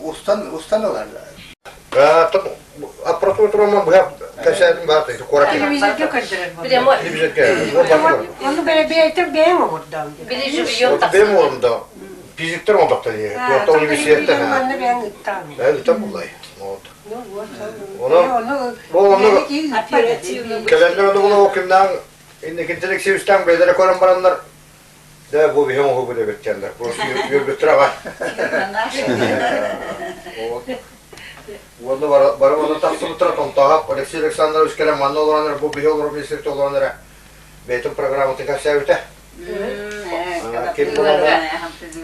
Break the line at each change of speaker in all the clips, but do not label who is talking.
Устан устан ылар.
Аппаратура турамман быһа кэпсээтим баата куорат.
Телевизорга көрдөрөр
Прямой.
Телевизорга.
Ону бэйэтин бэйэҥ оҥордоҥ.
Били живьем
Бэйэм оҥордум да физиктер оҥордохтор Туохта университеттен.
Манна бэйэҥ ыттаан.
Бэйэм ыттан буллай. Вот.
Ну вот.
Ону бу ону кэлэннэр ону булан кимнээн инникинтэн Алексеевичтаан бэйэлэрэ көрөн бараннар да бу биһи оҥоһугу эбиттэннэр. Просто үөрбүттэр аҕай. Уонна бары онно тахсыбыттара Томтоһоп Алексей Александрович кэлэн манна олорон эрэ бу биһи олорор министрте олорон эрэ бэйэтин программатын кэпсээбитэ. Ким булана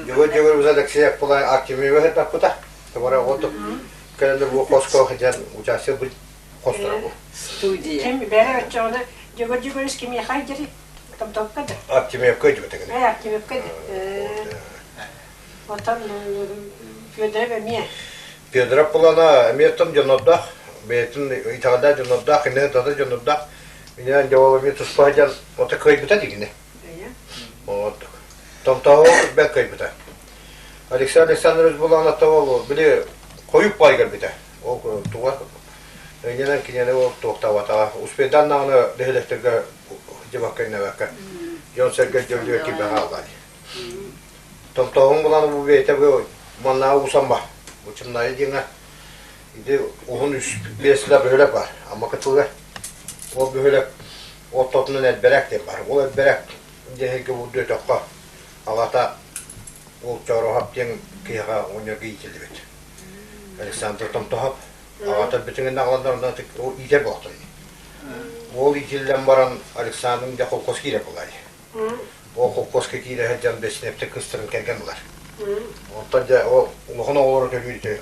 Дьөгүр Дьөгүр Алексей Акпылай Артемьева хэтаппыта. Бара отук кэлэннэр бу хоско дьэн участие бу хостора бу.
Студия.
Ким бэрэ оччоҕуна Дьөгүр Дьөгүрүс кимиэхэ дьэри Томтопка да.
Артемьевка дьүбэтэ кини.
Артемьевка да. Отон Федоров эмиэ.
Федоров булана эмиэ тон дьоннордоох, бэйэтин итэҕэллээх дьоннордоох, иннэ дата дьоннордоох. Иннинэн дьавал эмиэ туспа дьон ото кыайбыта дигини. Вот. Томтоһу бэк кыайбыта. Александр Александрович булана того били хойук пай кэлбитэ. Ол туга иннинэн кинини ол туохтаабатаҕа. Успейдан даҕаны дэһилэхтэргэ дьыбакка иннэбэккэ дьон-сэргэ дьөлүө киирбэ хаалла. Томтооһун булан бу бэйэтэ бу маннааҕы Усамба бу Чымнаайы диэҥҥэ ити уһун үс биэс сыла бөһүөлэк баар Амма кытылыгар. Ол бөһүөлэк ортотунан Элбэрэк диэн баар. Ол Элбэрэк диэһиргэ булду өтөххө аҕата ол Чоороһоп диэн киһиэхэ оҕонньорго иитиллибит. Александр Томтоһоп аҕата бүтүҥүн аҕаланнар онно иитэр буолтун. Ол иитиллэн баран Александр дьэ холкуос киирэр буолаай. Ол холкуоска киирэ сылдьан Бэсинэптэр кыыстарын кэргэн ылар. Онтон дьэ ол улахан оҕолоро төрүүр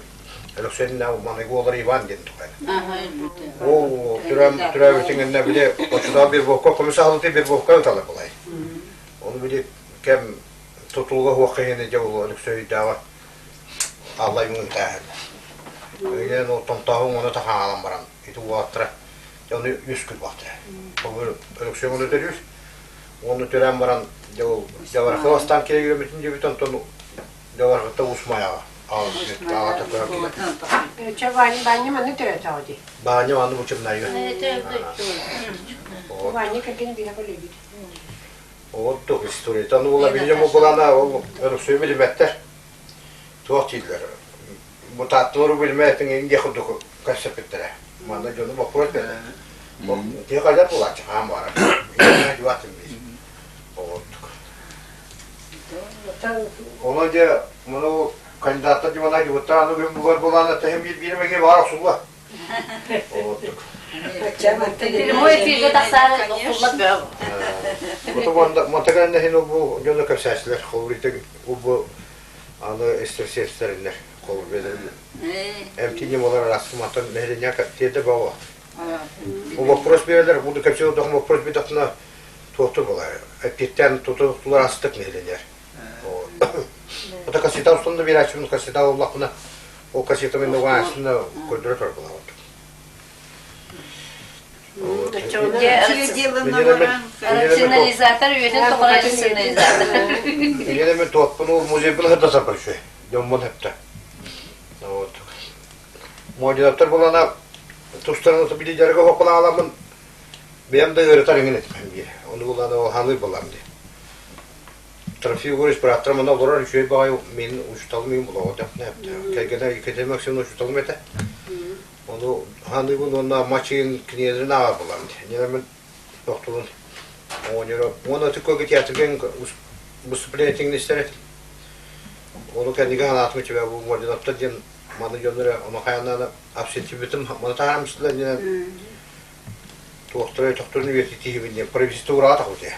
Өлөксөйүннээх маныгы уоллара Иван диэн тухайын. Ол төрөөбүтүн иннэ били оччотооҕу Бербовка көмүс аһылыты Бербовка ыталар былай. Ону били кэм тутулуга суох киһини дьэ ол Өлөксөйдөөҕө аллай үҥүтээһин. Өйүнэн ол томтооһун ону тахаалан баран ити уолаттара дьэ ону үс күн буолтара. Ол Өлөксөй ону төрүүр. Уонна төрөөн баран дьэ ол Дьабарахы бастаан киирэ үөрэммитин диэбит онтон Дьабарахыта Уус Майаҕа аҕата көрөн киирэр.
Чэ Ваня Ваня манна төрөөтөҕө дии.
Баанньа манна бу Чымнайга.
Ваня кэргэн биһиэхэ үлэлиир.
Оттук историятан уола биллим булана ол Өрөксөйү билимэттэр. Туох дииллэр. Бу таатталары билимээтиҥ иҥ диэх курдук кэпсэппиттэрэ. Манна дьону боппуруос бердэ. Тиһэ хайдар булааччы хаан баара. Дьуатын биир. Оттук. Ону дьэ, муну кандидаттар дьумана дьубуттар аны күн бугар булаана тэһим биир биир эмэге баар охсулла. Оттук.
Прямой эфирге тахсаары охсуллар бөҕө.
Ото монтаган нэһин бу дьону кэпсээчилэр холбуйтан бу аны эстерсиэстэриннэр холбуйдан эмтиини болар арассыматтан нэһилиэнньэ тиэрдэ баҕа. Бу вопрос берелер, буду кэпсээ дохум вопрос бидахтына туохтур буолар. Эппиэттээн тутулар астык нэһилиэнньэр. Ото кассета устунда биэрээччибин кассета оллахпына ол кассета мен угаасына көрдөрө турар буолабыт.
Рационализатор үйэтин тухары рационализатор.
Иннинэ мен туоппун ол музейбын хырда сапар үчүгэй. Дьоммун хепте. Вот. Модератор булана тустарын били дьарыга хокулааламмын бэйэм да ыарытар иҥин этим биир. Ону булана ол ханый булам ди. Трофим Егорович бырааттарым онно олорор үчүгэй баҕайы мин учууталым иһин булаҕа тэпнэ. Кэргэнэ Екатерина Максимовна учууталым этэ. Ону ханыыбын уонна Мачыын кинигэлэрин ааҕар булам ди. Ньэ мен тохтулун оҕонньоро уонна ытык театрга выступление истэр этим. Ону кэннигэ санаатым үчүгэй бу Мординовтар диэн маны дьоннор ону хайанаана абсентибитим маны таһаарымсытылар диэн туохтара өтөхтөрүн үйэтитиибин диэн правительство ураата хотя.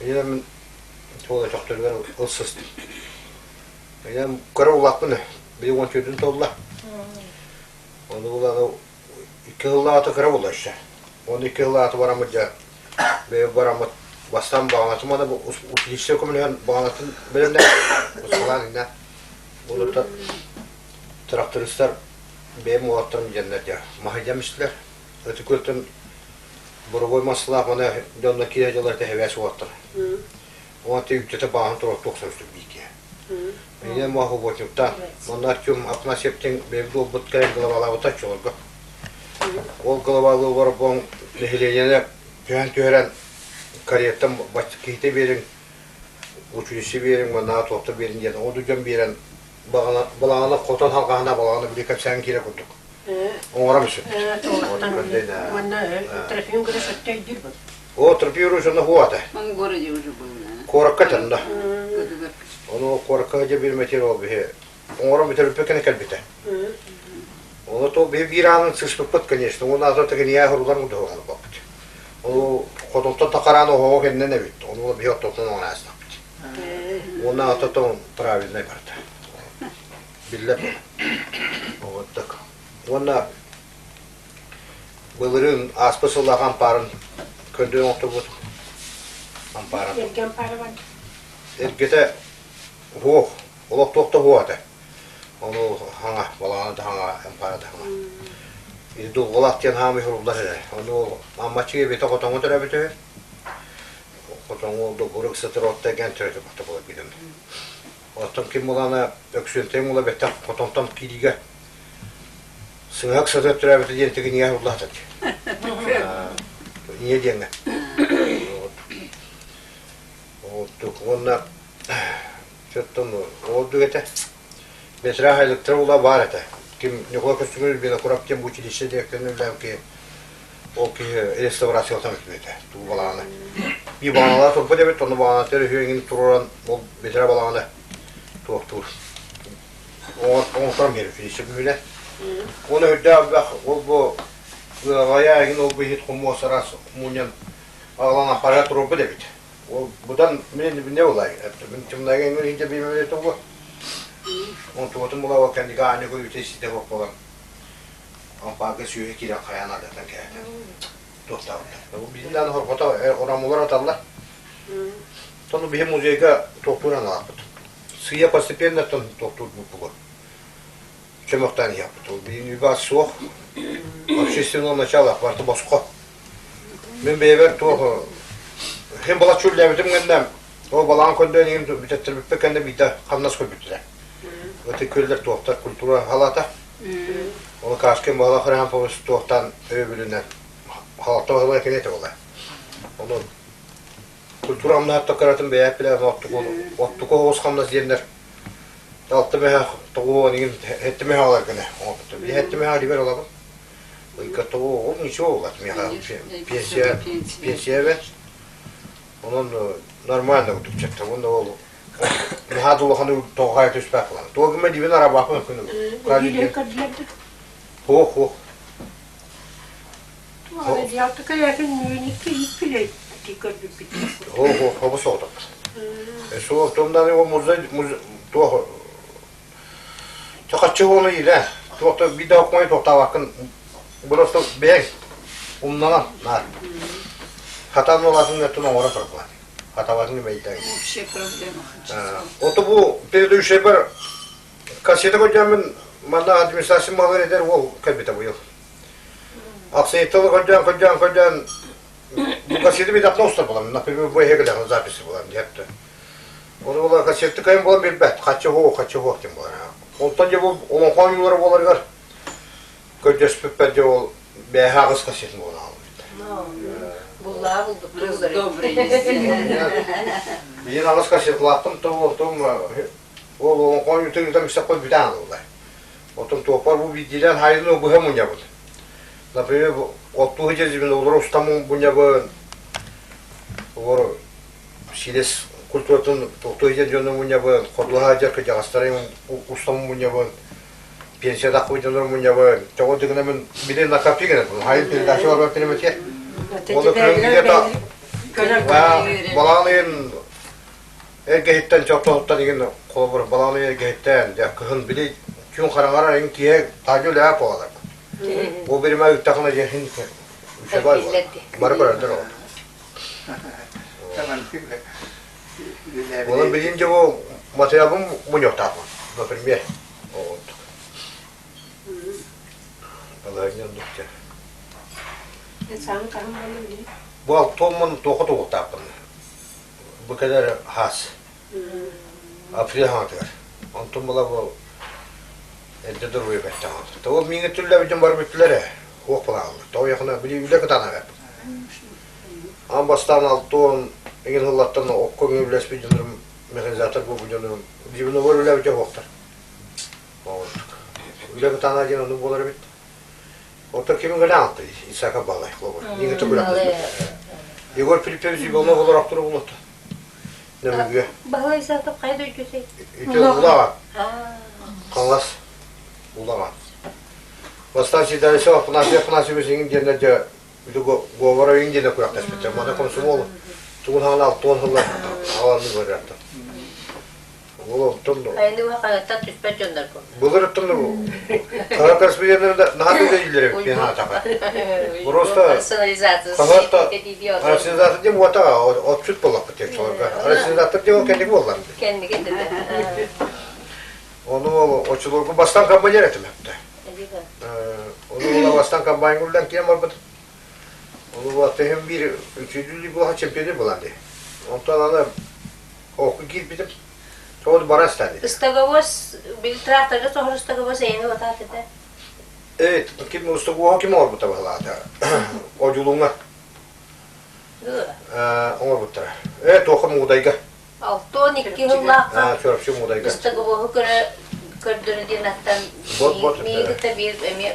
Инэн туол өтөхтөрүгэр ылсыстым. Инэн кыра улааппын били уон төрдүн толла. Ону буланы икки сыллаата кыра буолла өссө. Оны икки сыллаата бараммыт дьэ бэйэ бараммыт. Бастаан баҕанатын мана училище көмөлөһөн баҕанатын бэлэмнээн ускалаан иннэ. Олорто трактористар бэйэм уолаттарым диэннэр дьэ маһыйдам истилэр. Ытык-Күөлтэн боровой массалаах мана дьонно киирэ дьыллар тэһэбээс уолаттар. Уонна үктэтэ бааһын турар туохсан үстүк бииккэ. Иннинэ муох субботниктаан, онно Артем Афанасьевтин бэйэбит уолбут кэлэн главалаабыта оччолорго. Ол главалыы олорбон нэһилиэнньэни түһэн түһэрэн карьертан киһитэ биэриҥ, училище биэриҥ, маннаҕа туохта биэриҥ диэн ол дьон биэрэн балаҕана хотон халҕаһына балаҕана били кэпсээн киирэ курдук. Оҥором үсү.
Уонна Трофим Гриш өттө өйдүүр бу.
О, Трофим Гриш онно хуата.
Он в городе уже был, да.
Куоракка тэннэ. Ону куоракка дьэ биир материал биһи оҥорон бүтэрбиппит кэнэ кэлбитэ. Ону то биһи биир аанын сыспыппыт, конечно. Уонна ата тагыния хорулар мудуһуган баппыт. Ону хотонтон такараан оһоҕо кэннен эбит. Ону биһи оттотон оҥон аастахпыт. Уонна ата правильный барда. Биллэр. Вот так. Уонна былырыын ааспыт сыллаах ампаарын көрдөөн оҥорторбут ампаара.
Эргэ ампаара бар.
Эргэтэ уһуох, олох туох да уһуох этэ. Ону хаҥа, балаҕана да хаҥа, ампаара да хаҥа. Дулҕалаах диэн хаамый суруллар эрэ. Ону Аммаччыга бэйэтэ хотоҥҥо төрөөбүтэ үһү. Хотоҥҥо долгурук сытыр отто эгэн төрөтө буолар билим. Оттон ким булана Өксүөнтэй мула бэттэх хотонтон киириигэ сыҥаһык сытар төрөөбүтэ диэн тигинигэ урлаатат. Ийэ диэҥҥэ. Оттук уонна чоттон ордук этэ. Бэтэрээ айлыктара ула баар этэ. Ким Ньукулай Көстүгүн Винокуров диэн училище директорын үлэлээбит киһи ол киһи реставрациялатан бүтүбүтэ тугу балаҕаны. Бии баҕаналар турбут эбит, онно баҕанатыгар үһү эҥин туруоран ол бэтэрээ балаҕаны туохтуур. Оҥорторон биэрэр училище күһүнэ. Оны үрдээх элбэх ол бу ыаҕайа эҥин ол бу иһит хомуос араас мунньан аҕалан аппарат туруорбут эбит. Ол будан мин не булай. Мин тымнайга эҥин иһинде биимэмэ тугу. Онтугутун була ол кэннигэ аанньа көрүүтэ иститэ буолан ампаарга сүөһү киирэн хайаан адатан кэһэтэн туохтаабыттар. Бу биһин дааны хорҕото оромулар аталлар. Тону биһи музейга туохтуур аналаахпыт. Сыйа постепенно тон туохтуур бугу. Чөмөхтөн иһэппит. Ол биһин үбэ суох. Общественного начала барыта босхо. Мин бэйэбэр туох хим балаччы үллээбитим гэннэ ол балаҕан көрдөөн иһин бүтэттэрбиппит кэннэ биирдэ хамнас көрбүттэрэ. Ытык күөллэр туохтар культура халаата. Ол Кашкин Баһылай Хряпович туохтан өйөбүлүнэн халата Баһылай кини этэ буолар. Онон культура хамнаһа кыратын бэйээп билэр оттуку оттуку оҕус хамнас диэннэр алта мөһөх тоҕуон иҥин хэттэ мөһөх алар гына оҥорбуттар. Били хэттэ мөһөх алибер алабын. Ыйга тоҕу ничего булат миэхэ пенсия пенсия эбэт. Онон нормально курдук чэттэ. Уонна ол наһаа да улахан тоҕо түспэт буолан. Туох гына дибин арабааппын күнү. Хуох хуох. Хуох хуох хобу соҕотох. Суох тумдан ол музей туох Чахаччы уону илэ туохта биир да тохтаабаккын просто бэйэҥ умнанан наар. Хатан улаатын өттүн оҥоро турбат. Хатабатын имэйдээн.
Общая проблема.
Ото бу предыдущий бар кассета көрдөөммүн манна администрация малын эдэр уол кэлбитэ быйыл. Аксыйытталы көрдөөн көрдөөн көрдөөн бу кассета бит устар буолам. Например, бу эһэгэлээх записи буолам диэпти. Ону була кассетты кайын буолан билбэт. Хаччы хуох, хаччы хуох диэн буолар. Онтон дьэ бу олоҥхо оонньуулара буоларыгар көрдөспүппэр дьэ ол бээһэ аҕыс кассетын буолан хаалбыт.
Буллаа булбут
Биир аҕыс кассеталаахпын то онтум ол олоҥхо оонньуутун ыытан истэххэ бүтэ аалыллар. Оттон туоппар бу биирдиилээн хайыны быһа мунньабыт. Например, оттуу сылдьабын, олору устан мунньабын, олору силис культуратын тохтуу сылдьар дьону мунньабын, ходуһа сылдьар кырдьаҕастары устан мунньабын, пенсиядах дьоннору мунньабын. Тоҕо дыгына мин били накопи гына хайын передача барбар перемете. Оны күн где-то балаан ыйын эргэһиттэн чоптоһуттан игин холобур балаан ыйын эргэһиттэн дьэ кыһын били күн хараҥарар ин киһи таажы үлэһэ буолар. Бу биримэ үттахына дьэ хин үчүгэй бары көрөрдөр ол. Онон билигин дьэ бу материалбын мунньуохтаахпын, например. Вот. Балаһыанньа оннук дьэ.
Саҥа хаһан буолла билигин?
Бу алтуоммун туохха тугуктаахпын. Бу кэлэр хаас. Апрель хаҥатыгар. Онтон була бу эрдэ доруобуйа бэртэҕин. Тоҕо миигин түллэбитин бар бүттүлэр ээ. Хуох балаҕаллар. Тоҕо яхына били үлэ кытаана бэрт. Аан бастаан алтуон игин сыллартан окко үлэспит дьонум механизатор буолбут дьонум дивновор үлэбит дьоһуохтар. Үлэ кытаана диэн ону буолар эбит. Оттон кими гынан Исака Балай холобур. Ниги түгүрэх. Егор Филиппович Иванов олорохтору булуота. Нөмүгүө.
Баһылай Исаков хайа дойдусай?
Ити Улаҕан. Хаҥас Улаҕан. Бастаан Сидорисов Афанасий Афанасьевич иҥин диэннэр дьэ Говоров иҥин диэнэ күрэхтэспиттэр. Маны комсомол тугун хаҥан алтуон сыллар аҕаланны көрөттөр. Ол онтон
Айныга хаһыаттан түспэт дьоннор
Былыр оттон хара корреспонденттар наһаа үлэлииллэр эбит мен аатаха. Просто
рационализация
рационализация диэн уота отчут буоллахпыт диэн чолорго. Рационализатор диэн ол кэнники буоллар.
Кэнники
Ону оччолорго бастан комбайнер этим эпте. Ону ола бастан комбайн улдан киэн барбыт. Ону тэһим биир үчүдүлүү буолан чемпионер буолан дии. Онтон аны Оку киирбитим. Тоҕо бара стали.
Ыстаговоз, били тракторга соһор ыстаговоз эйэни батаат этэ.
Э, ким ыстаговоһу ким оҥорбута баһылаата? Одьулууҥа. Оҥорбуттара. Э, туохха Муудайга.
62 сыллаахха
Чурапчы Муудайга.
Ыстаговоһу көрө көрдөрө диэн аттан миигин кытта биир эмиэ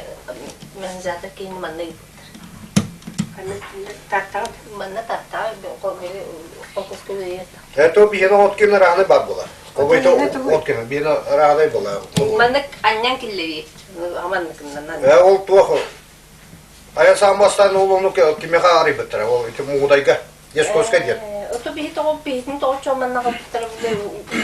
механизатор киһини манна Манна Тааттаҕа холкуска үлэлиир.
Это биһиэнэ от кин ыраахнай бар буолар. Обойто от кин биһиэнэ ыраахнай буолар.
Маннык анньан киллэрии. Манныкыннан.
Э ол туох айан саамастан ол ону кимиэхэ арыйбыттара ол ити Мугудайга Яскоска диэн.
Ото биһи тоҕо биһитин тоҕо чоо манна хаптар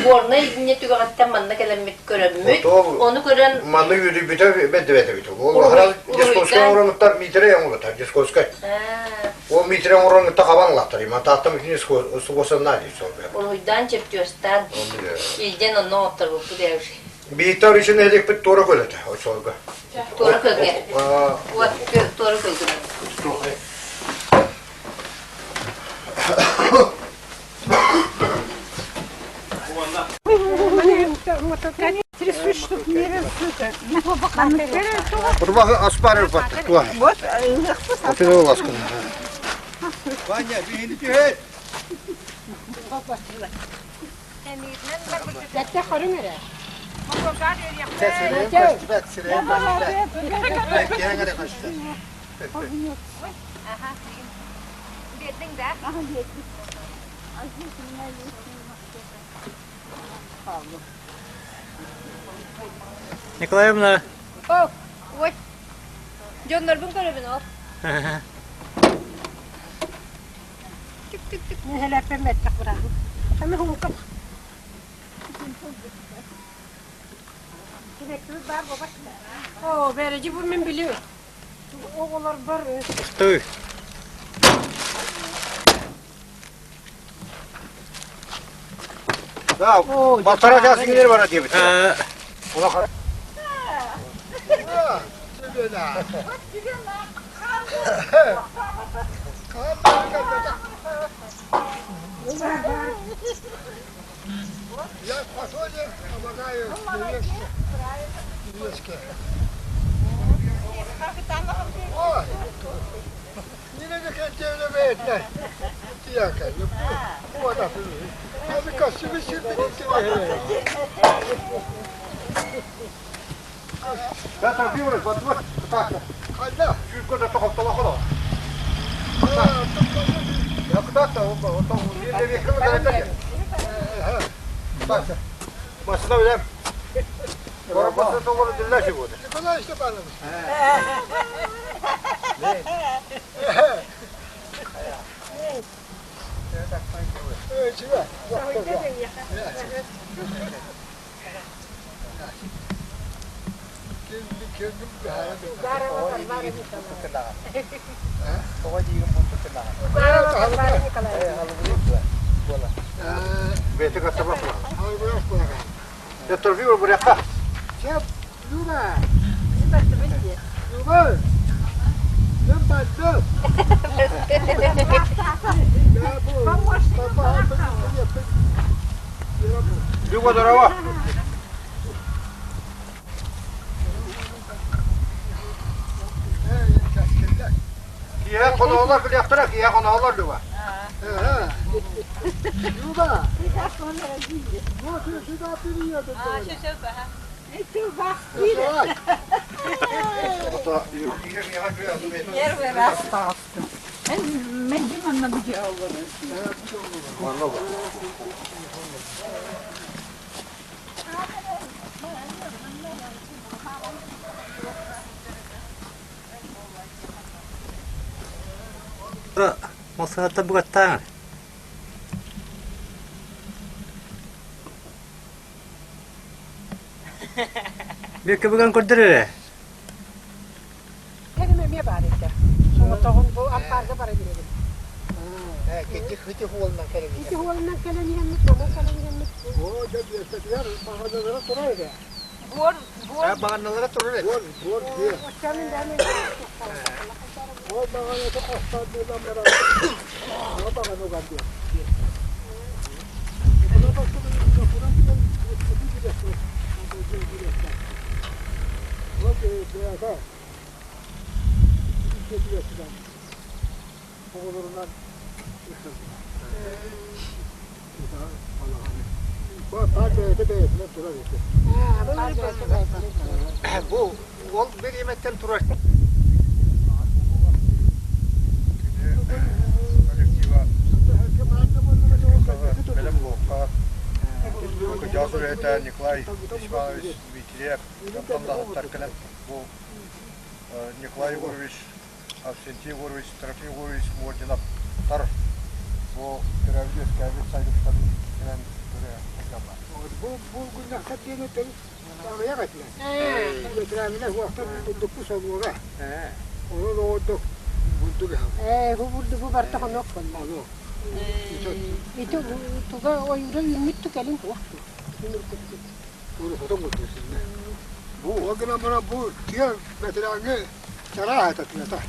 горнай инне түгэҕиттэн манна кэлэммит көрөммүт. Ону көрөн
манна үөрүйбүтэ бэрдибэт эбит. Ол аһара Дьоскуоскай оҥоронуттар Миитэрэй оҥорбута Дьоскуоскай. Ол Миитэрэй оҥоронуттар хабан ылаттар. Мантааттан бүтүн субуосаннаа дии сол.
Уруһуйдаан чертёжтаан илдьэн онно оҥотторбуппут ээ уже.
Бииттэр үчүн нэһилиэкпит туора көлөтө очолорго.
Туора көлгө. Вот туора көлгө.
Курбахы аспар баттык туа. Отын оласкын.
Ваня, биһини түһэр.
Jätte хорун эрэ.
Сирейин көстүбэт, сирейин көстүбэт. Киһиҥ эрэ көстөр.
Биэрдиҥ да?
Николаевна.
О, ой. Дьоннорбун көрөбүн ол.
Түк-түк-түк. Нэһилэппин бэттэх быраабын. Ами хумукап. Кибеккибит баар буолбат. Оо, бэрэдьи бу мин билиу. Оҕолорбор
Ты.
Да, полтора часа сиңер бара диэбит. Улахан.
Я в походе помогаю невестке. Ой,
Петр Фимович, вот вот так. Чуть тоқоттолохоло. Машина билем. Барабасы тоғыры дилләші болды.
Николай Степанович.
Бэйэтэ каттабах Торфио бурякка. Люба, здорово! Киһи хоноолор билиэхтэрэ, киһи хоноолор Люба.
Люба! Вот сюда приедут.
Первый раз таҕыстым. Мэлдьи манна бүтэ олорон.
Массыната бугаттааҥ. Бүөккэ бүгэн көрдөр эрэ.
Кэлим эмиэ баар этэ. Соҕотоҕун бу ампаарга бара биэрэбин.
Кити хити хуолунан кэлэн
Ити хуолунан кэлэн иһэммит, манан кэлэн иһэммит.
Оо, дьэ, биэстэтигэр баҕаналара турар этэ.
Буор, буор.
Баҕаналара турар этэ. Буор, буор, дьиэ.
Оччону да мен
Ол баҕаната хостон буолан баран, ол баҕана уган диэн. Бу ол бириэмэттэн турар
Бэлэм буолуохха. Кыдьаас үлэһитэ Николай Иванович Дмитриев онтон кэлэн бу Николай Егорович, Арсентий Егорович, Трофим Егорович Мординовтар бу төрөөбүт үөскээбит сайылыктарын кэлэн көрө сылдьаллар.
Бу булгуннахтар диэн этэн аҕыйах этилэр. Ветераннар уохтар бурдукку солуога. Онон оҕордук бурдук ыһабыт.
Ээ, бу бурдугу барта хонуок буолла. Ити туга ойуура үүммүт кэлин туох
Уруккутун курдук синнэ. Бу ол гынан баран бу тыа ветераҥҥа чараах этэ тыата.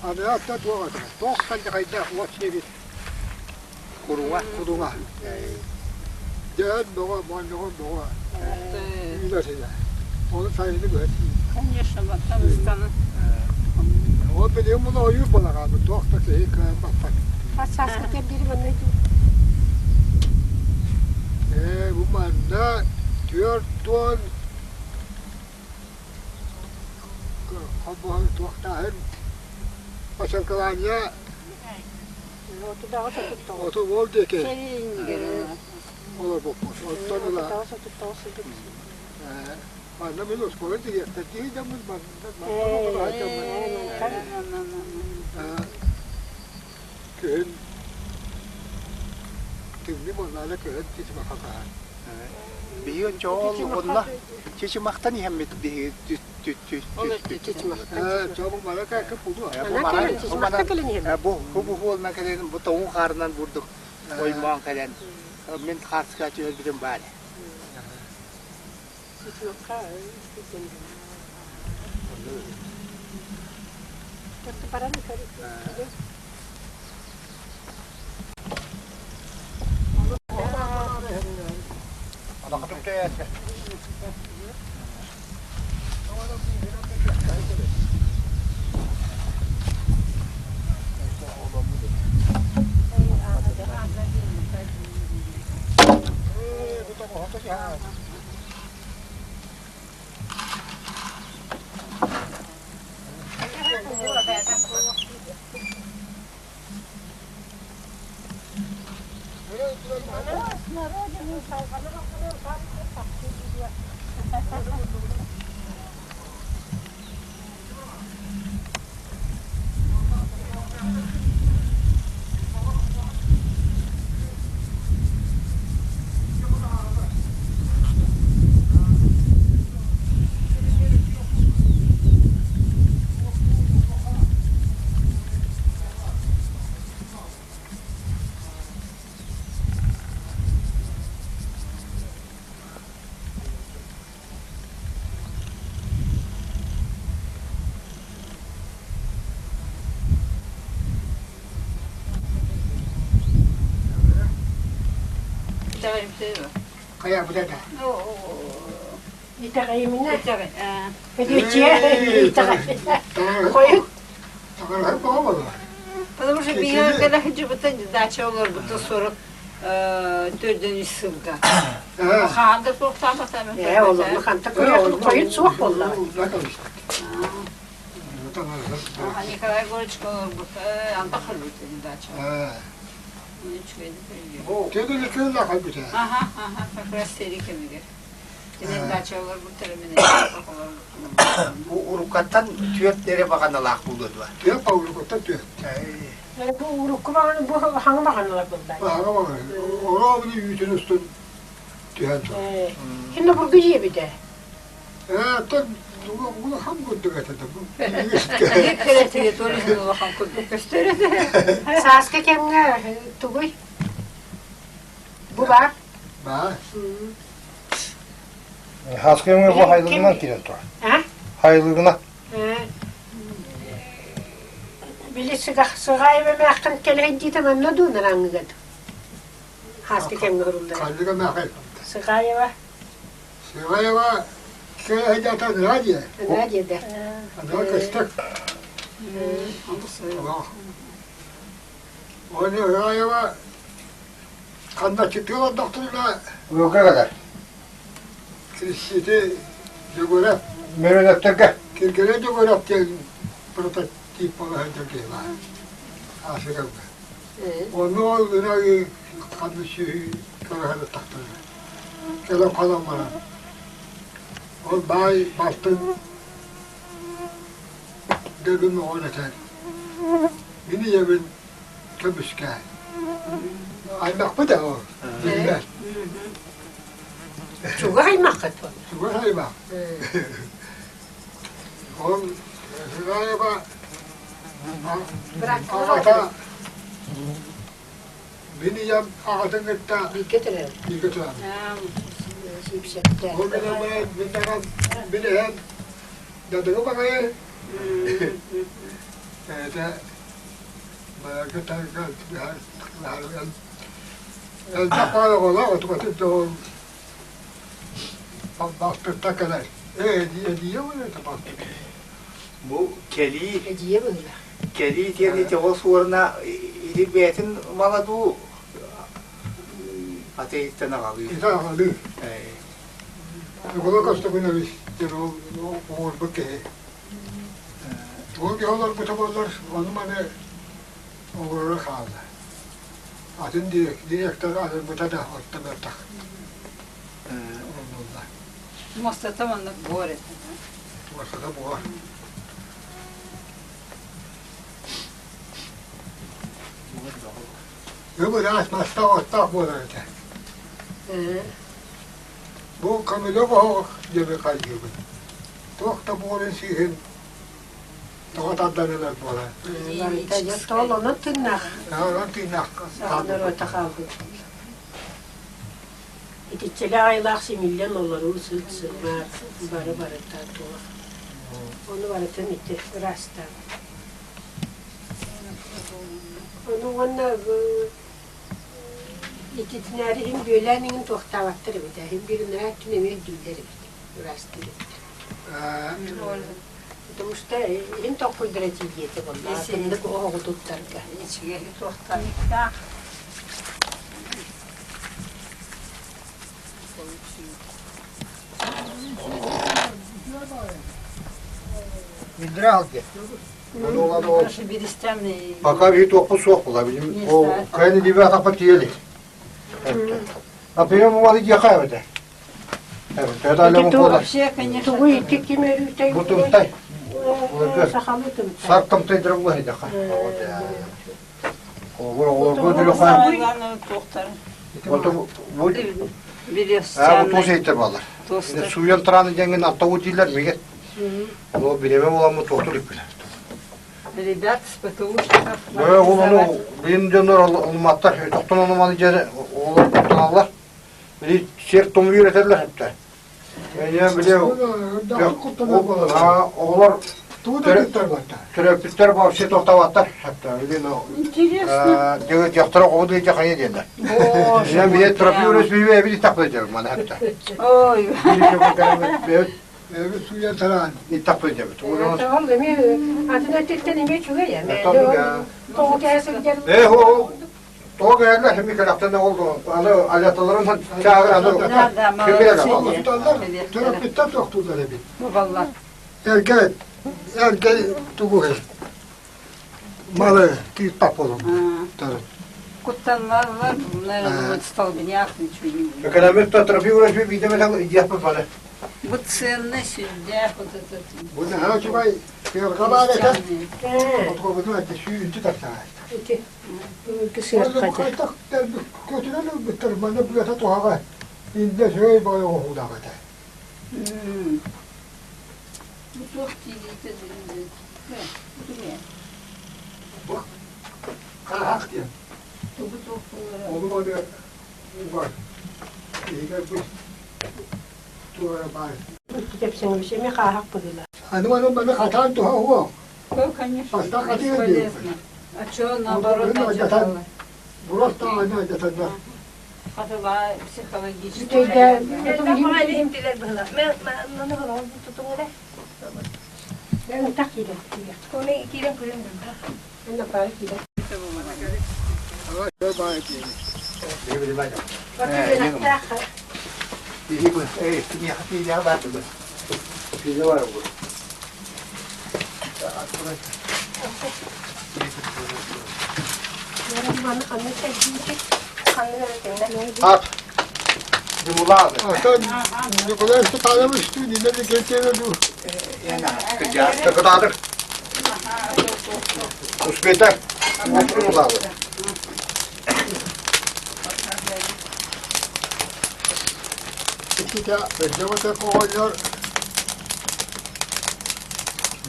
Аныаtta туох этэ. Туох хандьахайдаах уот сиэбит.
Куруҥа.
Куруҥа. Дьээн бөҕө, моонньоҕон бөҕө. Үүнэр сирэ. Оны сайыны быһа
Конечно, баттан ыстанан.
Ол билигин муну ойуур балаҕаабыт туох да киһи кыайан баппат.
Хас сааска кэлбири манна
Ээ, бу манна 40 холбоһон туохтааһын Пасаркалания оту ол диэки олорбуппут. Оттон ыла манна мин оскуола дириэктэрдии дьоммут манна манна дьоммут күһүн тымныы буоллаҕына күһүн чычымахха таһар.
Биһиги ончоҕол онно чычымахтан иһэммит биһиги Бу буолна кэлэн бу тоҥуу хаарынан бурдук оймоон кэлэн мин хаарска түһэрбитим баар.
Смородину салҕаны
Итэҕэйимсэ
Хайа бу да.
Итэҕэйиминэ. Педучие итэҕэй. Хойут.
Таҥараһы баҕа буолар.
Потому что биһиги кэлэ сылдьыбыта дача олорбута 44 сылга. Хаан да суохтаабата.
Ээ, олорну ханта көрүөх хойут суох буолла.
Николай Егорович олорбута, антах өлбүт дача.
Тегели кыылла хайбыта.
Аха, аха, как раз сэрии кэмигэр. Кинин дача олорбуттара мин
Бу уруккаттан түөрт эрэ баҕаналаах буолуо дуо?
Түөрт ба уруккаттан түөрт.
Бу урукку баҕаны бу хаҥа баҕаналар буолла.
Хаҥа баҕаны. Орообуну үүтүн устун түһэн тур.
Ким да бургу жиэбитэ.
Ээ, оттон улахан курдук этэ да бу.
Территория улахан курдук көстөр этэ.
Сааскы кэмҥэ тугуй? Бу баар.
Баар.
Сааскы кэмҥэ бу хайылыгынан киирэн турар. Хайылыгына.
Били сыҕаайба мээххин кэлэйдиитэ манна дуу нараҥҥыгат. Хааскы кэмҥэ уруллар.
Ханныга мээхэй.
Сыҕаайба.
Сыҕаева кыайдата Надя.
Надя да.
Она көстөр. Оны Ыраева ханна чытыала докторина
Ыалга кэлэр.
Кирсити Дьөгүөрэп.
Мөрөнөктөргө.
Киргэрэ Дьөгүөрэп диэн прототип балаһа киһи баар. Аасыгабы. Ону ол ырайы ханна сүөһү көрөһөрө тахтара. Кэлэн хонон баран. Ол баай балтын дөрүн оҕон этэр. Мин ийэбин көмүскээн. Аймахпыт ээ ол. Биллэр.
Чугас аймаххыт буолла.
Чугас аймах. Ол Сыгаева аҕата мин ийэм аҕатын кытта
Бииргэ төрөөбүт.
бииргэ төрөөбүт. Ол гынан баран мин аҕам мин эһэм дадыгы баҕайы это элбэх баҕайы оҕолоох отукатын ол балтыттан кэлэр ээ эдийэ это балтыт
Бу кэлии
Эдийэ быһыылаах.
кэлии диэн ити ол суорна или бэйэтин мала дуу атыйыттан аҕалыы.
Ити аҕалыы. Оҕолор көстөкүнэбис диэн ол оҥорбут киһи. Ол киһи олорбута буоллар ону-маны оҥороро хаалла. Атын директор арыйбыта да оттон мөлтөх. Оннулла.
Муостата маннык буор этэ.
Муостата буор. Ып-ыраас мастаах оттоох буолар этэ. Бу көмүлүөк оһох диэби хайгыыбын. Туох да буорун сыыһын тоҕо тардан ылар буолар.
Барыта дьэ тоол онон тыыннаах.
Онон тыыннаах
норуота хаалбыт. Итиччэлээх айылаах симиллэн олоруу сыт-сымар бары барыта туох. Ону барытын ити ыраастаан. Ону уонна ититинээри иһин бүөлээн иҥин туохтаабаттар эбит иһин биир ыныраа өттүн эмиэ өйдүүллэр эбит ыраастыыр эбиттэр. Потому что иһин толкуйдара тиийиэтэ буолла атыннык оһоҕу туттарга.
Ичигэһи туохтаабыттаах.
Миндре алге. Пока вид туохпут суох була. Ол кайны диби атапа тиели. Например, муады диэхэ эбэтэ.
Тугу ити ким өрүүтэй?
Бу тымтай.
Сахалыы тымтай.
Сар тымтай дырабы хайдаха. Олор олорго дүлөхөн. Бу туос эйтер балар. Суян траны деңген аттау дийлер меге. Ол биреме боламы тоқтур иппилер.
Ребят с ПТУшников.
Ол ону бин дьоннор олматтар, тоқтон онуманы жері олар тоқтоналар. Били сер тому үйретерлер хепте. Я биле оҕолор.
Тугу да туттарбаттар.
Төрөппүттэр вообще тохтообаттар.
Интересно.
Дьахтара оҕо дыйдьа хайа диэннэр.
Боже
Мен
мой,
бие трофей
прямо.
өрөспүүбү эбит тахпыт маны хатта.
Ой.
Эби суйан тараан.
Иттахпыт дебит.
Ол эми атын өттүттэн эми үчүгэй эми. Тоҕу кэһэ сылдьар.
Э хо тоҕо кэллэ хими кэлэхтэн ол аны аляталарын чаагыр аны
Да, да, молодцы.
Туталлар, төрөппүттэр тохтуулар эбит.
Валла.
Эргэ, эргэ тугу малы тыыппат болун.
Куттанлаллар, наверное, вот столбняк, ничего не будет.
Экономист трофей өрөспүүбү биитэ идиэхпит бары.
Вот ценный сүрдээх вот этот.
Бу наһаа үчүгэй тыалга баар этэ.
Э,
Отуобутун этэ сүүнтү тахсаҕай.
Ити сыархата.
Көтүрэн ылбыттар манна быата туһаҕа инде үчүгэй баҕайы оҥоһуулаах этэ.
Бу туох тиийиитэ дии.
Бу хаһаах диэн.
Тугу туох буолара.
Ону маны угар. Иһигэр бу туора баар.
Кэпсэҥ эми хааһах быһыыла.
Аны маны маны хатаан туһа уох.
Ну, конечно,
Бастаан хатыыр
бесполезно. А что, наоборот,
Бурас Бурас таҕана дьатаннар.
Хатыла психологически.
Бүтейде
имтилер быһыла. Мен маны хонон тутуңра.
Так киирэн.
Коны киирэн көрөн.
Анна пары киирэн.
Ага, баар диэн.
Маны ханна кэлбиити.
Ханна өрөтүннэ.
Ат. Димулаады.
Atan Николай Степанович нинэ кэлтиэрэ дуу.
Кытаатыр. Успета. Димулаады.
Ититэ өссө оҕонньор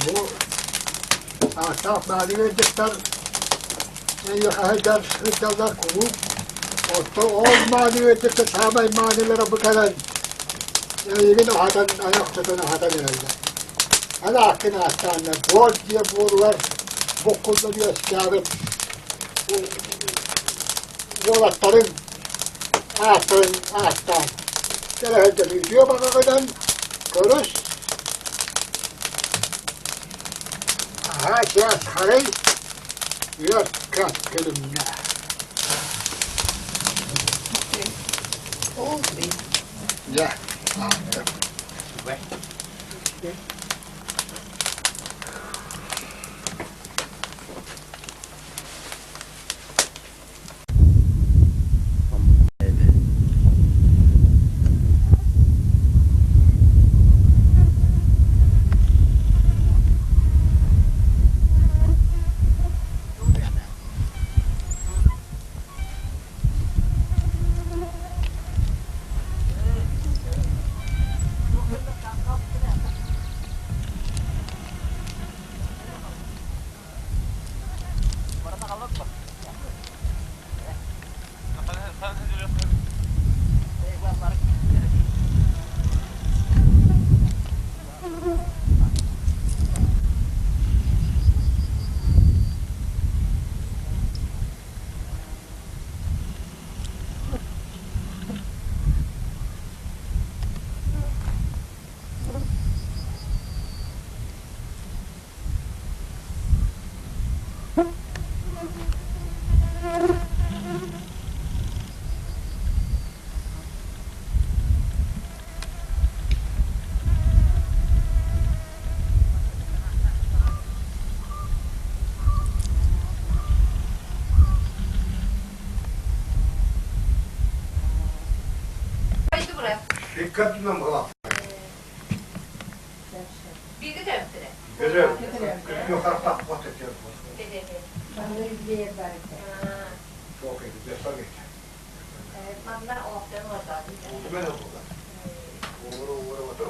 бу ааттаах маалыгар дьахтар эйиэхэ сылдьаллар кулууп. Оттон ол маалыгар дьахтар саамай маанылара бу кэлэн эйигин аһатан айахтатан аһатан эрэллэр. Аны ааккын ааттааннар буор диэн буоругар буккуллан үөскээбит уолаттарын ааттарын ааттаан кэлэһэлдьэн үтүө баҕаҕынан көрүс аһаа чаас харай үөр-көт күлүмнэ. Дьэ,
Haydi buraya.
Dikkatli mi?
Bilgi törpüleri.
Güzel. Yok artık bak
Манна билэр бар этэ.
Çok iyi. Güzel.
Manna olaktan orada.
Ben oldu. Uğur uğur otur.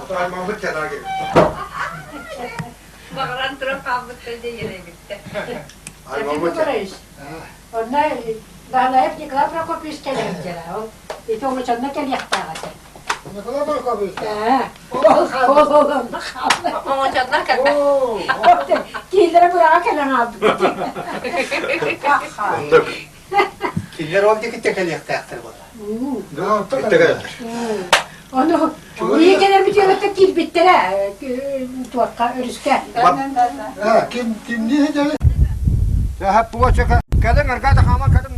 Аймаммыт кэнааги.
Баҕаран туран хаалбыттар дьэ иэрэйбиттэр.
Аймаммыт
Онно Баһылаев Николай Прокопьевич кэлэр дьэ. Ол ити оҥочонно кэлиэхтээх этэ.
Николай Прокопьевич.
Ол ол онно хаалла.
Оҥочонно кэлбэ.
Киилэрэ быраҕа кэлэн хаалбыт.
Оннук.
Кинилэр ол диэкиттэн кэлиэхтээхтэр буолла.
Ону Ии кэлэр бүтүөбэттэ киирбиттэрэ туохха өрүскэ.
Ким кимнии сидели?
Кэлин аргата хаама кэлин.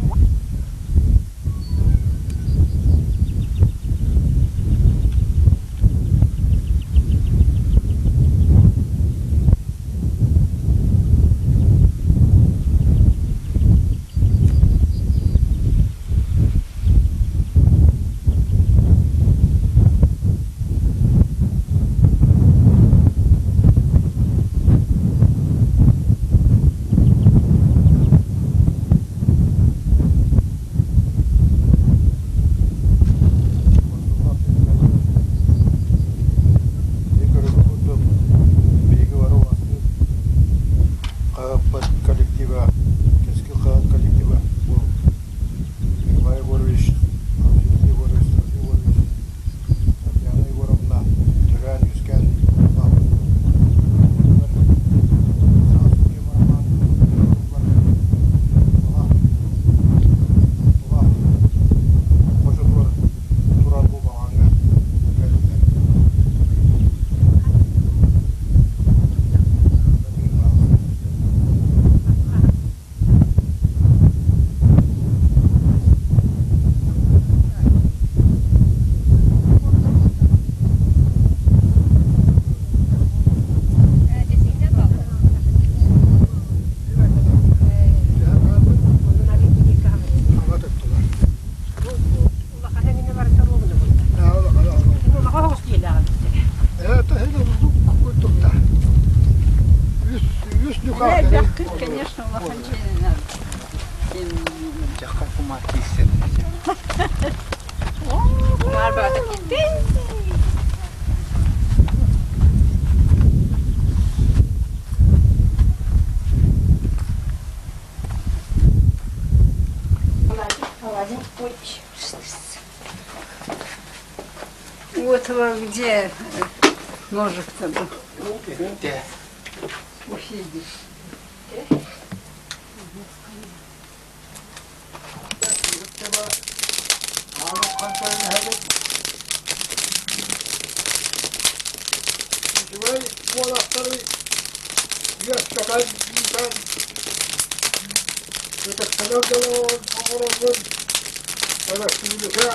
Коллектива, Кэскил хаһыат коллектива бу Николай Егорович, Андрей Егорович, Сергей Егорович, Татьяна Егоровна төрөөн-үөскээн улааппыт Саха роман Тула хочотугар турар бу балаҕаҥҥа кэллилэр.
Улахан эҥинэ барыта оруобуна буолла. Улахан оҕус диэлээх эбиттэр.
Элбэххит, конечно, улахан дьиэнэн.
Дьахха кумаар киирсэн.
Кумаар баҕата киирдин.
Вот вам где ножик-то был.
Где?
У Фиди.
Үчүгэй уолаттары үөскэтэн иитэн ытыктанар дьону оҥороммун өрөспүүбүлүкэ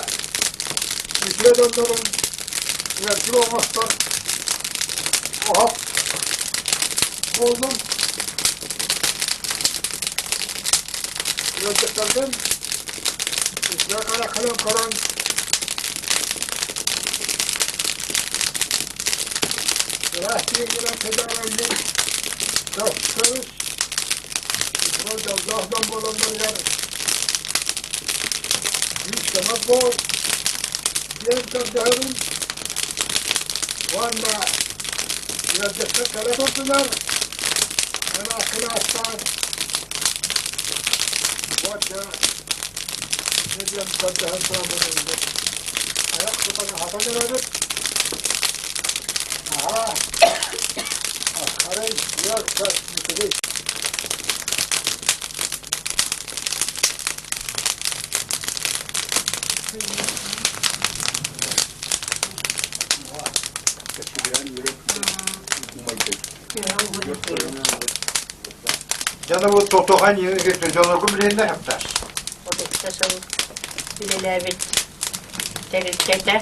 үтүө дьоннорун ыалдьыт оҥостор оһох буоллум. Ыалдьыттарбын үчүгэй хараххынан көрөн ыраас тииҥҥинэн сыдьаанаммын көрсөбүт. Үчүгэй дьоллоох дьон буолалларыгар күүс-көмө буол диэн көрдөһөбүн уонна ыалдьыттар кэлэ турдулар. Кылаас-кылаастаан уонна диэн көрдөһөн тураммын ыллым. Айах тутан аһатан эрэбит. Аһаа, арай үөр-көс үчүгэй.
Дьоно бу тотохан дьоноргу билиэннэр хаптар.
Отучча сыл үлэлээбит тэрилтэтэ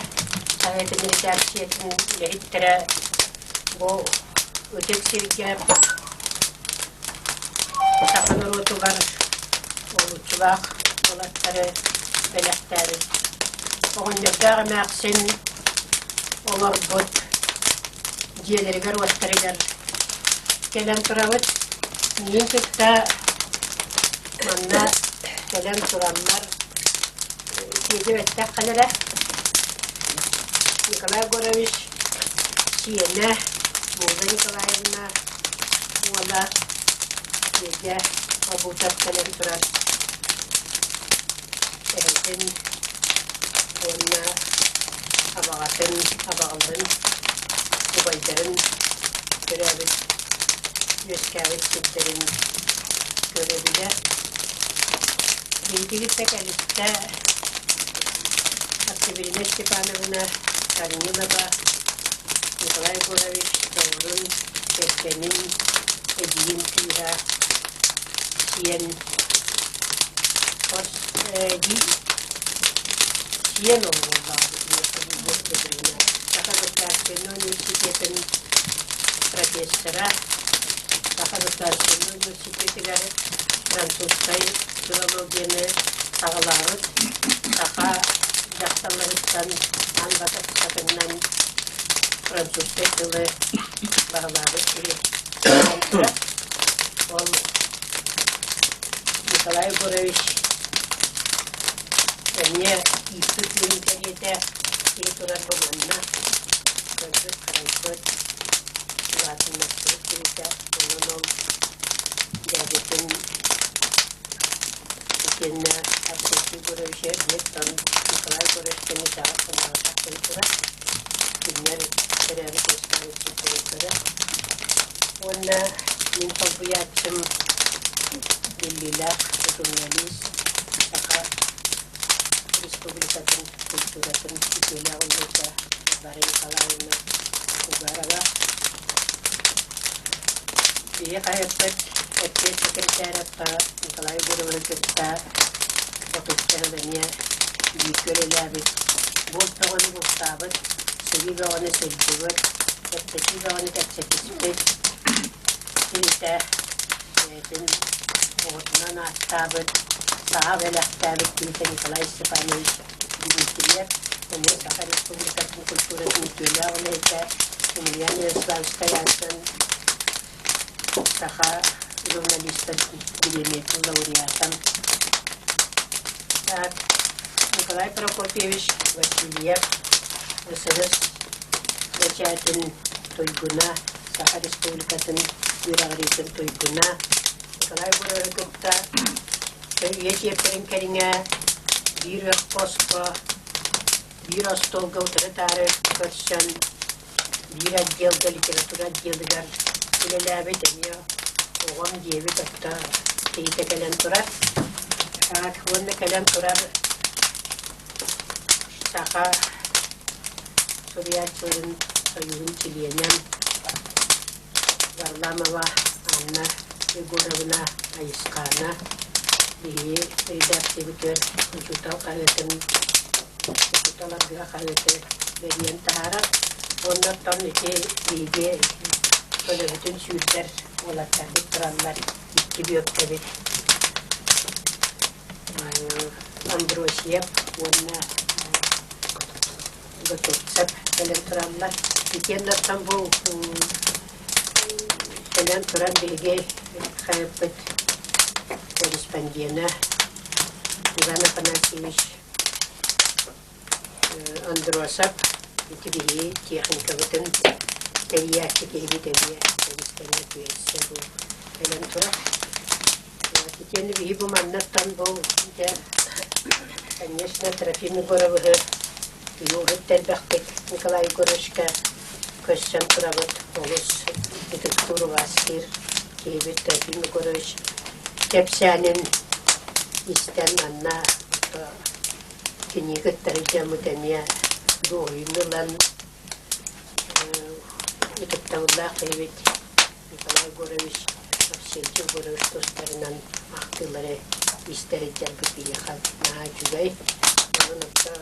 хаһыат администрациятын үлэһиттэрэ бу ытык сиргэ саха норуотугар уһулуччулаах уолаттары бэлэхтээбит оҕонньордоох эмээхсин олорбут дьиэлэригэр-уоттарыгар кэлэн турабыт. Миигин кытта манна кэлэн тураннар сиэдьэбэттэххинэ эрэ. Николай Егорович сиэнэ Муза Николаевна уола Федя Обутов кэлэн туран эһэтин уонна абаҕатын, абаҕаларын, убайдарын төрөөбүт, үөскээбит сирдэрин көрө-билэ. Биһиги кэлиттэ Октябрина Степановна Корнилова, Николай Егорович доҕорун, кэргэнин, эдьиийин кыыһа сиэн хос эдьиий сиэн оҕолордоох Саха государственнай университетын профессора, Саха государственнай университетыгар французскай филологияны саҕалаабыт саха дьахталларыттан аан бастакынан французскай тылы баһылаабыт киһи Ол Николай Егорович эмиэ ииппит киһин кэриэтэ киһи турар бу манна көрбүт-харайбыт, улаатыннарбыт киһитэ. Онон ол дядятын итиэннэ Авдотья Егорович эрдиттэн Николай Егорович кэнниттээҕи санаабатах киһи турар. Кинилэр төрөөбүт үөскээбит сирдэрин көрөр. Уонна мин солбуйааччым биллиилээх журналист, Саха Республикатын культуратын үтүөлээх үлэһитэ Варвара Николаевна Угарова. Биһи хаһыаппыт эппиэт секретаря Николай Егоровны кытта отучча сыл эмиэ бииргэ үлэлээбит, булт бөҕөнү бултаабыт, сырыы бөҕөнү сылдьыбыт, кэпсэтии бөҕөнү кэпсэтиспит киһитэ бэйэтин оҕотунан ааттаабыт, саха бэлэхтээбит киһитэ Николай Степанович Дмитриев, эмиэ Саха Республикатын культуратын үтүөлээх үлэһитэ Емельян Ярославскай аатынан Саха журналистарын бириэмийэтин лауреата. Так, Николай Прокопьевич Васильев, СССР бэчээтин туйгуна, Саха Республикатын үөрэҕириитин туйгуна Николай Егоровы кытта үйэ чиэппэрин кэриҥэ биир хоско, биир остуолга утары-таары көрсөн биир отделга литература отделыгар үлэлээбит эмиэ оҕом диэбит отто киһитэ кэлэн турар. Уонна кэлэн турар саха суруйааччыларын союһун чилиэнэ Варламова Анна Егоровна Айысхаана биһиги редакциябытыгар учуутал хаһыатын учуутал аргыһа хаһыаты бэрийэн таһаарар. Уонна оттон ити биһиги көлөбүтүн сүүрдэр уолаттарбыт тураллар икки бүөккэбит Андросьев уонна Готовцев кэлэн тураллар. Итиэннэ оттон бу кэлэн туран биһиги хаһыаппыт корреспондена Иван Афанасьевич Андросов ити биһиги техникабытын тэрийээччи киһибит эмиэ тэбис-тэҥҥэ түһэрсэ бу кэлэн турар. Итиэннэ биһи бу маннаттан бу дьэ конечно Трофим Егоровиһы киһи урут элбэхтик Николай Егоровичка көрсөн турабыт олус ытыктыыр убаастыыр киһибит Трофим Егорович кэпсээнин истэн манна Кинигэ кыттары дьоммут эмиэ дуоһуйууну ылан ытыктабыллаах киһибит Николай Егорович, Авсентий Егорович тустарынан ахтыылары истэр илдьэрбит биһиэхэ наһаа үчүгэй. Онон оттон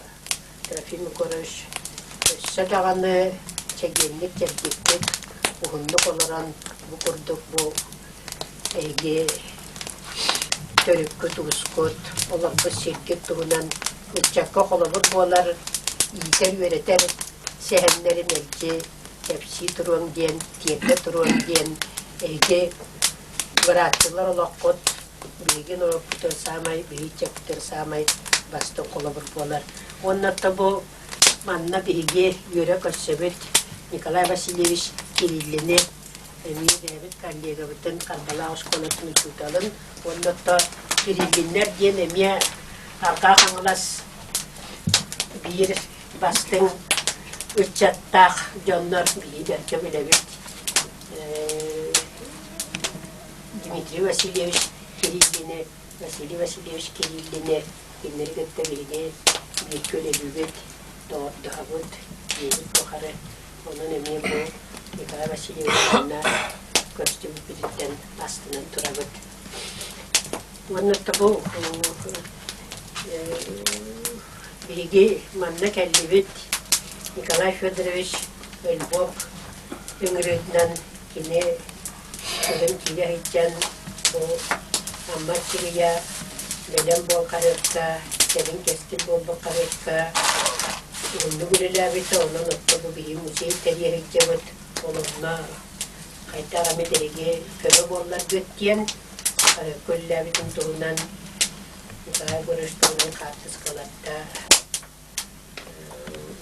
Трофим Егорович өссө даҕаны чэгиэнник, чэбдиктик, уһуннук олорон бу курдук бу Эһиги төрүккүт-уускут, олорбут сиргит туһунан ыччакка холобур буолар, иитэр-үөрэтэр сэһэннэри мэлдьи кэпсии туруом диэн, тиэрдэ туруом диэн эһиги бырааттыылар олоххут биһиги норуоппутугар саамай, биһиги ыччаппытыгар саамай бастыҥ холобур буолар. Уонна бу. Манна биһиги үөрэ көрсөбүт Николай Васильевич Кириллини, эмиэ бэйэбит коллегабытын, Харбалаах оскуолатын учууталын уонна оттон Кириллиннэр диэн эмиэ Арҕаа Хаҥалас биир бастыҥ ыччаттаах дьоннор биһиги бэркэ билэбит. Дмитрий Васильевич Кириллини, Василий Васильевич Кириллини кинилэри кытта биһиги бииргэ үлэлиибит, доҕордоһобут, диэбит тухары. Онон эмиэ бу Николай Васильевич манна көрсүбүппүтүттэн астынан турабыт. Уонна бу биһиги манна кэллибит Николай Федорович Өлбок ыҥырыытынан кини кыһын киирэ сылдьан бу Амма Аччыгыйа бэлэм буол хаһыакка, кэлин кэскил буолбут хаһыакка уһуннук үлэлээбитэ, онон отто бу биһиги музей тэрийэ сылдьабыт, ол онно хайдах эмит эһиги көмө буолларгыт диэн хаһыакка үлэлээбитин туһунан Николай Егорович туһунан хаартыскаларда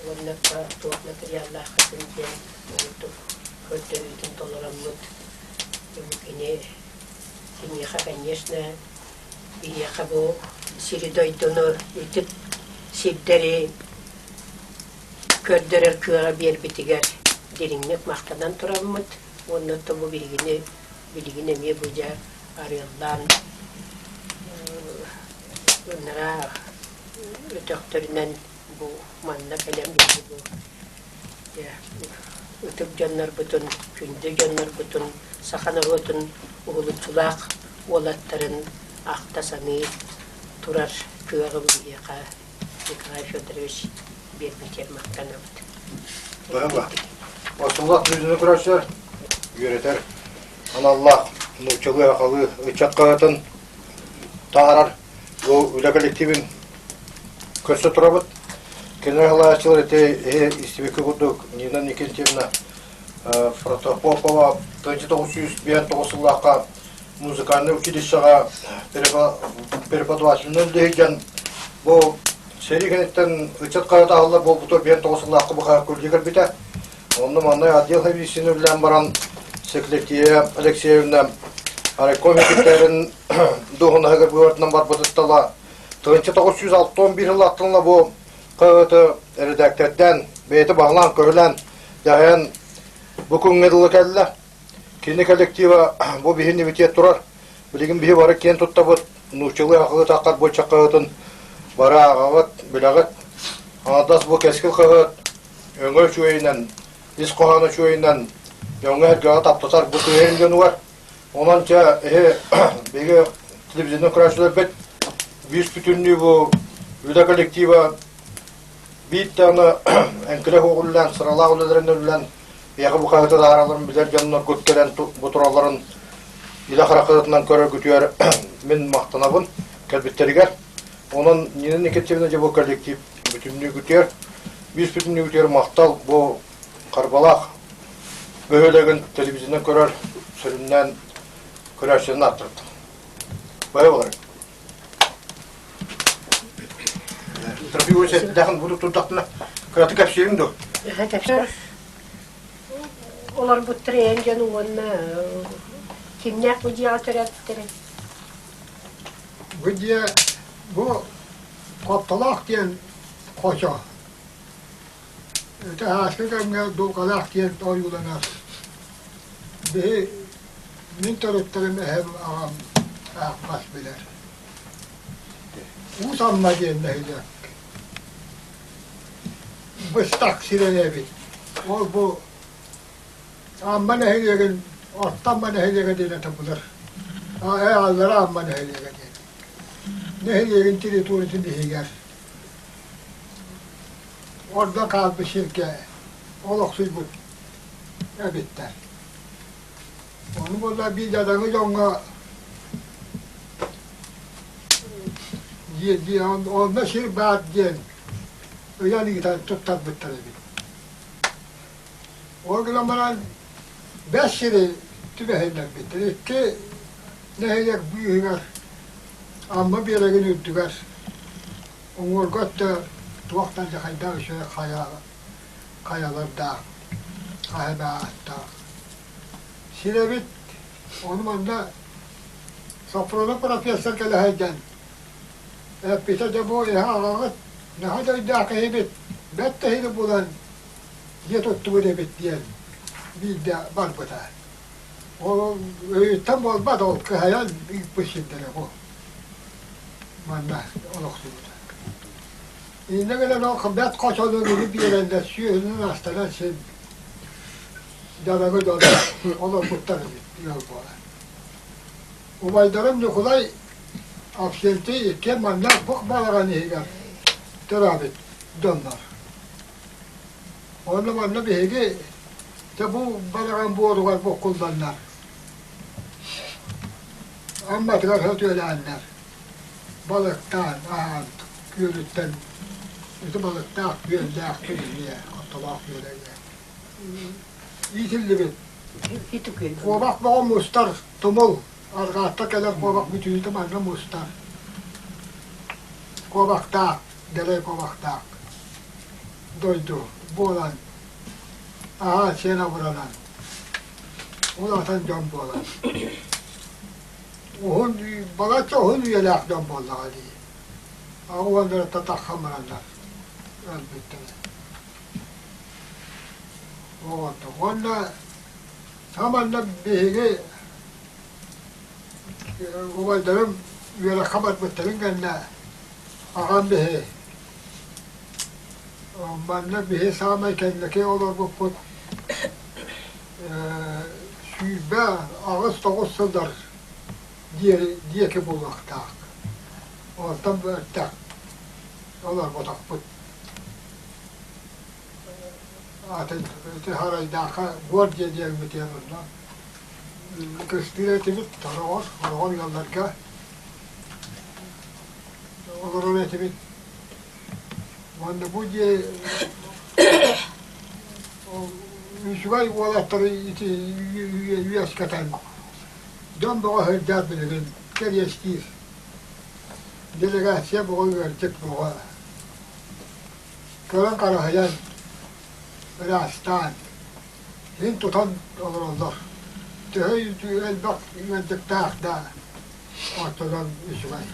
уонна туох материаллааххытын диэн ордук көрдөрүүтүн толороммут кини киниэхэ, конечно, биһиэхэ бу сири-дойдуну ытык сирдэри көрдөрөр кыаҕы биэрбитигэр дириҥник махтанан тураммыт уонна оттон бу биһигини билигин эмиэ бу дьэ арыаллаан ынараа өтөхтөрүнэн бу манна кэлэн биһиги бу ытык дьоннорбутун, күндү дьоннорбутун, саха норуотун уһулуччулаах уолаттарын ахта-саныы турар кыаҕы биһиэхэ Николай Федорович биэрбитигэр махтанабыт.
Осулах бүлүүнү көрсөр, үөрэтэр аналлаах нууччалыы сахалыы ыччат хаһыатын таһаарар бу үлэ коллективин көрсө турабыт. Кинилэр салайааччылар ити истибиккэ курдук Нина Никитьевна Протопопова 1959 сыллаахха музыкальнай училищеҕа преподавателинэн үлэлэһэн бу сэрии кэнниттэн ыччат хаһыата аһыллар буолбута 59 сыллаахха бу күллү кэлбитэ. Онно манна отдел комиссияны үлэлээн баран Секлетия Алексеевна райком секретарын дуоһунаһыгар быыбарынан барбытыттала 1961 сыллаахтан бу хаһыаты эрэдээктэрдээн бэйэтэ баһылаан-көһүлээн дьаһайан бу күҥҥэ дылы кэллэ. Кини коллектива бу биһини битиэ турар. Билигин биһи бары киэн туттабыт, нууччалыы аҕалыы таххар бу хаһыатын бары ааҕаҕыт, билэҕит. Аҥардас бу кэскил хаһыат өҥө үчүгэйинэн, ис хоһооно үчүгэйинэн дьоҥҥо-сэргэҕэ таптатар бу тыаһын дьонугар. Онон чэ, эһи биһиги телевизионный көрөөччүлэрбит биир бүтүннүү бу үлэ коллектива биир даҕаны эҥкилэ суох сыралаах үлэлэрин үлэлээн Биһиэхэ бу хаһыаты таһааралларын билэр дьонноргут кэлэн бу туралларын илэ хараххытынан көрөргүтүгэр мин махтанабын кэлбиттэригэр. Онон Нина Никитична дьэ бу коллектив бүтүннүүгүтүгэр, биир бүтүннүүгүтүгэр махтал бу Харбалаах бөһүөлэгин телевизионан көрөр сүрүннээн көрөөччүнэн ааттырдым. Бай болар. Трофимович эттэхин буду турдахтына кыраты кэпсиэриҥ дуо?
Кэпсээр. Олорбуттар эйэн дьон уонна кимнээх бу дьиэҕэ төрөөбүттэрин?
Бу дьиэ бу Хоптолоох диэн хочо. Ити ааспыт кэмҥэ Дулҕалаах диэн ойууланар. Биһи мин төрүттэрим эһэм аҕам аахпас билэр. Уус Амма диэн нэһилиэк быстах сирэ эбит. Ол бу Амма нэһилиэгин Орто Амма нэһилиэгэ диэн этэ булар. Аллара Амма нэһилиэгэ диэн. Нэһилиэгин территориятын иһигэр ордон хаалбыт сиргэ олохсуйбут эбиттэр. Ону буолла биир дьадаҥы дьоҥҥо онно сир баар диэн ыйан ыытан туттарбыттар эбит. Ол гынан баран бэс сири түбэһиннэрбиттэр. Икки нэһилиэк быыһыгар Амма биэрэгин үрдүгэр уҥуоргу өттө. Туохтан да хайдах үчүгэй хайа хайалардаах, хаһынааттаах. Сир эбит, ону манна Софронов профессор кэлэ сылдьан эппитэ дьэ бу эһэ аҕаҕыт наһаа да өйдөөх киһибит, бэрт да иһини булан дьиэ туттубут эбит диэн биирдэ барбыта. Ол өйүттэн буолбат, ол кыһайан ыыппыт сирдэрэ бу. Манна олохсуйбута. Иннэ гынан ол бэрт хочону киһи биэрэннэр сүөһүнүн астаран син дьарыгы дьоно олорбуттар эбит ыал буолан. Убайдарым Ньукулай Авсентий иккиэн манна бук балаҕан иһигэр төрөөбүт дьоннор. Онно манна биһиги дьэ бу балаҕан буоругар буккулланнар Амматыгар сөтүөлээннэр балыктаан аһаан күөлүттэн ити балыктаах күөллээх күөлэ ортолоох күөлэ иитиллибит куобах бөҕө мустар тумул арҕаатта кэлэр куобах бүтүүтэ манна мустар куобахтаах дэлэй куобахтаах дойду буолан аһаан сиэн абыранан улаатан дьон буолан уһун балачча уһун үйэлээх дьон буоллаҕа дии уоннарыттан таххан бараннар өлбүттэрэ уонна саманна биһиги убайдарым үөрэххэ барбыттарын кэннэ аҕам биһи Манна биһи саамай кэнники олорбуппут 28 9 сылдар диэки буолуохтаах. Онтон бэттэх олорботохпут. Атын ити Харайдаахха буор дьиэ диэбитигэр онно кыстыыр этибит, хороҕор, хороҕор ыалларга олорор этибит. Уонна бу дьиэ үчүгэй уолаттары ити үөскэтэн дьон бөҕө сылдьар билигин кэриэстиир. Делегация бөҕө ыалдьыт бөҕө. Көрөн хараһыйан, ыраастаан, син тутан олороллор. Төһө элбэх ыалдьыттаах да ортонон үчүгэй.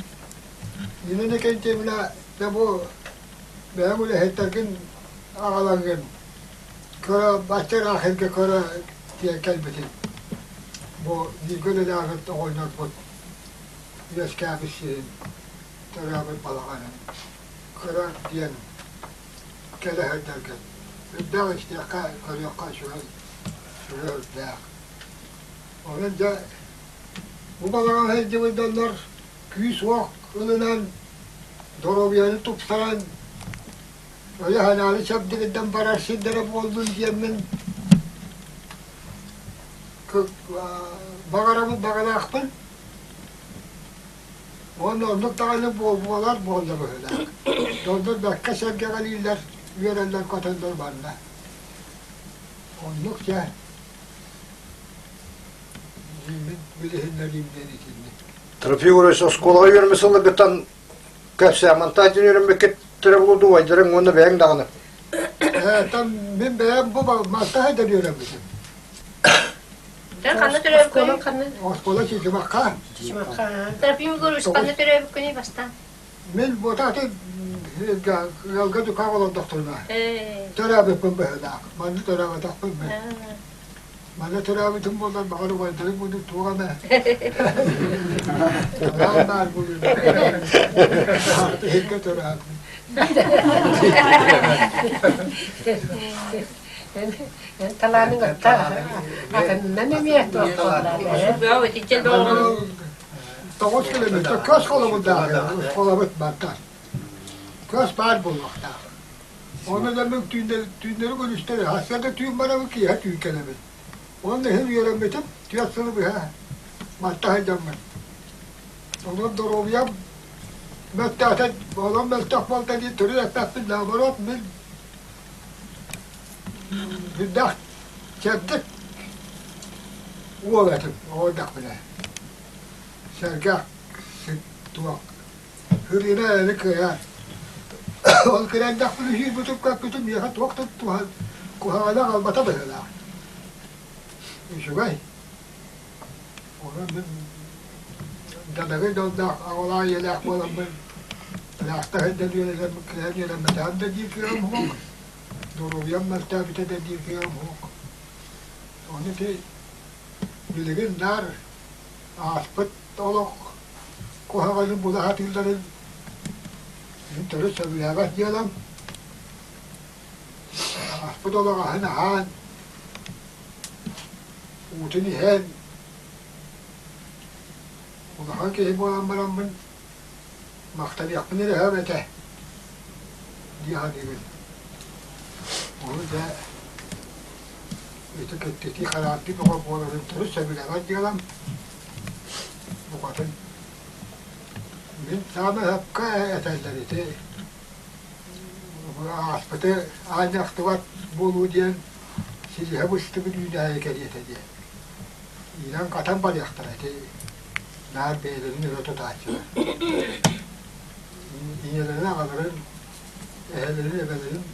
Нина Никентьевна, дьэ бу бэйэҥ үлэһиттэргин аҕалаҥҥын көрө, бачча ыраах сиргэ көрө диэн кэлбитиҥ. Бу бииргэ үлэлээбит оҕонньорбут үөскээбит сирин, төрөөбүт балаҕанын көрө диэн кэлэ сылдьаргын үрдээх истиэххэ, көрүөххэ үчүгэй, үчүгэй үрдээх. Онон дьэ бу балаҕан сылдьыбыт дьоннор күүс-уох ылынан, доруобуйаны тупсаран, өйө-санааны чэбдигирдэн барар сирдэрэ буоллун диэммин баҕарабын баҕалаахпын. Уонна оннук даҕаны буолар буолла быһыылаах. Дьоннор бэккэ сэргэҕэлииллэр, үөрэллэр-көтөллөр манна. Оннук дьэ. Билиһиннэриим диэн итинник.
Трофим Егорович оскуолаҕа үөрэммит сылларгыттан кэпсээн монтажын үөрэммиккит буолуо убайдарыҥ уонна бэйэҥ даҕаны.
Там мин бэйэм бу монтаждан үөрэммитим.
Ханна төрөөбүккүнүй? Ханна?
Оскуола Чычымахха.
Чычымахха.
Трофим Егорович ханна төрөөбүккүнүй бастаан?
Мин буотааты ыалга дукаах олордохторуна төрөөбүппүн быһыылаах. Манна төрөөбөтөхпүн мин. Манна төрөөбүтүм буоллар баҕар убайдарым курдук туох эмэ анаан баар буолуо. Иһиргэ төрөөбүт.
Талааныҥ отта атынынан эмиэ туох
Тоҕус километр көс холобурдаах холобут бартар. Көс баар буолуохтаах. Онно да мин түүннэри күнүстэри сарсыарда түүн барабын, киэһэ түүн кэлэбин. Уонна иһин үөрэммитим, түөрт сылы быһа манта сылдьаммын. Онон доруобуйам мөлтөөтө, онон мөлтөх буолта дии төрүт эппэппин, наоборот, мин сүрдээх чэбдик уол этим, оҕо эрдэхпинэ. Сэргэх, туох, Хырыына эни кыайар. Ол кыра эрдэхпинэ сүүрбүтүм көппүтүм миэхэ туох да туһа куһаҕаны аҕалбата быһыылаах. Үчүгэй. Онон мин дьадаҥы дьоллоох аҕалаах ийэлээх буоламмын ыраахта сылдьан үөрэнэммин кыайан үөрэммэтэҕим да диир кыаҕым суох, доруобуйам мөлтөөбүтэ да диир кыаҕым суох. Ону ити билигин наар ааспыт олох куһаҕанын була сатыылларын мин төрүт сөбүлээбэт дьыалам. Ааспыт олох аһын аһаан, уутун иһэн, улахан киһи буолан бараммын махтаныахпын эрэ сөп этэ дии саныыбын. Ону дьэ ити кэпсэтии хараардыы бөҕө буоларын төрүт сөбүлээбэт дьыалам. Букатын мин саамай сөпкө этэллэр ити ааспыты аанньахтыбат буолуу диэн силиһэ быстыбыт үүнээйи кэриэтэ диэн. Иирэн-хатан барыахтара ити наар бэйэлэрин өрө тутааччылар. Ийэлэрин, аҕаларын, эһэлэрин, эбэлэрин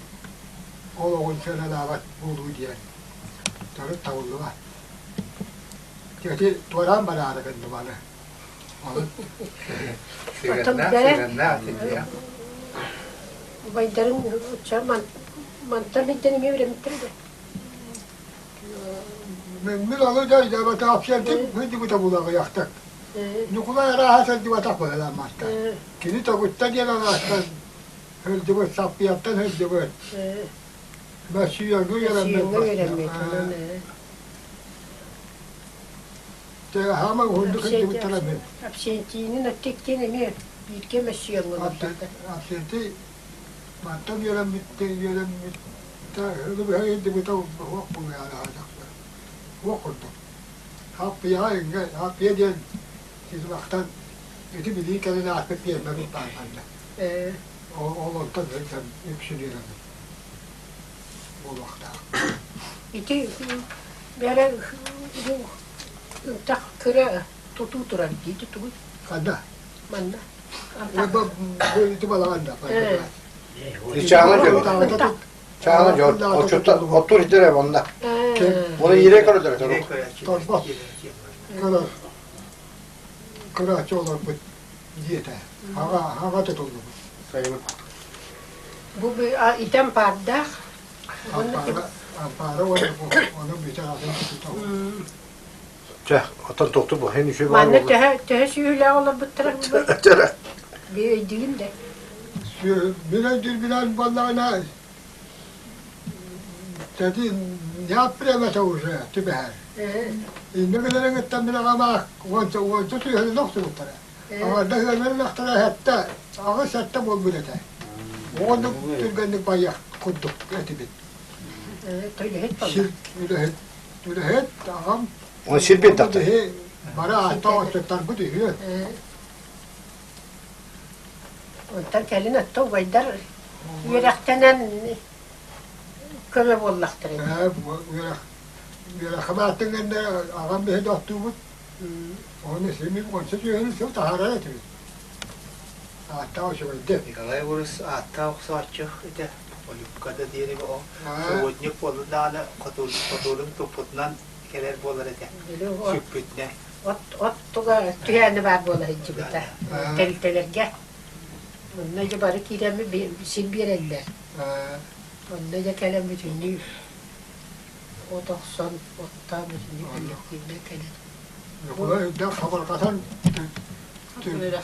олоҕун сыаналаабат буолуу диэн төрүт табыллыбат. Ити туораан бараары гынным аны.
Сыһыаннаах, сыһыаннаах Убайдарын мантан илдьэн эмиэ үөрэммиттэр да.
Мин алы да өйдөөбөтөх сэрдим сылдьыбыта булаҕыйахтык. Ньукулай арааһа сылдьыбатах быһыламматтар. Кини Тогутта диэн алаастан сылдьыбыт, Саппыйаттан сылдьыбыт. Мөссүйүөҥҥэ үөрэммит. Хаама уһуннук сылдьыбыттара мин.
Авсентийнин Аттиктин эмиэ бииргэ мөссүйүөҥҥэ олорбуттар.
Авсентий мантан үөрэммиттэ үөрэммиттэ ылыбыһа илдибитэ уһуох буолуйаалаһаатахтар. Уох курдук. Хаппыйаҕа иҥҥэ хаппыйа диэн ситимахтан ити билии кэлин ааспыт пиэрмэбит баар манна. Ол онтон сылдьан үксүн үөрэммит буолуохтаах.
Ити бэрэ ынтах кыра тутуу турар дии тугуй?
Ханна?
Манна.
Ити балаҕан да.
Чаана дьон. Чаана дьон. Оттур итере онна. Оны ире көрөлөр.
Торбос. Көрөр. Көрөөччү олорбут диэтэ. Хаҕа хаҕа тутуллубут.
Сайылык.
Бу итэн паардаах.
Ампаара уонна ону бүтэ атын тутуллубут.
Чэ, оттон тохту бу һин үчүгэй
Манна төһө төһө сүөһүлээх олорбуттара
Чэ.
Би өйдүүгүн да.
Мин өйдүүрбүнэн буоллаҕына тэти неапрелата уже түбэһэр. Иннэ гынарыҥыттан мин аҕамаах уонча уонча сүөһүлүн охсубуттара. Аҕарда ыанар сэттэ, аҕыс сэттэ буолбут этэ. Оҕоннук түргэнник байыах курдук этибит.
Үлэһит
Сир үлэһит үлэһит аҕам
Ол сир биэрдэхтэр.
Бары ааттаах отчуттарбыт үһүө.
Онтон кэлин отто убайдар үөрэхтэнэн көмө буоллахтара.
Үөрэх үөрэххэ бааттын гэннэ аҕам биһи тохтуубут. Оны симин онсу түһэн сыл таһаарар этибит. Ааттаах үчүгэйдик.
Николай Урус ааттаах охсооччу этэ. Олюбкада диэри о субботник буоллун даҕаны хотуурун туппутунан кэлэр буолар этэ. Сүкпүтүнэн.
От от туга түһээни баар буола сылдьыбыта. Тэрилтэлэргэ. Онно дьэ бары киирэммит сир биэрэллэр. Онно дьэ кэлэн бүтүннүү от охсон, оттоон бүтүннүү кэллэктиибинэн кэлэн.
Ньукулай үрдэх хабарҕатан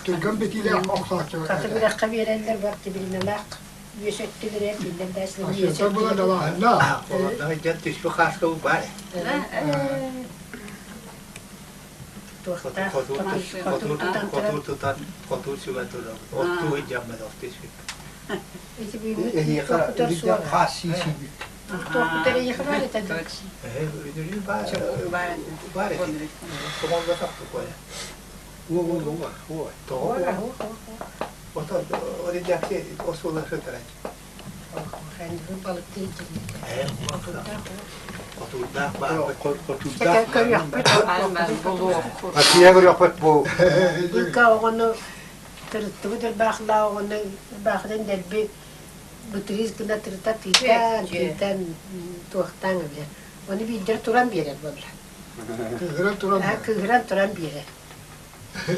түргэн битиилээх охсооччу
Хаты үрэххэ биэрэллэр бар тибилиналаах үөс өттүлэрэ кинилэр да
Асыта була далааһыннаах.
Олордоҕо дьон түспүт хааска баар.
Туохтаах
Хотуур тутан, хотуур сүгэн турар. Оттуу сылдьаммыт оттуу сүгэн.
Эһиэхэ үрдэх хаас сиисийбит.
Туохпутар эйиэхэ баар этэ
Үнүрүү баар баар этэ. Тоҥоллотох тукуоя.
Уо уо
Тоҕо? Ото оридяки осула сытарай.
Балыктыы
Хотуурдаах баар.
Хотуурдаах. Россия көрүөхпүт бу.
Быка оҕону тырыттыбыт ырбаахлаа оҕону ырбаахытын дэлби. Бытырыыс гына тырыта тыытан, тыытан туохтаан эбилэр. Ону биирдэр туран биэрэр буолла.
Кыыһыран туран
Кыыһыран туран биэрэр.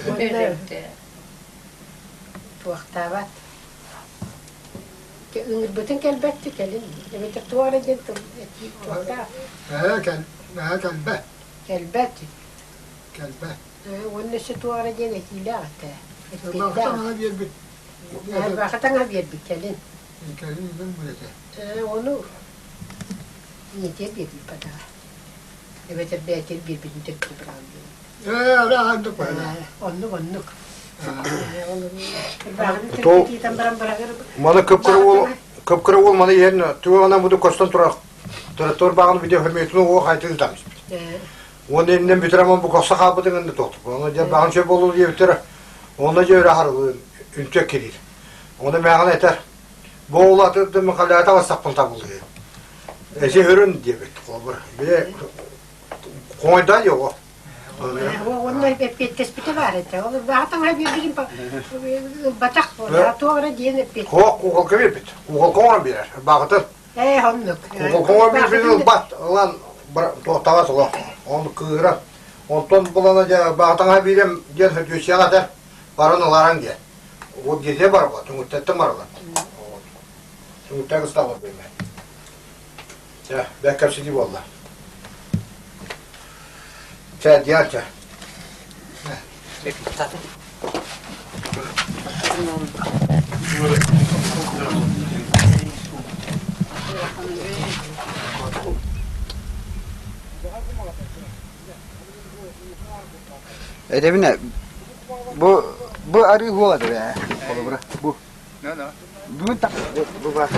Уонна туохтаабат. Ыҥырбытын кэлбэтти кэлин. Эбэтэр туох эрэ диэн тыл этии туохтаах.
Ээ кэл, ээ кэлбэт.
Кэлбэт.
Кэлбэт.
Уонна өссө туох эрэ диэн этиилээх этэ.
Ырбаахы биэрбит.
Ырбаахы таҥаһа биэрбит кэлин.
Кэлин илин билэтэ.
Ону ийэтигэр биэрбит бадаҕа. Эбэтэр бэйэтигэр биэрбитин төттөрү быраҕан биэрбит.
Ээ, ара оннук баҕана.
Оннук, оннук. Ырбаахыны тиргитиитэн баран быраҕыр.
Маны кыпкыра уол кыпкыра уол маны иһэн туоҕунан буду көстөн турар тротуар баҕаны видео хөмүөтүн уо хайтын тамыс. Уонна иннин бүтэрэмон бу косса хаалбытын гынна туохтук. Оны дьэ баҕан сөп болуу диэбиттэр. Онно дьэ өрө харылыын үнтүөк кириир. Оны мээҕин этэр. Бу улаатырдым халаата бассаппын табылыы. Эси хөрүн диэбит. Холбур. Бile хоҥойдаа йоҕо.
Онно эппиэттэспитэ баар этэ. Ол баатаҥа биэрбитин ылбатах буолла. Туох эрэ диэн эппиэт.
Хоох куукалка биэрбит. Куукалка оҥорон биэрэр. Баҕытын.
Ээ, оннук.
Куукалка биэрбитин ылбат. Ылан туохтаҕа суох. Оны кыыра. Онтон булана дьэ баҕатаҥа биирэм диэн сөтүөссэҕэ этэр. Баран ыларан диэн. Вот дьиэ барба, түҥүттэттэн баралар. Түҥүттэн кысталар бэймэ. Чэ, бэк кэпсэтии буолла. Чэ, диэн чэ.
Этэбинэ, бу бу арыы хуола ээ, холобура, бу. Бүгүн бу баар.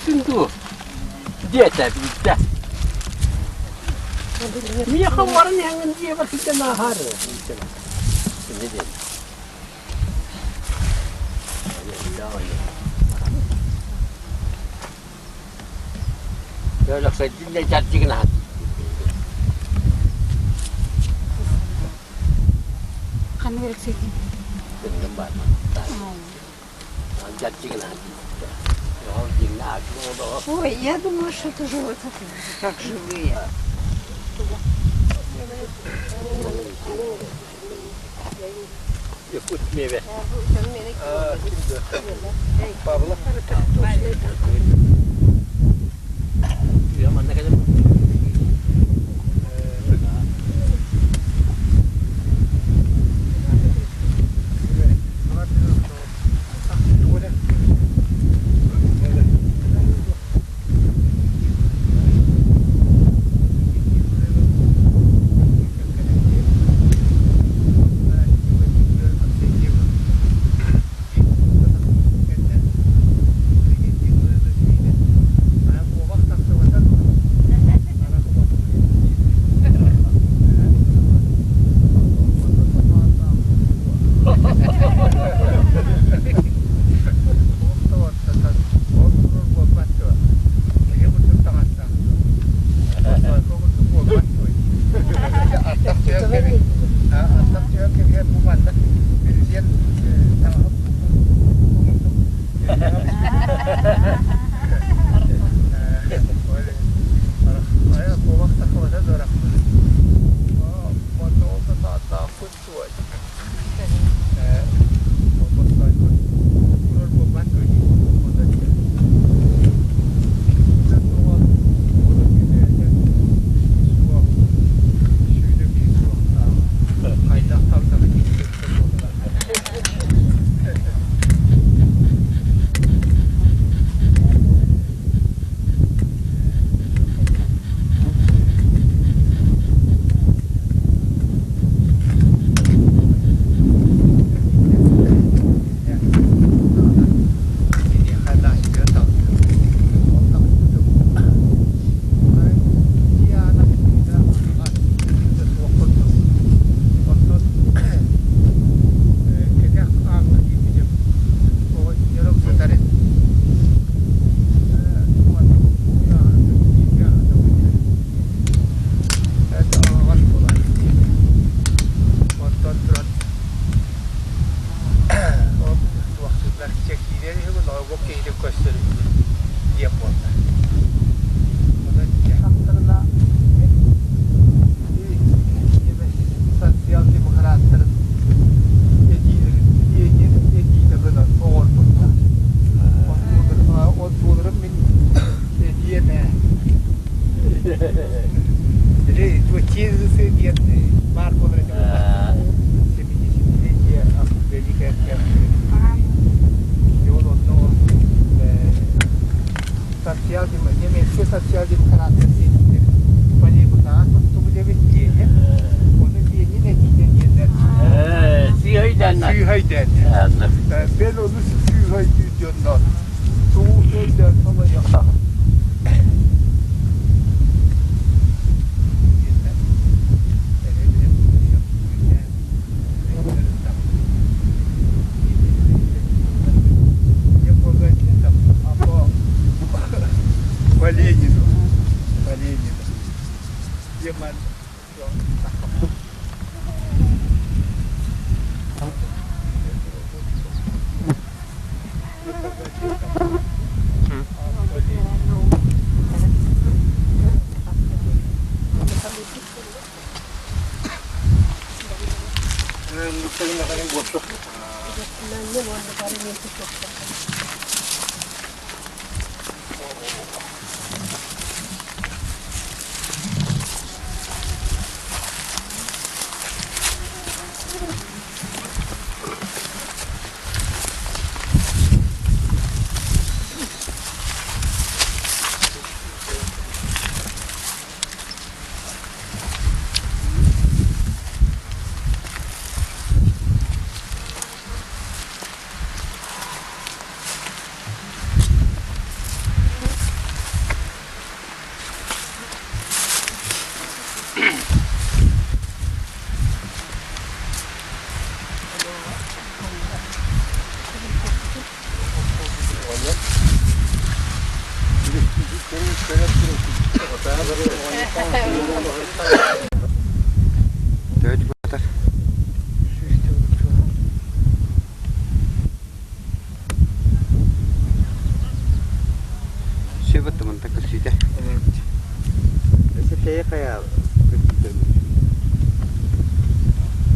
Эппин дуу диэтэ биирдэ. Миэхэ баран иһэҥҥин дьиэбэр сылдьан ааһаар Инньэ диэн. Өлөксөйдүүн да дьардьыгын аһат.
Ханнык Өлөксөйдүүн?
Кынным баар. Дьардьыгын аһат.
Ой, я думаю, что это живое, как живые.
Якут мебе.
Павла.
Манна кэлэн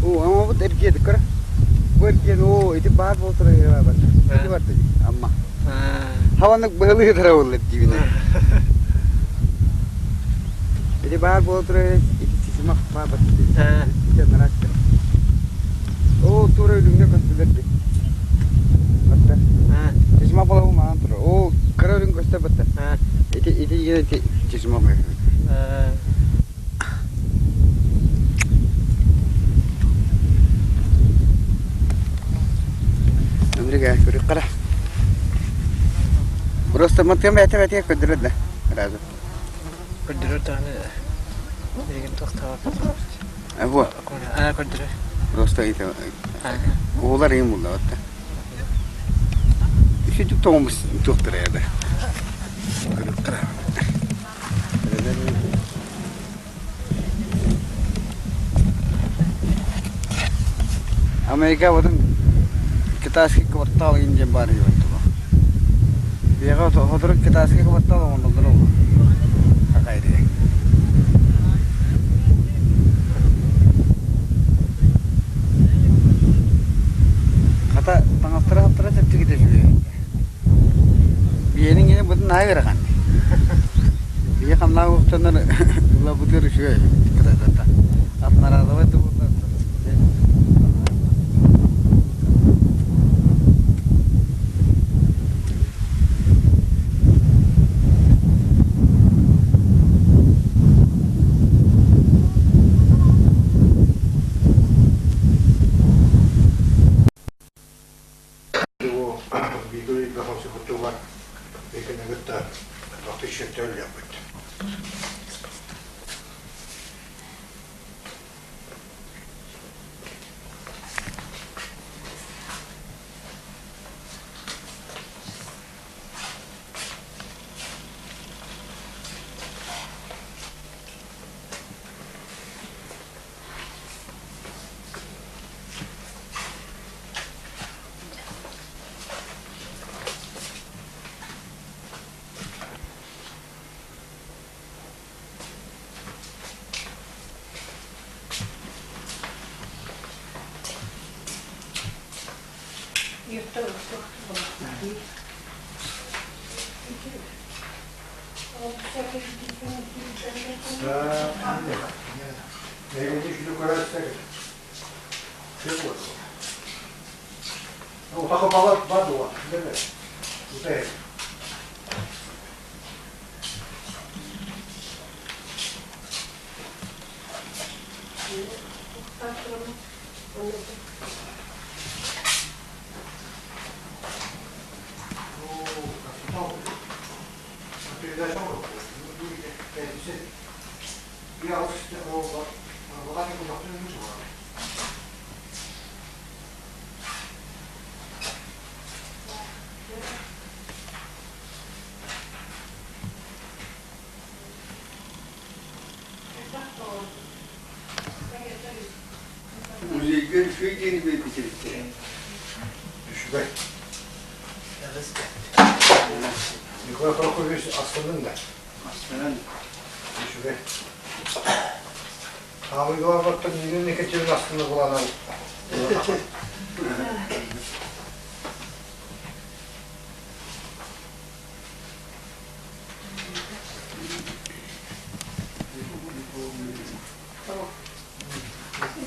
Оо, аммабыт эргиэт көр. Бу эргиэн оо ити баар буолтара бар. Ити бар дии Амма. Хаваннык быһылыы тара диибинэ. Ити баар буолтара ити сисимах баар бар. Ити нарастыр. Оо, тура үлүҥҥэ көстүлэр дии. Батта. Чычыма балабы маан тура. Оо, кыра үлүҥ көстөр батта. Ити ити ити чычыма Өмрүгэ көрүк Просто мантыам бэйэтэ бэйэтигэр көрдөрөр да сразу.
Көрдөрөр даҕаны билигин тохтообот.
Во.
Аа көрдөрөр.
Просто это оҕолор им булла да. Үсүтүк тоҕумус туохтара яда. Америка отын китайский квартал диэн баар Биэҕэ сотору китайский квартал оҥороллор ол хахайдыы. Хата таҥастара хаптара чэпчэкитэ үчүгэй. Биэниҥ иһин бутун наһаа ыарахан. Биһи хамнаах уохтанар ылабытыгар үчүгэй кытайдата. Атнараадабай да буоллар Музейга үчүгэй диэни биэрбит эбиттэр.
Үчүгэй. Николай Прокопьевич астынын да?
Астынан.
Үчүгэй. Хаамыйгаларбаттан Нина Екатерина астына буланан.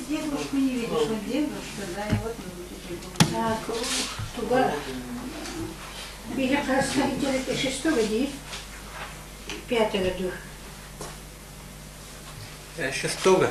Дедушку не видишь, вот дедушка, да, и вот
Так, туга Биһи хаста где-то шестого дии, пятого ду.
Шестого.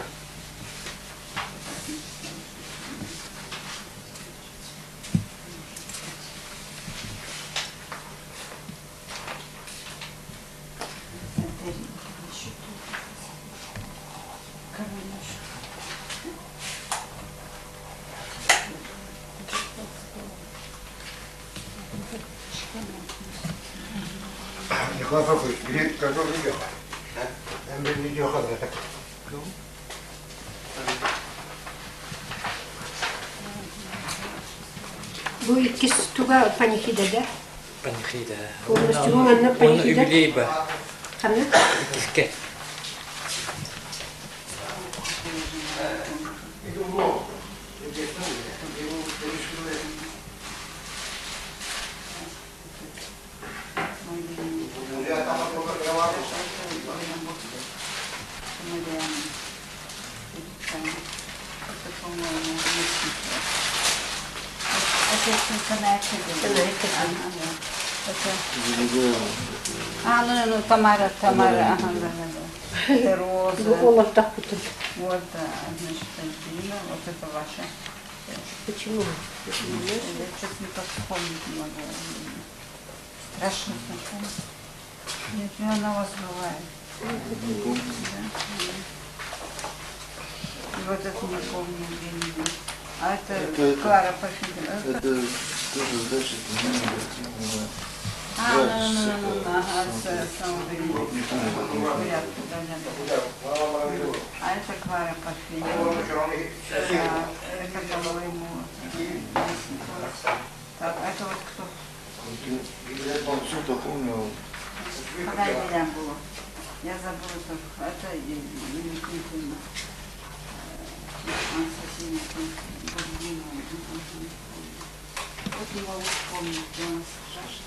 Николай Прокопьевич, били кажу видео. Эн bir видео хазар.
Бу иккис туга панихида да?
Панихида.
Полностью манна панихида.
Юбилей ба.
Ханна?
Иккиске.
А, ну, ну, Тамара, Тамара, ага, да, да, да. Это Роза. Вот, да, значит, Альбина, вот это ваша.
Почему?
Я сейчас никак вспомнить не могу. Страшно знакомо. Нет, ну она у вас бывает. Да. И вот это не помню, где не А это,
Это-
Клара Пофигина.
Это тоже сдача, это не надо.
А, ну, ну, ну, ну, ага, с самого
Не помню, как он.
порядка, да, да, да. А это Клара Пофигина. Так, это, по-моему, Так, а это вот кто?
Что-то помню.
Когда меня было? Я забыла только. Это Никитина. Анастасия Бурдинова. Вот не могу вспомнить, где у нас страшно.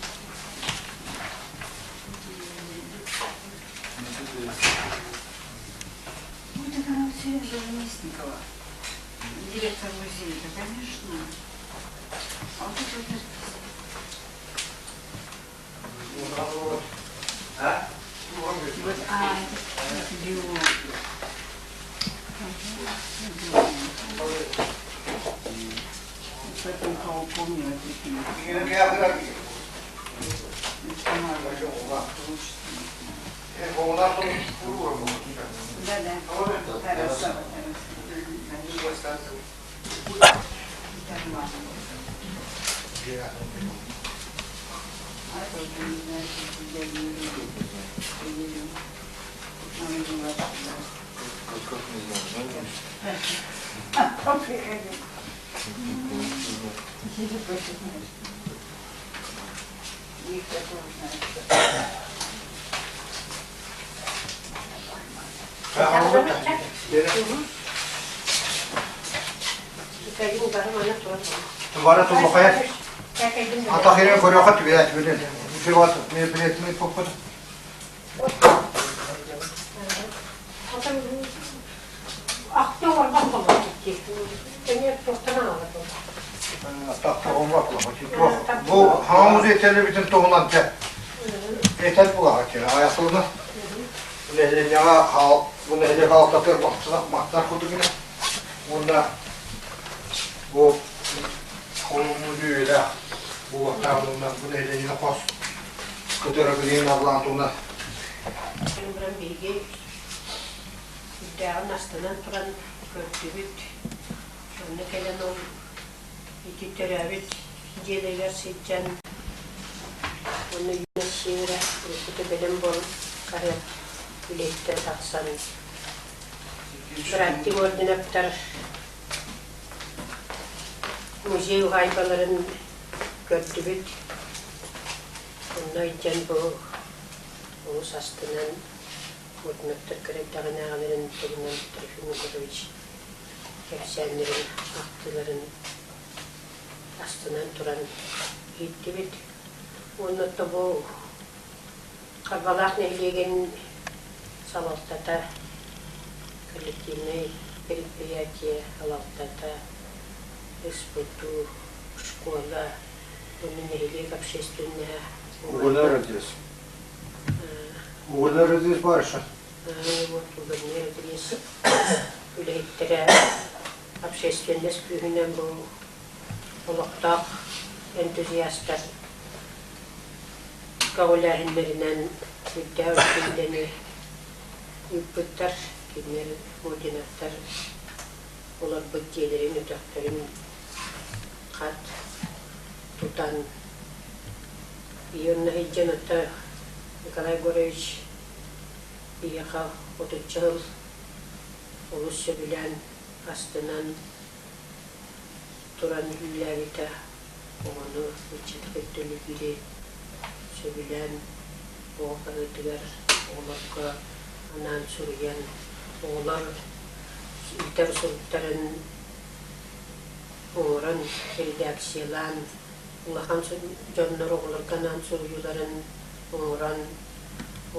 Ну, это она у Сережи Мясникова. Директор музея, да, конечно. А вот это вот артист. Вот, а, это биолог. Ага, Поэтому кого помню, это Да, да. Тарасова, Тарасова. А это уже не знаю, я не видела. Мама не ваша, да.
Как не знаю, да?
А, он приходил. Еле больше знаешь. Их такого знаешь.
Бара туллахая. Атахирен көрөөхөт билет билет. Фирват билет ми поппут. Бу хамыз этели битин туһунан те. Этел була хатыр. Аятылны. Нехе хал, бу нехе хал татыр мактана мактар кудугина. Онда бу холмузүйла бу вактарында бу нехе кос. Көтөрө билин аблантуна.
Биран биһиги сүрдээҕин астынан туран көрдүбүт. Онно кэлэн ол ити төрөөбүт дьиэлэригэр сылдьан онно Юность Севера уруккута бэлэм буол хаһыат үлэһиттэрэ тахсан бырааттыы Ординовтар музей уһаайбаларын көрдүбүт. Онно илдьэн бу олус астынан Ординовтар кыра эрдэҕинээҕилэрин туһунан Трофим Егорович кэпсээннэрин, ахтыыларын астынан туран иһиттибит. Уонна тобу Харбалаах нэһилиэгин салалтата, коллективнай предприятие салалтата, СПТУ, школа, уонна нэһилиэк общественная
Угольный разрез. Угольный разрез барыша.
Вот угольный разрез үлэһиттэрэ общественность күүһүнэн бу олохтоох энтузиастар көҕүлээһиннэринэн сүрдээх үлэни ыыппыттар. Кинилэр Модиновтар олорбут дьиэлэрин, өтөхтөрүн хат тутан Ионна сылдьан оттон Николай Егорович биһиэхэ отучча сыл олус сөбүлээн, астынан туран үлэлээбитэ. Оҕону, ыччаты кытта үлэлиири сөбүлээн оҕо хаһыатыгар оҕолорго анаан суруйан, оҕолор ыытар суруктарын оҥорон, редакциялаан, улахан дьоннор оҕолорго анаан суруйууларын оҥорон,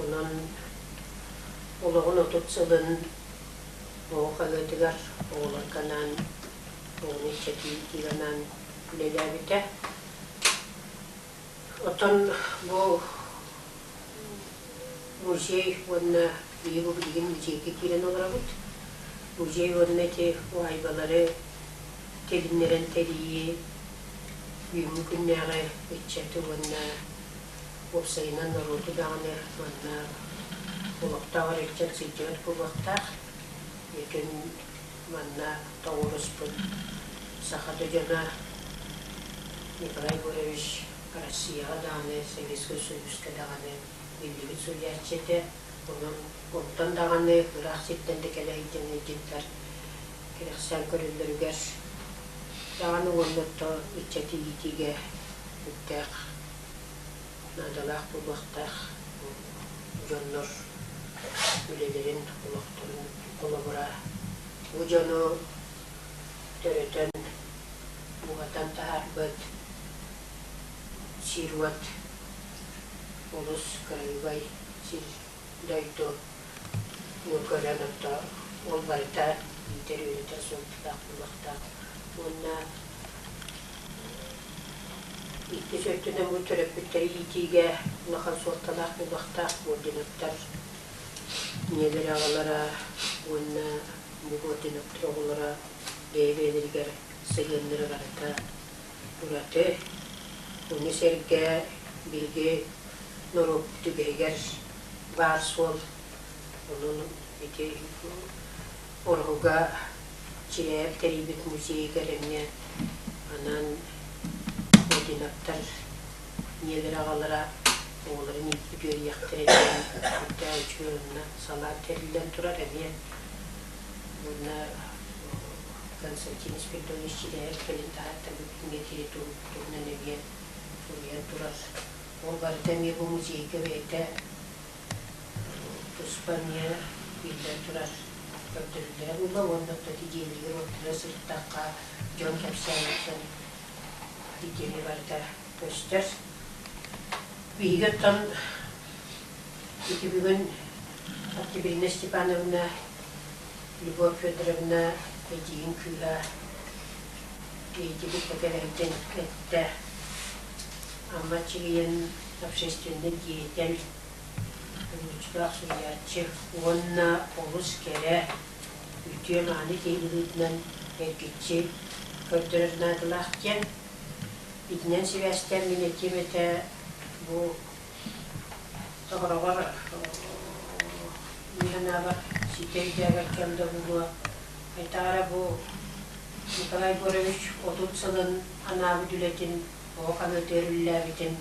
онон олоҕун 30 сылын оҕо хаһыатыгар оҕолорго анаан, оҕону иччэтии анаан үлэлээбитэ. Оттон бу музей уонна биһиги бу билигин музейга киирэн олоробут. Музей уонна ити уһаайбалары тилиннэрэн тэрийии бүгүҥҥү күннээҕи ыччаты уонна уопсайынан норуоту даҕаны манна олохтоох эрэ ыччат сылдьыбат буолуохтаах. Бүтүн манна тоҕуоруспут саха да дьоно Николай Егорович Россияҕа даҕаны, Советскай Союзка даҕаны биллибит суруйааччы этэ. Онон онтон даҕаны ыраах сиртэн да кэлэ сылдьан ыалдьыттар кэрэхсээн көрөллөрүгэр даҕаны уонна то ыччаты иитиигэ сүрдээх наадалаах буолуохтаах дьоннор үлэлэрин, олохторун холобура. Бу дьону төрөтөн, буһатан таһаарбыт сир-уот олус кырыыбай сир дойду көрөн отто ол барыта иитэр-үөрэтэр суолталаах буолуохтаах. Уонна иккис өттүнэн бу төрөппүттэри иитиигэ улахан суолталаах буолуохтаах орденоптар ийэлэрэ аҕалара уонна бу орденоптар оҕолоро бэйэ-бэйэлэригэр сыһыаннара барыта ураты. Ону сэргэ биһиги норуоппут үгэһигэр баар суол. Онон ити Ороһуга Чирээп тэрийбит музейыгар эмиэ анаан Модиноптар ийэлэрэ аҕалара оҕолорун ииппит үөрүйэхтэрэ диэн сүрдээх үчүгэй онно салаат тэриллэн турар эмиэ. Уонна Константин Спиридонович Чирээп кэлин таһааттарбыт күҥҥэ кири туһунан эмиэ суруйан турар. Ол барыта эмиэ бу музейга бэйэтэ туспа эмиэ биллэн турар көрдөрүллэрэ буолла уонна ити дьиэлэригэр-уоттарыгар сырыттахха дьон кэпсээниттэн итини барыта көстөр. Биһиги оттон ити бүгүн Октябрина Степановна, Любовь Федоровна эдьиийин кыыһа Иитибит кэлэрдин эттэ. Амма Чигиэн общественный деятель, уһулуччулаах суруйааччы уонна олус кэрэ, үтүө-мааны киһи быһыытынан эргиччи көрдөрөр наадалаах диэн. Итинэн сибээстээн мин этиэм этэ бу тоҕороҕор мин санаабар ситэ өйдөөбөт кэм да буолуо. Айтаара бу Николай Егорович 30 сылын анаабыт үлэтин оҕо хаһыатыгар үлэлээбитин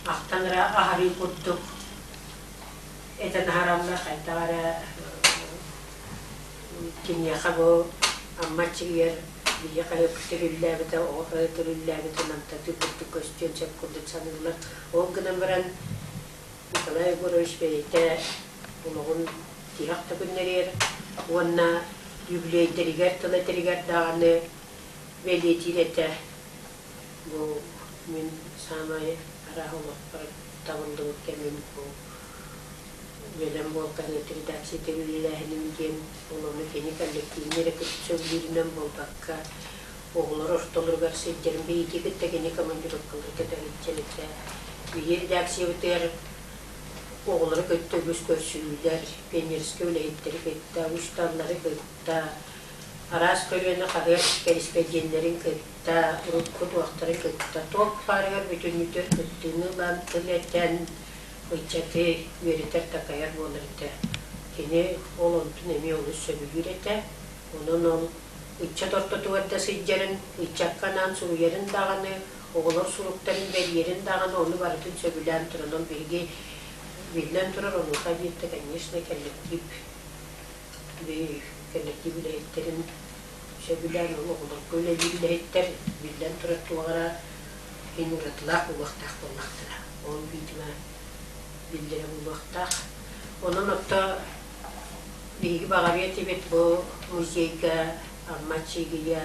ахтан эрэ аһарыы курдук этэн аһараллар хайдах эрэ киниэхэ бу Амма Аччыгыйар биһиги хаһыаппыт үлэлээбитэ, оҕо хаһыата үлэлээбитэ намтатыы курдук көстүөн сөп курдук саныыллар. Ол гынан баран Николай Егорович бэйэтэ олоҕун тиһэх да күннэригэр уонна юбилейдэригэр тыл этэригэр даҕаны бэлиэтиир этэ. Бу мин саамай арааһа олохпор табыллыбыт кэмим бу бэлэм буолтаһыат редакцията үлэлээһиним диэн ол ону кини коллективнай эрэ кытта сөбүлүүрүнэн буолбакка оҕолор ортолоругар сылдьарын биһиги кытта кини командировкаларга да сылдьар этэ. Биһиги редакциябытыгар оҕолору кытта үгүс көрсүһүүлэр, пионерскай үлэһиттэри кытта, учууталлары кытта, араас көлүөнэ хаһыат кэриспэдьиэннэрин кытта, урукку туохтары кытта туох баарыгар бүтүннүүтүгэр кыттыыны ылан, тыл этэн, ыччаты үөрэтэр-такайар буолар этэ. Кини ол онтун эмиэ олус сөбүлүүр этэ. Онон ол ыччат ортотугар да сылдьарын, ыччакка анаан суруйарын даҕаны, оҕолор суруктарын бэрийэрин даҕаны ону барытын сөбүлээн туран, ол биһиги биллэн турар, онуоха эбиэттэ, конечно, кэллэктиип кэллэктиип үлэһиттэрин сөбүлээн, ол оҕолорго үлэлиир үлэһиттэр биллэн турар туох эрэ иһин уратылаах буолуохтаах буоллахтара. Ол, видимо, биллэрэ буолуохтаах. Онон отто Биһиги баҕарыа этибит бу музейга Амма Аччыгыйа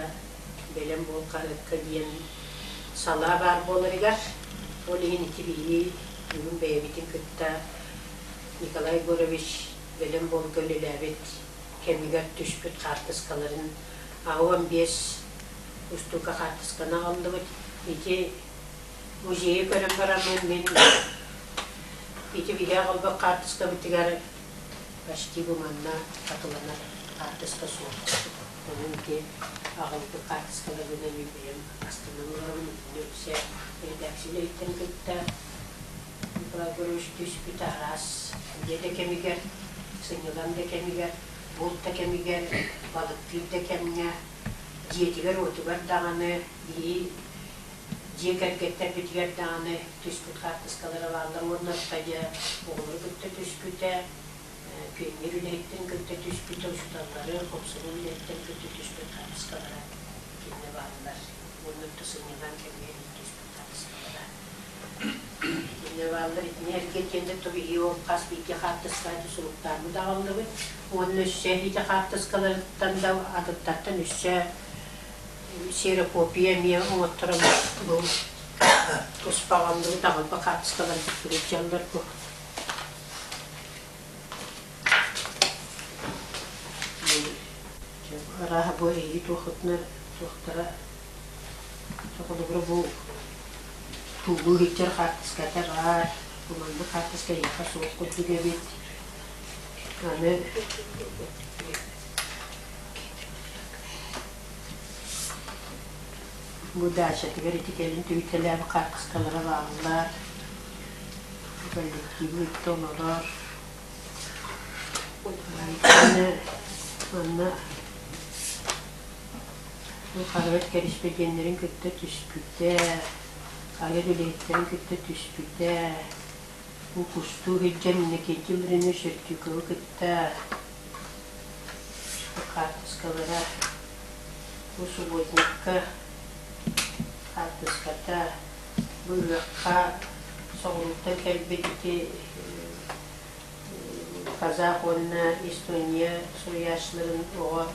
бэлэм буол хаһыакка диэн салаа баар буоларыгар. Ол иһин ити биһиги бүгүн бэйэбитин кытта Николай Егорович бэлэм буолга үлэлээбит кэмигэр түспүт хаартыскаларын 85 устуука хаартысканы аҕаллыбыт. Ити музейы көрөн бараммын мин ити биһи аҕалбыт хаартыскабытыгар почти бу манна хатыланар хаартыска суох. Онон ити аҕалбыт хаартыскаларбынан мин бэйэм астынан олоробун. Итиннэ үксэ редакция үлэһиттэрин кытта Николай Егорович түспүт араас дьиэ да кэмигэр, сынньалаҥ да кэмигэр, булт да кэмигэр, балыктыыр да кэмҥэ, дьиэтигэр-уотугар даҕаны биһи дьиэ кэргэттэрбитигэр даҕаны түспүт хаартыскалара бааллар уонна дьэ оҕолору кытта түспүтэ, пионер үлэһиттэрин кытта түспүтэ, учууталлары, хомсомуол үлэһиттэрин кытта түспүт хаартыскалара итиннэ бааллар уонна сынньалаҥ кэмигэр түспүт хаартыскалара итиннэ бааллар. Итини эргэ итиэннэ биһиги ол хас биирдии хаартысканы суруктааммыт аҕаллыбыт уонна өссө ити хаартыскаларыттан да атыттартан өссө Ксерокопия эмиэ оҥотторон бу туспа аҕаллыбыт аҕалба хаартыскаларбыт сылдьаллар бу. Арааһа бу эһиги туоххутуна туохтара холобура бу туулуу сылдьар хаартыската баар, бу маннык хаартыска эйиэхэ суох курдук эбит. Аны Бу даачатыгар ити кэлин түһүтэлээбит хаартыскалара бааллар. Коллективы кытта олорор. Аны манна бу хаһыат кэриспэдиэннэрин кытта түспүтэ, хаһыат үлэһиттэрин кытта түспүтэ. Бу кустуу сылдьан Иннокентий Лавринович Эртюковы кытта хаартыскалара бу субботникка хаартыската бу ыһыахха соҕурууттан кэлбит ити казах уонна Эстония суруйааччыларын оҕо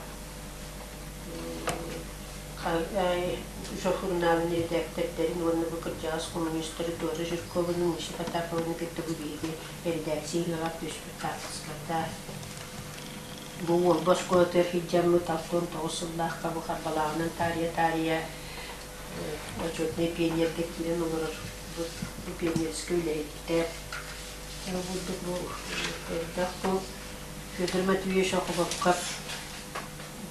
журналын эрэдээктэрдэрин уонна бу кырдьаҕас коммунистары Дора Жиркованы, Миша Потапованы кытта бу биһиги эрэдээксийэ ыһыаҕар түспүт хаартыската. Бу Уолба оскуолатыгар сылдьаммыт 69 сыллаахха бу Харбалааҕынан таарыйа-таарыйа отчетнай пионерга киирэн олорор бу пионерскай үлэһиттэр. Ол курдук бу элбэх бу Федор Матвеевич Охлопков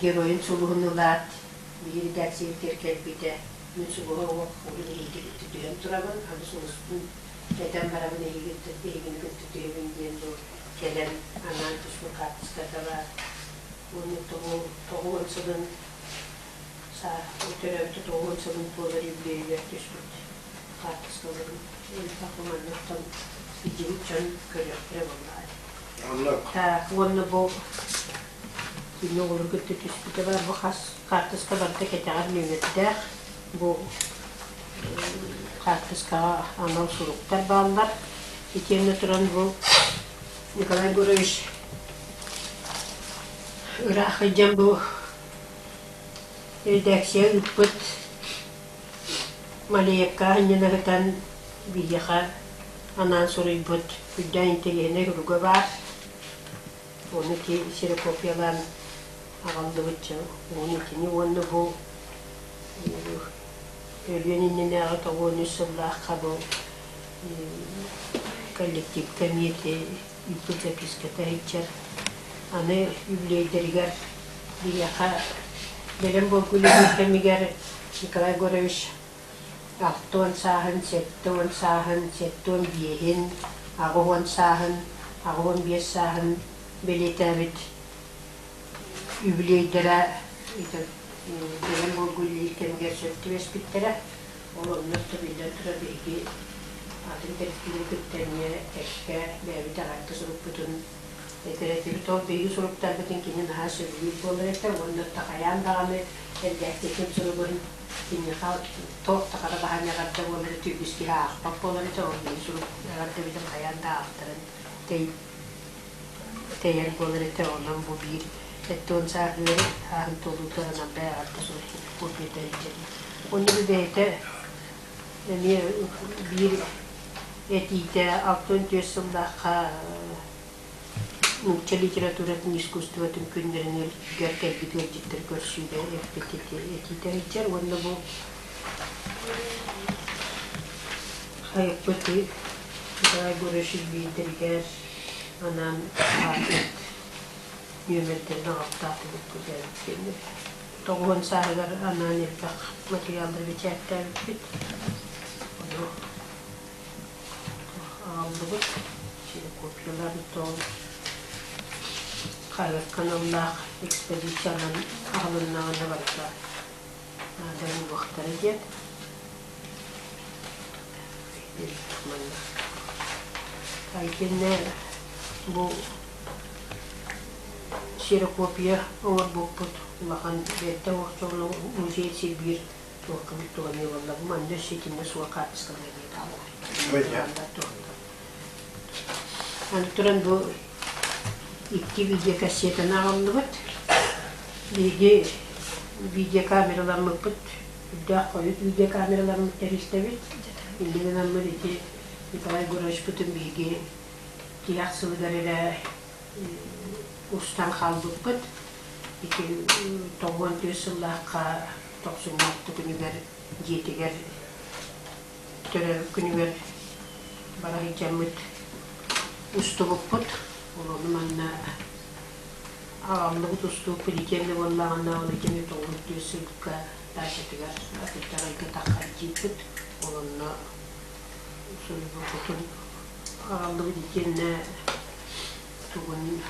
геройун сулуһун ылаат, биир редакциябытыгар кэлбитэ. Мин сулуһа олох эһиги кытта түһэн турабын, аны сулуспун этэн барабын эһиги эһигини кытта түһэбин диэн бу кэлэн анаан түспүт хаартыската баар. Уонна тоҕуон сылын төрөөбүтэ тоҕуон сылын туолар юбилейыгар түспүт хаартыскаларын элбэх манныктан сылдьыбыт дьон көрүөхтэрэ буоллаҕа. Так, уонна бу Кини оҕолору кытта түспүтэ баар. Бу хас хаартыска барыта кэтэҕэр нүөмэрдээх. Бу хаартыскаҕа анал суруктар бааллар. Итиэннэ туран бу Николай Егорович ыраах сылдьан бу редакция ыыппыт Малеевка анньына сытан биһиэхэ анаан суруйбут үрдээн интэриэһинэй суруга баар. Ону ити ксерокопиялаан аҕаллыбыт дьэ уһун итини уонна бу өлүөн иннинээҕи 93 сыллаахха бу коллективка эмиэ ити ыыппыт записката сылдьар. Аны үбүлүөйдэригэр биһиэхэ бэлэм буолбут үлэлиир кэмигэр Николай Егорович 60 сааһын, 70 сааһын, 75-ин, 80 сааһын, 85 сааһын бэлиэтээбит үбүлүөйдэрэ бэлэм буолгу үлэлиир кэмигэр сөп түбэспиттэрэ. Ол онно биллэн турар биһиги атын тэрилтэни кытта эмиэ кэккэ бэйэбит эҕэрдэ сурукпутун этэр этибит. Ол биһиги суруктарбытын кини наһаа сөбүлүүр буолар этэ уонна хайаан даҕаны элбээхтик суругун Киниэхэ туох да хара баһан эҕэрдэ буолар этэ, үгүс киһи аахпат буолар этэ, ол биһиги сурук эҕэрдэбитин хайаан да аахтаран тэйэр буолар этэ. Онон бу биир 70 сааһыгар ааһын туолуута анардай аҕарда копията илдьэн. Онно бу бэйэтэ эмиэ биир этиитэ 64 сыллаахха нуучча литературатын искусствотын күннэринигэр кэлбит ыалдьыттары көрсүүгэ эппит этиитэ сылдьар уонна бу хайыппыт Николай Егорович биирдэригэр анаан аатыт нүөмэрдэрин аҕалтаатыбыт бу Тоҕуһун сааһыгар анаан элбэх материаллары бэчээттээбиппит. Ону аҕаллыбыт. Копияларын тоҕун хаһыат каналлаах экспозициянан аҕалыннаҕына барыта наада буолуохтара диэн. Манна. Итиннэ бу ксерокопия оҥорбуппут улахан бэртэ охсоҕуна музей сирбиир туохха туһаныы буолла. Манна өссө итиннэ суох хаартыскалар эмиэ бааллар. Аны туран бу икки видеокассетаны аҕаллыбыт. Биһиги видеокамераламмыппыт, үрдээх хойут видеокамераламмыт тэристэбит. Инньэ гынаммыт ити Николай Егоровичпытын биһиги тиһэх сылыгар эрэ устан хаалбыппыт. Ити 94 сыллаахха тохсунньу күнүгэр дьиэтигэр төрөөбүт күнүгэр бара сылдьаммыт устубуппут. Ол ону манна аҕаллыбыт устубуппут итиэннэ буоллаҕына ол итини 94 сылга даачатыгар атыттарайга таххар дииппит. Ол онно суруйбуппутун аҕаллыбыт итиэннэ тугун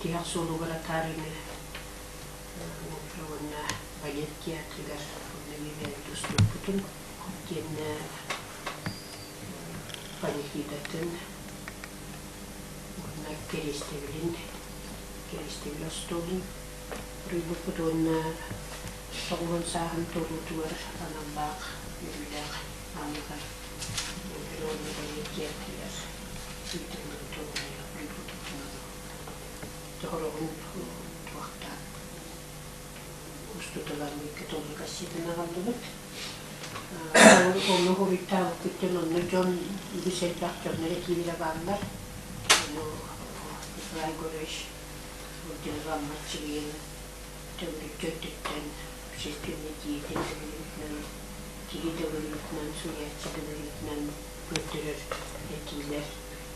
тиһэх суолугар атаарыыны опера уонна балет театрыгар онно эмиэ бэйэбит устубуппутун итиэннэ панихидатын уонна кэриэстэбилин кэриэстэбил остуолун уруйбуппут уонна 90 сааһын туолуутугар аналлаах үөрүүлээх аалыгар опера уонна балет театрыгар ыытыллыбыт уруйбуппутун тоһороҕун туохтаан устуталаан толору кассетаны аҕаллыбыт. Онно хоруйтаабыккыттан онно дьон үгүс элбэх дьоннор этиилэрэ бааллар. Ону Николай Егорович Орденоваммар чыгыйан төгүрүччү өттүттэн общественный деятель да быһыытынан, киһи да быһыытынан, суруйааччы да быһыытынан көрдөрөр этиилэр.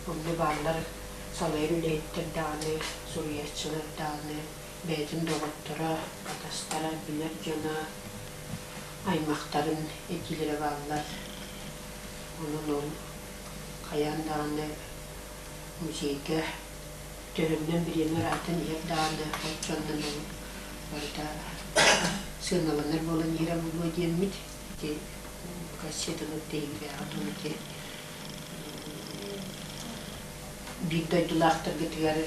Онно бааллар салайар үлэһиттэр даҕаны, суруйааччылар даҕаны, бэйэтин доҕотторо, атастара, билэр дьоно, аймахтарын этиилэрэ бааллар. Онон ол хайаан даҕаны музейга төһөннөн бириэмэ ыраатан иһэр даҕаны оччоннон ол барыта сыаналанар буолан иһэрэ буолуо диэммит ити кассетаны тэйиилээҕи тыл ити биир дойдулаахтаргытыгар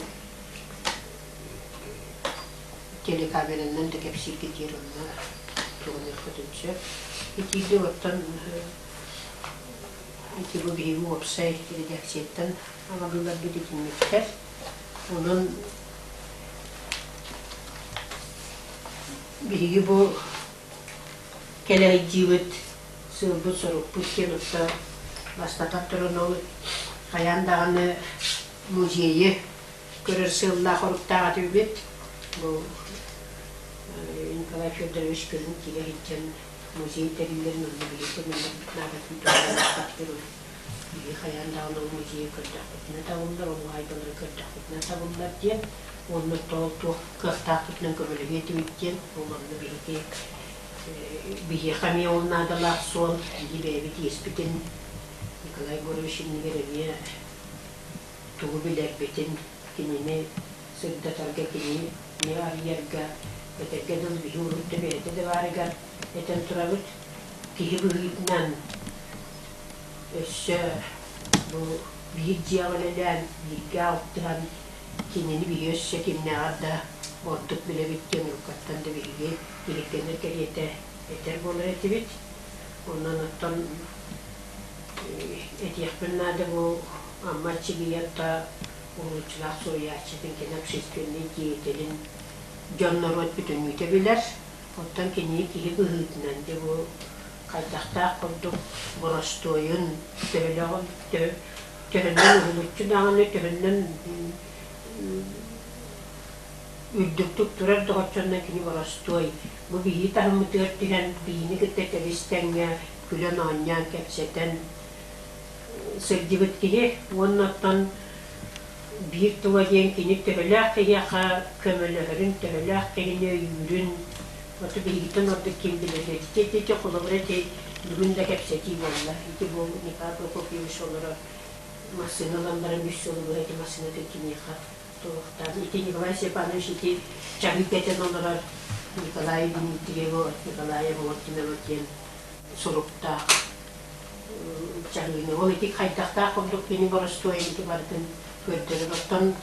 телекамеранан да кэпсииргэ диэри онно туһаныаххытын сөп. Итиирдик оттон ити бу биһиги уопсай редакцияттан аҕалыыларбыт итинниктэр. Онон биһиги бу кэлэйдиибит, сыалбыт-сорукпут диэн отто бастатан туран ол хайаан даҕаны музейы көрөр сыаллаах оруктаах этибит. Бу Николай Федорович кэлин киирэ сылдьан музей тэриллэрин онно билиэтин ыларбыт наадатын туһунан биһиги хайаан даҕаны ол музейы көрдөхпүтүнэ табыллар, ол уһаайбалары көрдөхпүтүнэ табыллар диэн уонна ол туох кыахтаахпытынан көмөлөһүө этибит диэн ол онно биһиги биһиэхэ эмиэ ол наадалаах суол биһиги бэйэбит иэспитин Николай Егорович иннигэр эмиэ тугу билэрбитин, кинини сырдатарга, кинини арыйарга, этэргэ дылы биһи урут да бэйэтэ да баарыгар этэн турабыт. Киһи быһыытынан өссө бу биир дьиэҕэ үлэлээн, бииргэ алтыһан, кинини биһи өссө кимнээҕэр да ордук билэбит диэн уруккаттан да биһиги киһиргэнэр кэриэтэ этэр буолар этибит. Онон оттон этиэхпин наада бу Амма Аччыгыйа да. уһулуччулаах суруйааччытын, кини общественнай деятелин дьон-норуот бүтүннүүтэ билэр. Оттон кинини киһи быһыытынан дьэ бу хайдахтаах курдук боростуойун, төһөннөн уһулуччу даҕаны, төһөннөн үрдүктүк турар доҕоччонно кини боростуой. Бу биһиги таһыммытыгар түһэн, биһини кытта тэбис-тэҥҥэ күлэн-оонньоон, кэпсэтэн сылдьыбыт киһи уонна оттон биир тыла диэн кини төһөлөөх киһиэхэ көмөлөһөрүн, төһөлөөх киһини өйүүрүн, оту биһигиттэн ордук ким билэр. Ити ити холобура ити бүгүн да кэпсэтии буолла. Ити бу Николай Прокопьевич олоро массыына ылан баран үс сылы быһа ити массыынатын киниэхэ туруохтаан. Ити Николай Степанович ити чаһыы кэтэн олорор Николай Дмитриева, Николая Мортинова диэн суруктаах чаһыыны. Ол ити хайдахтаах курдук кини боростуой ити барытын көрдөрөр. Оттон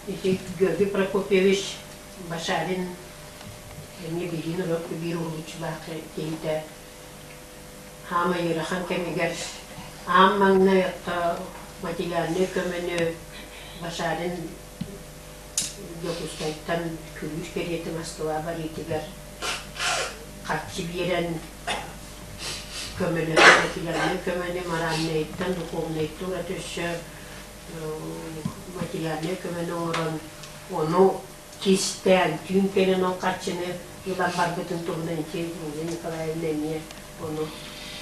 ити Георгий Прокопьевич Башарин эмиэ биһиги норуот биир уһулуччулаах киһитэ хаамай ыарахан кэмигэр аан маҥнай отто материальнай көмөнү Башарин Дьокуускайтан күлүүс кэриэтэ Москва барыытыгар харчы биэрэн көмөлөһөн материальнай көмөнү моральнайыттан, духовнайыттан ураты өссө материальнай көмөнү оҥорон ону кистээн түүн кэлэн ол харчыны ылан барбытын туһунан ити Ольга Николаевна эмиэ ону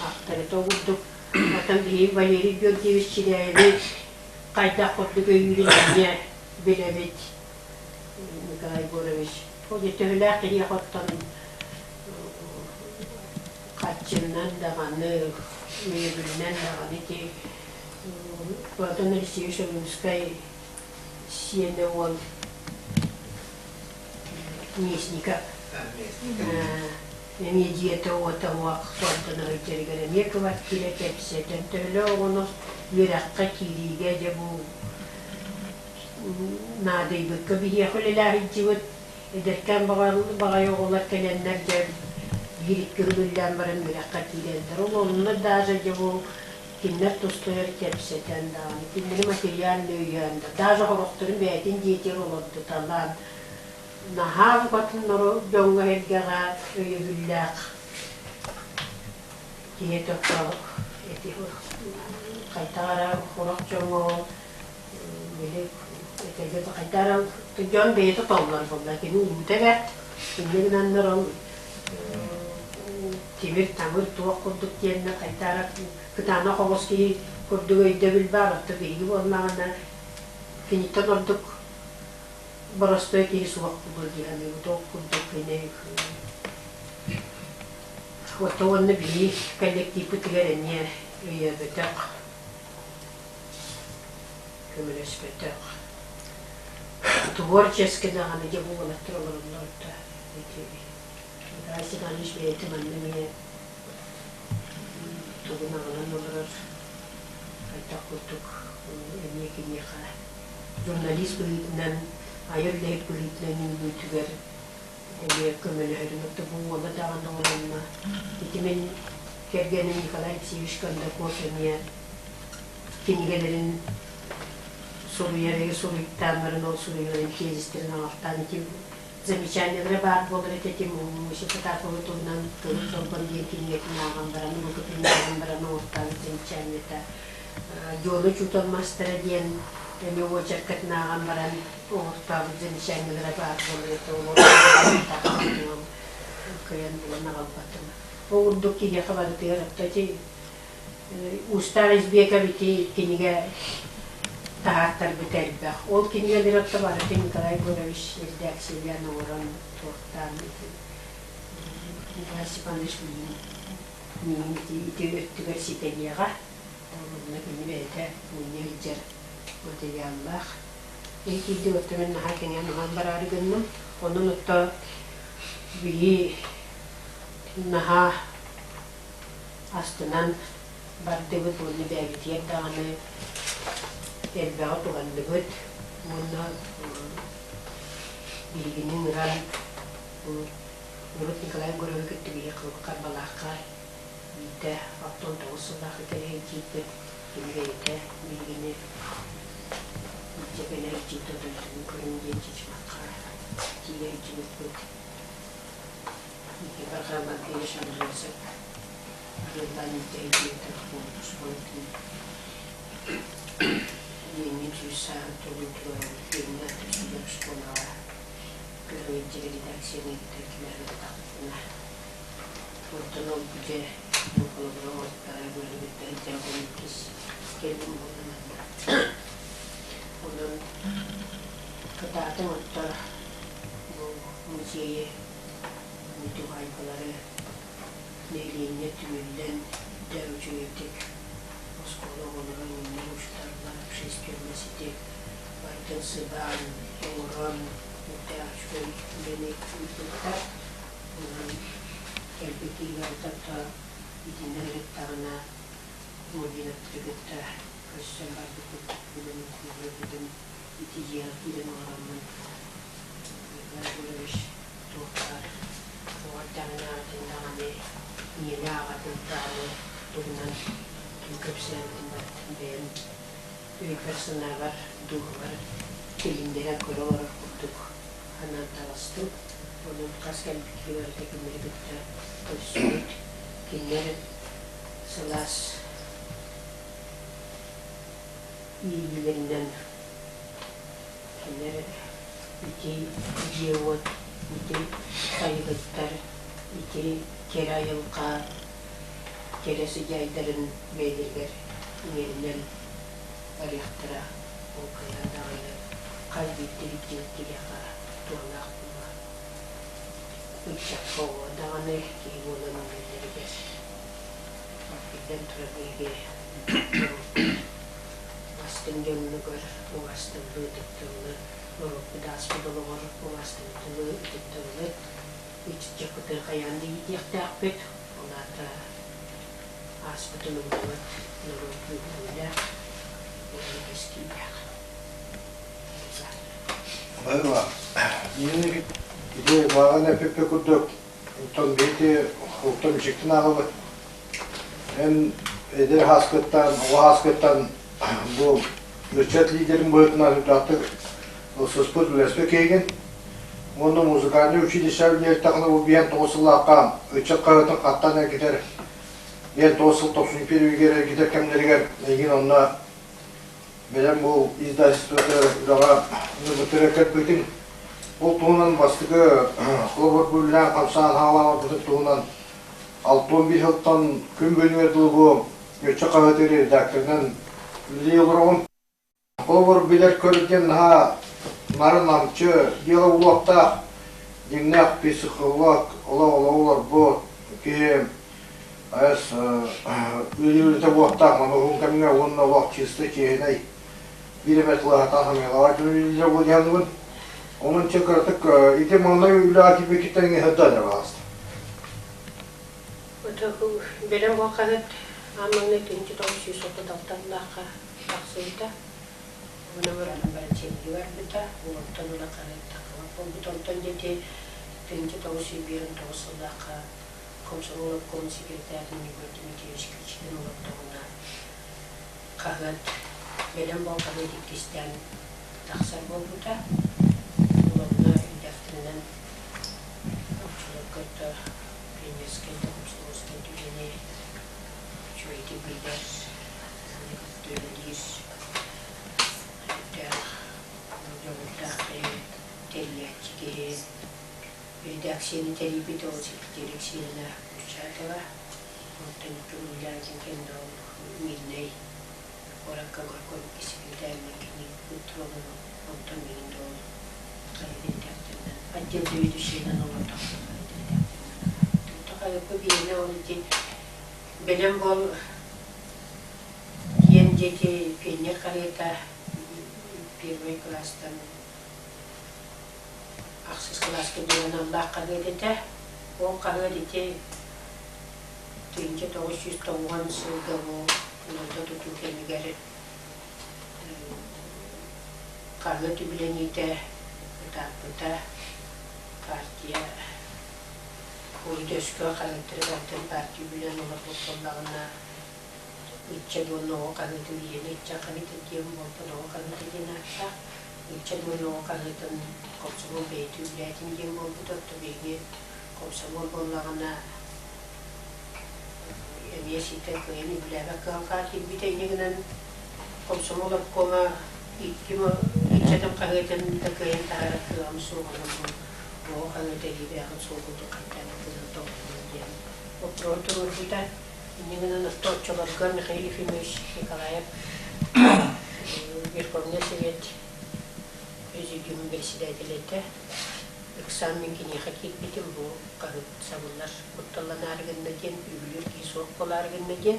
ахтар этэ. Ол курдук оттон биһиги Валерий Георгиевич Чиряеви хайдах курдук өйүүрүн эмиэ билэбит Николай Егорович. Ол төһөлөөх киһиэхэ оттон харчынан даҕаны, өйөбүлүнэн даҕаны ити Платон Алексеевич Ойуунскай сиэнэ уол Местников эмиэ дьиэтэ-уота уох сордоно сылдьарыгар эмиэ кыбартыыра кэпсэтэн төһөлөөх оҕону үөрэххэ киириигэ дьэ бу наадыйбыкка биһиэхэ үлэлээх сылдьыбыт эдэркээн баҕайы оҕолор кэлэннэр дьэ биир-икки сыл үлэлээн баран үөрэххэ киирэллэр. Ол онно даже дьэ бу кинилэр тустарыгар кэпсэтэн даҕаны, кинилэри материально өйөөн да, даже оһоҕосторун бэйэтин дьиэтигэр олордуталаан наһаа букатын дьоҥҥо-сэргэҕэ өйөбүллээх киһи тохтоох ити хайдах эрэ сорох дьоҥҥо били этэргэ хайдах эрэ дьон бэйэтэ толлор буолла кини уута бэрт инньэ гынаннар ол тимир-тамыр туох курдук диэннэр хайдах эрэ кытаанах оҕус киһи курдук өйдөбүл баар оттон биһиги буоллаҕына киниттэн ордук боростуой киһи суох буолуо дии саныыбыт. Ол курдук кини Ото уонна биһиги коллективпытыгар эмиэ өйөөбөтөх, көмөлөспөтөх. Творчески даҕаны дьэ бу уолаттар олороллор да ити Николай Степанович бэйэтэ манна эмиэ тугун аҕалан олорор хайдах курдук эмиэ киниэхэ журналист быһыытынан, айар үлэһит быһыытынан үүнүүтүгэр эмиэ көмөлөһөрүн отто бу уола даҕаны оҥоһунна. Ити мин кэргэним Николай Алексеевич Кондаков эмиэ кинигэлэрин суруйар, суруйтаан баран ол суруйууларын тезистэрин аҕалтаан ити замечаниелара баар буолар этэ ити Муся Потапова туһунан Тылы Чолбон диэн кинигэтин ааҕан баран, рукопиһын ааҕан баран оҥортообут замечаниета Дьуона учуутал маастара диэн эмиэ уочаркатын ааҕан баран оҥортообут замечаниелара баар буолар этэ ол кыайан булан аҕалбатым. Ол курдук киһиэхэ барытыгар отто ити Уустаах Избеков ити кинигэ таһаартарбыта элбэх. Ол кинигэлэри отто барытын Николай Егорович редакциялаан оҥорон туохтаан Николай Степанович миигин миигин ити өттүгэр ситэриэҕэ. Онно кини бэйэтэ мунньа сылдьар материаллаах. Ити киирдик отто мин наһаа кэҥээн уһаан бараары гынным. Онон отто биһи наһаа астынан бардыбыт уонна бэйэбитигэр даҕаны элбэҕи туһанныбыт уонна биһигини ыҥыран урут Николай Егоровы кытта биһиги Харбалаахха биирдэ 69 сыллаахха кэлэ сылдьыбыт. Кини бэйэтэ биһигини илдьэ кэлэ илдьибитэ дойдуну көрүҥ диэн Чычымахха тиийэ илдьибиппит. Никифор Матвеевич Андросов арыаллаан илдьэ илдьибитэ туспалытын Ленин сүүс сааһын туолуутугар Ленин аатырдыгар оскуолаҕа көрө илдьэ редакцияны кытта кимээбэтэхпитинэ Онтон ол дьэ холобура оҥортара быарыгыттан илдьэн иккис кэллим буолла манна. Онон кытаатыҥ оттор бу музейы туһаайбалары нэһилиэнньэ түмүллэн дьэ үчүгэйдик оскуола оҕолоро иҥнэр учууталлар общественность ити барытын сыбаан, оҥорон үрдээх үчүгэй үлэни ыыппыттар. Онон кэлбит киһи барыта итиннэ ырыттаҕына Мординовтары кытта көрсөн барбыппыт бүгүн көрбүтүм ити дьиэҕэ киирэн олороммун Николай Егорович туох баар оҕо эрдэҕинэ аҕатын даҕаны ийэлээх аҕатын даҕаны туһунан ким кэпсээбитин барытын бэйэм өйбөр-санаабар дууһабар тилиннэрэн көрө олорор курдук анаан таҕыстым. Онон хас кэлбит киһи барыта кинилэри кытта көрсүбүт, кинилэр сылаас иэйиилэринэн кинилэр ити дьиэ-уот, ити сайылыктар, ити кэрэ айылҕа кэрэ сыдьаайдарын бэйэлэригэр иҥэринэн барыахтара. Ол кыайан даҕаны хас биирдии дьиэ киһиэхэ туһалаах буолуо. Ыччакка оҕо даҕаны киһи буолан үүнэллэригэр биллэн турар биһиги бастыҥ дьоннугар убаастабылы, ытыктабылы, норуоппут ааспыт олоҕор убаастабылы, ытыктабылы ыччаппытыгар хайаан да иитиэхтээхпит. Ол аата ааспытын умнубат норуот күүһүлээх уонна кэскиллээх.
Айва, ити баҕан эппиппит курдук, оттон биһиги оттон үчүктэн ааҕабыт. Эн эдэр ааскыттан, оҕо ааскыттан бу ыччат лидерин быһыытынан үрдээхтик ылсыспыт, үлэспит киһигин. Уонна музыкальнай училище үлэлээтэҕинэ бу биэн тоҕус сыллаахха ыччат хаһыатын хаттаан эргитэр, биэн тоҕус сыл тохсунньу первыйгэр эргитэр кэмнэригэр эйигин онно бэлэм бу издательствотыгар үлэҕэ ылбыттара кэлбитим. Ол туһунан бастакы холобур үлэлээн хамсаан хаалаабыппытын туһунан 61 сылтан күн бүгүнүгэр дылы бу ыччат хаһыаты редакторынан үлэлии олороҕун. Холобур билэр көр диэн наһаа нарын-намчы дьыала буолуохтаах, дьиҥнээх психолог олох олоҕу олорбут киһи АЭС үлэлиир буолуохтаах маны уһун кэмҥэ уонна олох чисто чиэһинэй биир эмэ тылаһатаах хамыйалаах дьон үлэлиирэ буолуо диэн Онон чэ кыратык ити маҥнай үлэҕэ киирбиккиттэн иҥэһэрдэ эрэ баҕаста.
Бэлэм буол хаһыат аан маҥнай 1936 сыллаахха тахсыбыта. Онон баран сэрии барбыта. Онтон ыла хаһыат таххыбат буолбут. Онтон дьэ 1959 сыллаахха комсомол обкомун секретарин Егор Дмитриевич Кычкин олордоҕуна хаһыат бэлэм буол хаһыат иккистээн тахсар буолбута. Онно редакторынан оччолорго да пионерскай да комсомольскай үлэни үчүгэйдик билэр, үлэлиир сүрдээх дьоҕурдаах киһи, тэрийээччи киһи. Редакцияны тэрийбит ол секретарь Екатерина Курчатова, онтон Үлээтин кэннэ ол Мирнэй куоракка горком секретарынан кини туругун онтон миигин да ол редакторынан отдел заведующайынан олордохпун редакторынан Хайыкка биэринэ ол ити бэлэм буол диэн диэки пионер хаһыата первый класстан ахсыс кылааска диэн аналлаах хаһыат этэ. Ол хаһыат ити 1990 сылга бу Нуота тутуу кэмигэр хаһыат үбүлэниитэ ытааппыта. Партия урут өскө хаһыаттары барытын партия үбүлээн олорбут буоллаҕына. Ыччат уонна оҕо хаһыатын биһиэнэ ыччат хаһыата диэн буолбут оҕо хаһыата диэн ааттаах. Ыччат уонна оҕо хаһыатын комсомол бэйэтэ үбүлээтин диэн буолбут, оттон биһиги комсомол буоллаҕына эмиэ ситэ кыайан үбүлээбэт кыһалҕа киирбитэ. Инньэ гынан комсомол обкома икки ыччатын хаһыатын да кыайан таһаарар кыаҕым суоҕунан бу оҕо хаһыата илиилээҕин суох курдук хайдаабыппытын тоҕоллор диэн боппуруоһу туруорбута. Инньэ гынан орто оччолорго Михаил Ефимович Николаев Верховный Совет Президиумун председателэ этэ. Ыксаан мин киниэхэ киирбитим бу хаһыат сабыллар кутталланаары гынна диэн, үбүлүүр киһи суох буолаары гынна диэн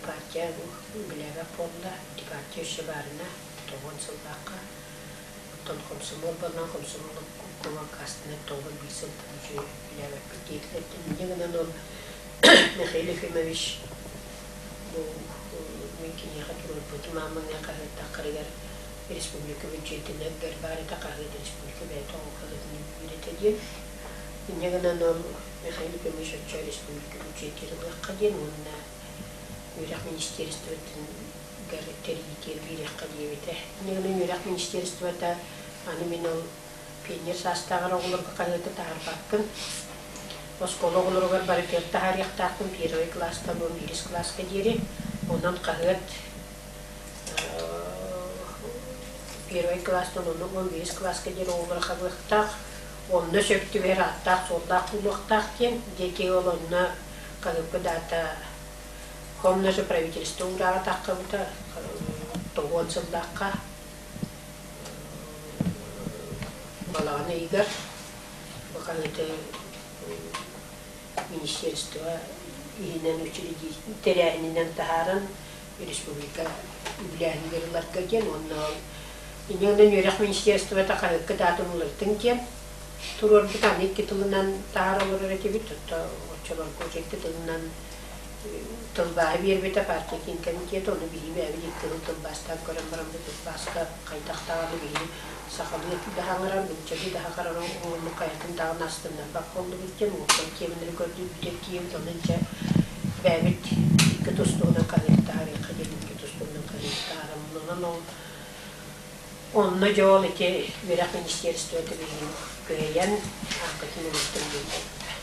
партия үбүлээбэт буолла. Ити партия өссө баарына тоҕуон сыллаахха. Оттон комсомол буоллаҕына комсомол кумаккаастана тоҕо биир сылтан үчүгэй үбүлээбэппит диэтилэр. Инньэ гынан ол Михаил Ефимович бу мин киниэхэ туруорбутум аан маҥнай хаһыаттаххарыгар республика бюджетинэн баар этэ хаһыат республика бэйэтэ оҥоһулларын үөрэтэ диэн. Инньэ гынан ол Михаил Ефимович оччо республика бюджетигэр ылыахха диэн уонна үөрэх министерствотын тэрийиитигэр биэриэххэ диэбитэ. Инньэ гынан үөрэх министерствота аны мин ол пионер саастааҕар оҕолорго хаһыаты таһаарбаппын. Оскуола оҕолоругар барытыгар таһаарыахтаахпын первый класстан уон биирис кылааска диэри. Онон хаһыат первый класстан ону 11 кылааска диэри оҕолору хабыахтаах. Онно сөп түбэһэр ааттаах-суоллаах буолуохтаах диэн. Диэки ол онно хаһыаппыт даата онно же правительство уурааҕа таххыбыта тоҕуон сыллаахха балаҕан ыйыгар бу хаһыаты министерство иһинэн учредитель тэрээһининэн таһааран республика үбүлээһинигэр ыларга диэн уонна инньэ гынан үөрэх министерствота хаһыакка даатын уларытыҥ диэн туруорбут аны икки тылынан таһаара олорор этибит отто оччолорго уже икки тылынан тылбааһы биэрбитэ партия киин комитета ону биһиги бэйэбит икки тыл тылбаастаан көрөн баран бу тылбааска хайдах даҕаны биһиги сахалыы да хаҥырар нууччалыы да хаҥырар оҥорбут хайатын даҕаны астыннарбат буоллубут диэн уопсай тиэмэлэри көрдүүрбүтүгэр тиийэбит онон дьэ бэйэбит икки тустуугунан хаһыаттаарыахха диэн икки тустуугунан хаһыаттаарым онон ол онно дьэ ол ити үөрэх министерствота билигин кыайан ааппытын улуттан биэрбэттэр.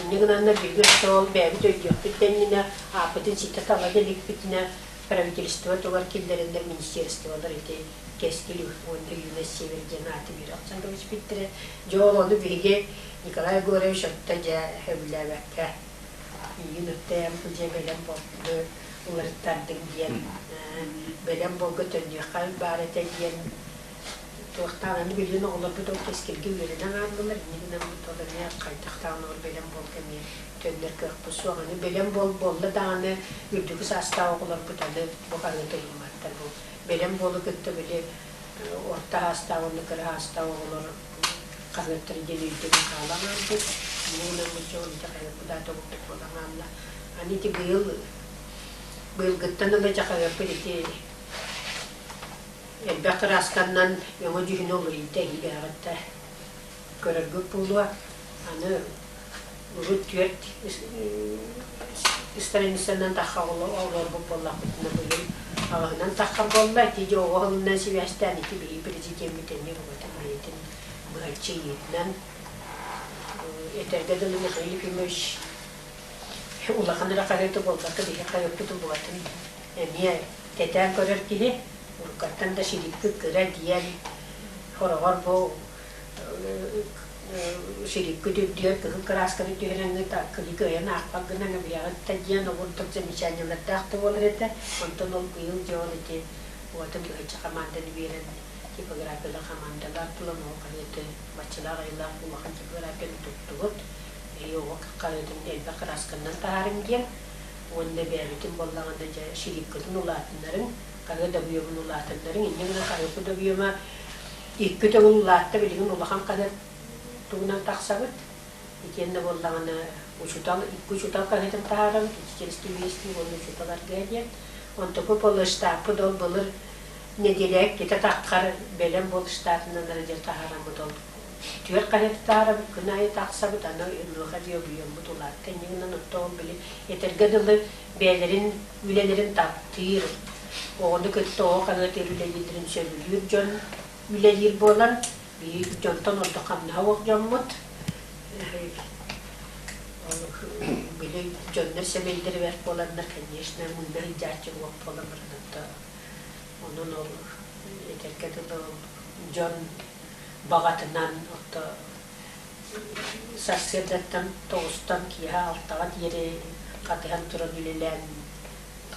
Инньэ гынаннар биһиги өссө ол бэйэбит өйдүөхпүт да иннинэ ааппытын ситэ тала да иликпитинэ правительство тугар киллэрэннэр министерстволар ити Кэскил уонна Юность Север диэн ааты биэрэ охсон кэбиспиттэрэ. Дьэ ол ону биһиги Николай Егорович отто дьэ сөбүлээбэккэ миигин отто дьэ бэлэм буолбуну уларыттардыҥ диэн бэлэм буолга төннүөххэ баар этэ диэн туохтаан аны билигин оҕолорбут ол кэскилгэ үөрэнэн хааллылар инньэ гынаммыт ол эмиэ хайдах даҕаны ол бэлэм буолга эмиэ төннөр кыахпыт суох аны бэлэм буол буолла даҕаны үрдүкү саастаах оҕолорбут аны бу хаһыаты ылымматтар бу бэлэм буолу кытта били орто аастаах уонна кыра аастаах оҕолор хаһыаттары диэн өйдөбүл хаалан хаалбыт. Муҥунаммыт дьон ити хаһыаппыт аата курдук буолан хаалла. Аны ити быйыл быйылгыттан ыла дьэ хаһыаппыт ити элбэх кыраасканнан өҥө дьүһүнэ уларыйда иһигээҕиттэ көрөргүт буолуо. Аны урут түөрт страницанан тахха олорбут буоллахпытына быйыл аҕыһынан таххар буолла. Ити дьэ оҕо сылынан сибээстээн ити биһиги президеммит эмиэ букатын бэйэтин быһаччы ыйыытынан этэргэ дылы Михаил Ефимович улахан эрэ хаһыаты буолбакка биһиги хаһыаппытын букатын эмиэ кэтээн көрөр киһи уруккаттан да силикпит кыра диэн хороҕор бу силиккит үрдүгэр кыһыл кыраасканы түһэрэҥҥит кыһы кыайан аахпат гынан абыйаҕыт да диэн обурдук замечаниелардаах да буолар этэ. Онтон ол быйыл дьэ ол ити уотун быһаччы хамаанданы биэрэн типографияла хамаандалаах булан ол хаһыаты баччалаах айылаах улахан типографияны туттубут. Эһиги оҕо хаһыатын элбэх кыраасканнан таһаарыҥ диэн уонна бэйэбитин буоллаҕына дьэ шрифкытын улаатыннарыҥ, хаһыат объемун улаатыннарыҥ, инньэ гынан хаһыаппыт объема Икки төгүл улаатта билигин улахан хаһыат тугунан тахсабыт. Итиэннэ буоллаҕына учуутал икки учуутал хаһыатын таһаарабыт, учительский вестник уонна учуутал аргыһа диэн. Онтуку полуштааппыт ол былыр нэдиэлэ иккитэ таххар бэлэм буол штатынан эрэ дьэ таһаараммыт ол. Түөрт хаһыаты таһаарабыт, күн аайы тахсабыт, аны онуоха дии объеммут улаатта. Инньэ гынан оттон ол били этэргэ дылы бэйэлэрин үлэлэрин таптыыр, оҕону кытта оҕо хаһыатыгар үлэлииллэрин сөбүлүүр дьон үлэлиир буолан, биһиги дьонтон ордук хамнаһа суох дьоммут. Били дьоннор сэмэйдэрэ бэрт буоланнар, конечно, мунна сылдьааччы суох буолан баран онто онон ол этэргэ дылы дьон баҕатынан ото сарсыардаттан тоҕустан киэһэ алтаҕа диэри хатыһан туран үлэлээн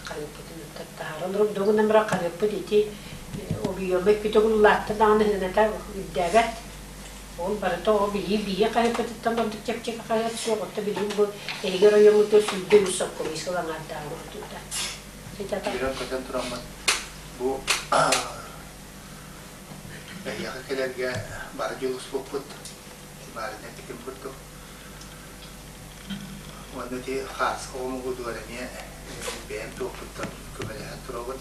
хаһыаппытын таһааран олордоҕуна баран хаһыаппыт ити объема икки төгүл улаатта даҕаны сыаната үрдээбэт. Ол барыта ол билии биһиги хаһыаппытыттан ордук чэпчэки хаһыат суох. Оттон билигин бу эһиги оройуоҥҥутугар 123 соккуруй сыл аҥаардааҕы ордута.
Үөрэн-көтөн тураммын бу эһиэхэ кэлэргэ бары дьулуспуппут баарына эппитим курдук. Уонна ити хааска омугутугар эмиэ бэйэм туохпуттан көмөлөһөн турабын.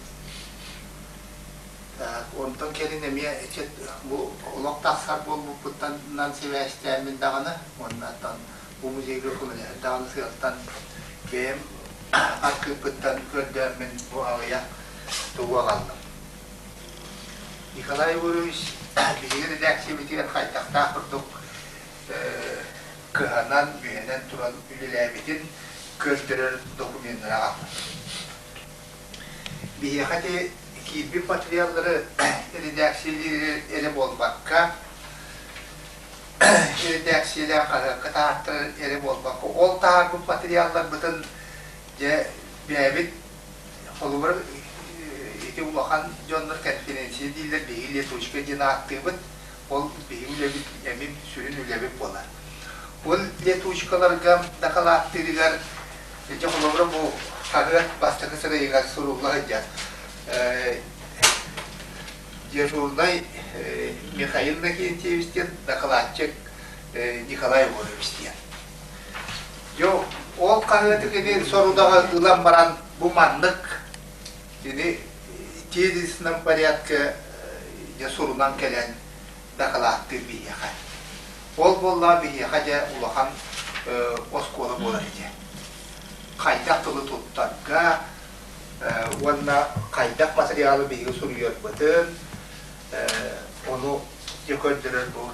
Так, онтон кэлин эмиэ ити бу олох тахсар буолбуппуттан сибээстээммин даҕаны уонна бу музейга көмөлөһөр даҕаны сыалтан бэйэм архыыппыттан көрдөөммүн бу аҕыйах тугу аҕаллым. Николай Егорович биһиги редакциябытыгар хайдахтаах курдук кыһанан, мүһэнэн туран үлэлээбитин көрдөрөр докуменнары аҕалла. Биһиэхэ ити киирбит материаллары редакциялиир эрэ буолбакка, редакциялээх хаһыакка таһаартарар эрэ буолбакка, ол таһаарбыт материалларбытын дьэ бэйэбит холобур ити улахан дьоннор конференция дииллэр, биһиги летучка диэн ааттыыбыт. Ол биһиги үлэбит эмиэ сүрүн үлэбит буолар. Ол летучкаларга дакылааттыырыгар дьэ холобура бу хаһыат бастакы сырайыгар сурулла сылдьар дежурнай Михаил Иннокентьевич диэн дакылаатчык Николай Егорович диэн. Дьэ ол хаһыаты кини сорудаҕы ылан баран бу маннык кини тезисном порядке дьэ сурунан кэлэн дакылааттыыр биһиэхэ. Ол буоллаҕа биһиэхэ дьэ улахан оскуола буолар этэ. Хайдах тылы туттарга уонна хайдах материалы биһиги суруйарбытын ону дьэ көрдөрөр бу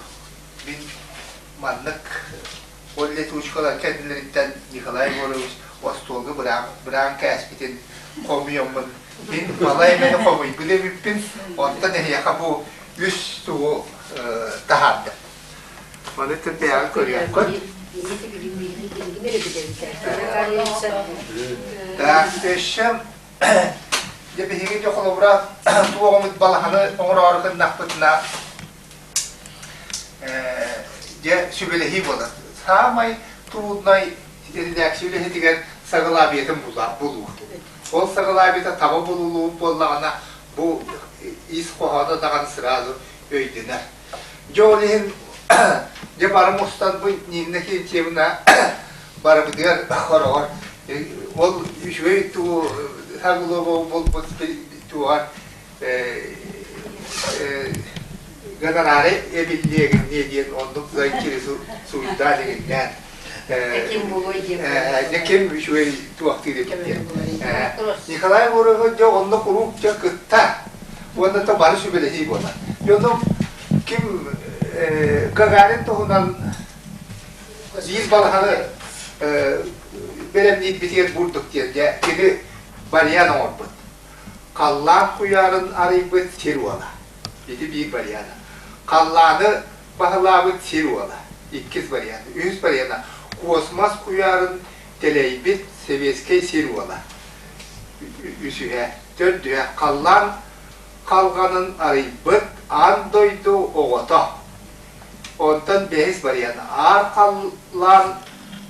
мин маннык ол летучкалар кэннилэриттэн Николай Егорович остуолга быраан кээспитин хомуйаммын мин балай эмэни хомуйбут эбиппин онтон эһиэхэ бу үс тугу таһаардым Маны бэйэҕэ көрүөххүт. Так, өссө дьэ биһиги дьэ холобура туох балаһаны оҥороору гыннахпытына дьэ сүбэлэһии буолар. Саамай труднай редакция үлэһитигэр саҕалаабыйатын булуу. Ол саҕалаабыйата таба булулуу буоллаҕына бу ис хоһооно даҕаны сразу өйдөнөр. Дьэ ол иһин дьэ бары мустан бу Нина Кентьевна барыбытыгар хороҕор ол үчүгэй тугу Хаглова булбут туоҕар гонорары эбиллиэгинниэ диэн оннук заинтересуйдаа дигиннээн
Ким булуой диэн
ким үчүгэй туохтыыр эбит диэн Николай Егорович дьэ онно куруук дьэ кытта уонна то бары сүбэлэһии буолар. Дьонум ким Гагарин туһунан биир балаһаны бэлэмниирбитигэр бурдук диэн дьэ кини вариант оҥорбут. Халлаан куйаарын арыйбыт сир уола. Ити биир вариана. Халлааны баһылаабыт сир уола. Иккис вариант. Үһүс вариана. Космос куйаарын тэлэйбит сэбиэскэй сир уола. Үсүһэ. Төрдүһэ халлаан халҕанын арыйбыт аан дойду оҕото. Онтон бэһис вариант аар халлаан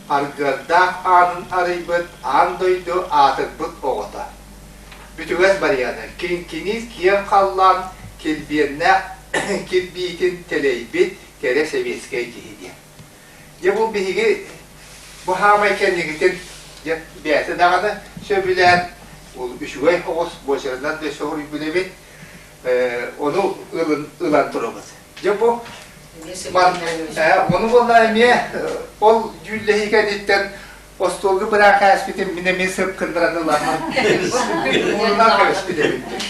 аргыардаах аанын арыйбыт аан дойду аатырбыт оҕото. Бүтүгэс вариана киҥкиниир киэҥ халлаан килбиэннээх кирбиитин тэлэйбит кэрэ сэбиэскэй киһи диэн. Дьэ бу биһиги бу хаамай кэннигитин дьэ бэйэтэ даҕаны сөбүлээн ол үчүгэй оҕус буочарынан да соһуруйбут эбит ону ылан турабыт. Дьэ бу Ону буолла эмиэ ол дьүүллэһии кэнниттэн остуолга быраак ааспытын мин эмиэ сып кыннаран ыламмын уурунан кэбиспит эбиппин.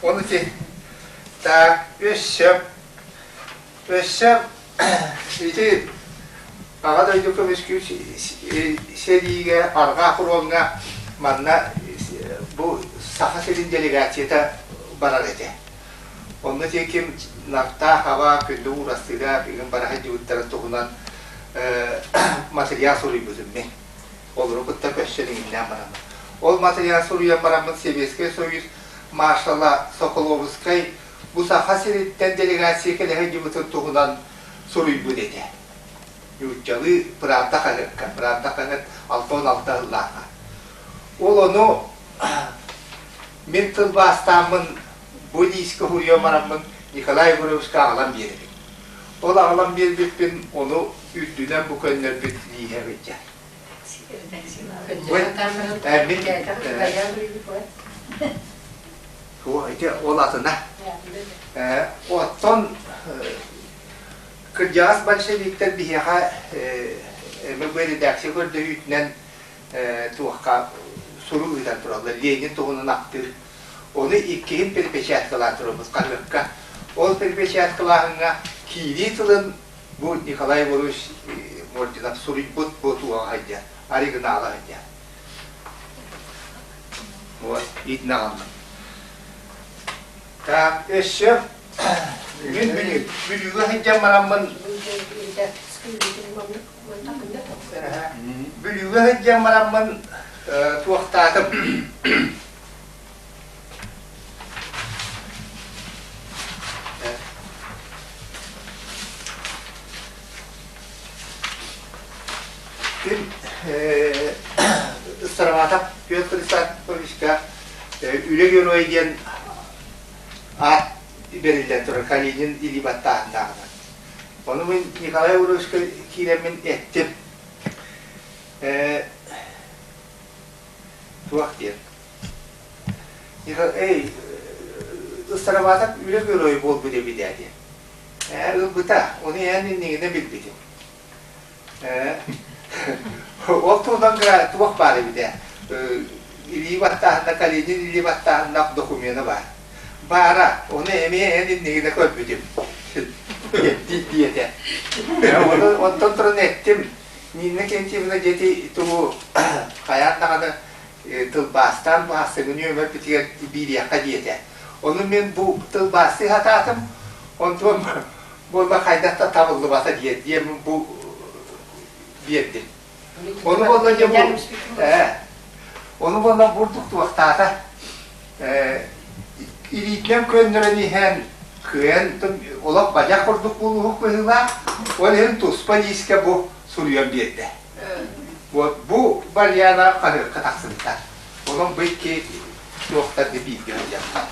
Ону ти так өссө өссө ити Аҕа дойду көмүскүүр сэриигэ арҕаа фроҥҥа манна бу Саха сирин делегацията барар этэ. Онно ким Нартаах аба күндү уурастыыга бүгүн бара сылдьыбыттарын туһунан материал суруйбутум мин. Олору кытта көрсөн иҥиннээн бараммын. Ол материал суруйан бараммын Советскай Союз маршала Соколовскай бу Саха сириттэн делегация кэлэ сылдьыбытын туһунан суруйбут этэ. Нууччалыы Правда хаһыакка, Правда хаһыат 66 сыллаахха. Ол ону мин тылбаастааммын бу диискэ суруйан бараммын Николай Егоровичка аҕалан биэрэбин. Ол аҕалан биэрбиппин ону үрдүнэн бу көннөрбүт лииһэ сылдьар. Ити ол атына. Оттон кырдьаҕас большевиктар биһиэхэ МГБ редакция көрдөһүүтүнэн туохха сурук ыытан тураллар. Ленин туһунан ахтыы. Ону иккиһин перепечаткалаан турабыт хаһыакка. Ол перепечаткалааһыҥҥа киирии тылын бу Николай Егорович Мординов суруйбут бу туоҕа сылдьар, оригинала сылдьар. Вот, итинэ аҕаллым. Так, өссө мин Бүлүүгэ сылдьан бараммын Бүлүүгэ сылдьан бараммын туохтаатым. Күн Староватов Петр Исааковичка Үлэ геройа диэн аат бэриллэн турар Калинин илии баттааһыннааҕынан. Ону мин Николай Егоровичка киирэммин эттим. Туох диэн. Эй, Староватов үлэ геройа буолбут эбит ээ диэн. Ээ, ылбыта. Ону эн иннигинэ билбитим. Ээ, ол туһунан туох баар эбит ээ. Илии баттааһынна, Калинин илии баттааһыннаах докумена баар. Баара, ону эмиэ эн иннигинэ көрбүтүм. Диэтэ. Ону онтон туран эттим. Нина Кентьевна диэти тугу хайаан даҕаны тылбаастаан баһассыгын үөмэрбитигэр биириэххэ диэтэ. Ону мин бу тылбаастыы сатаатым, онтон буолла хайдах да табыллыбата диэн диэн бу биэрдим. Ону буолла дьэ бу ону буолла бурдук туохтаата илиитинэн көннөрөн иһэн кыайан олох бадьах курдук буолуһук быһыылаах, ол иһин туспа лиискэ бу суруйан биэрдэ. Вот бу Вальяна хаһыакка тахсыбыта. Онон бу икки туохтар да бииргэ сылдьаллар.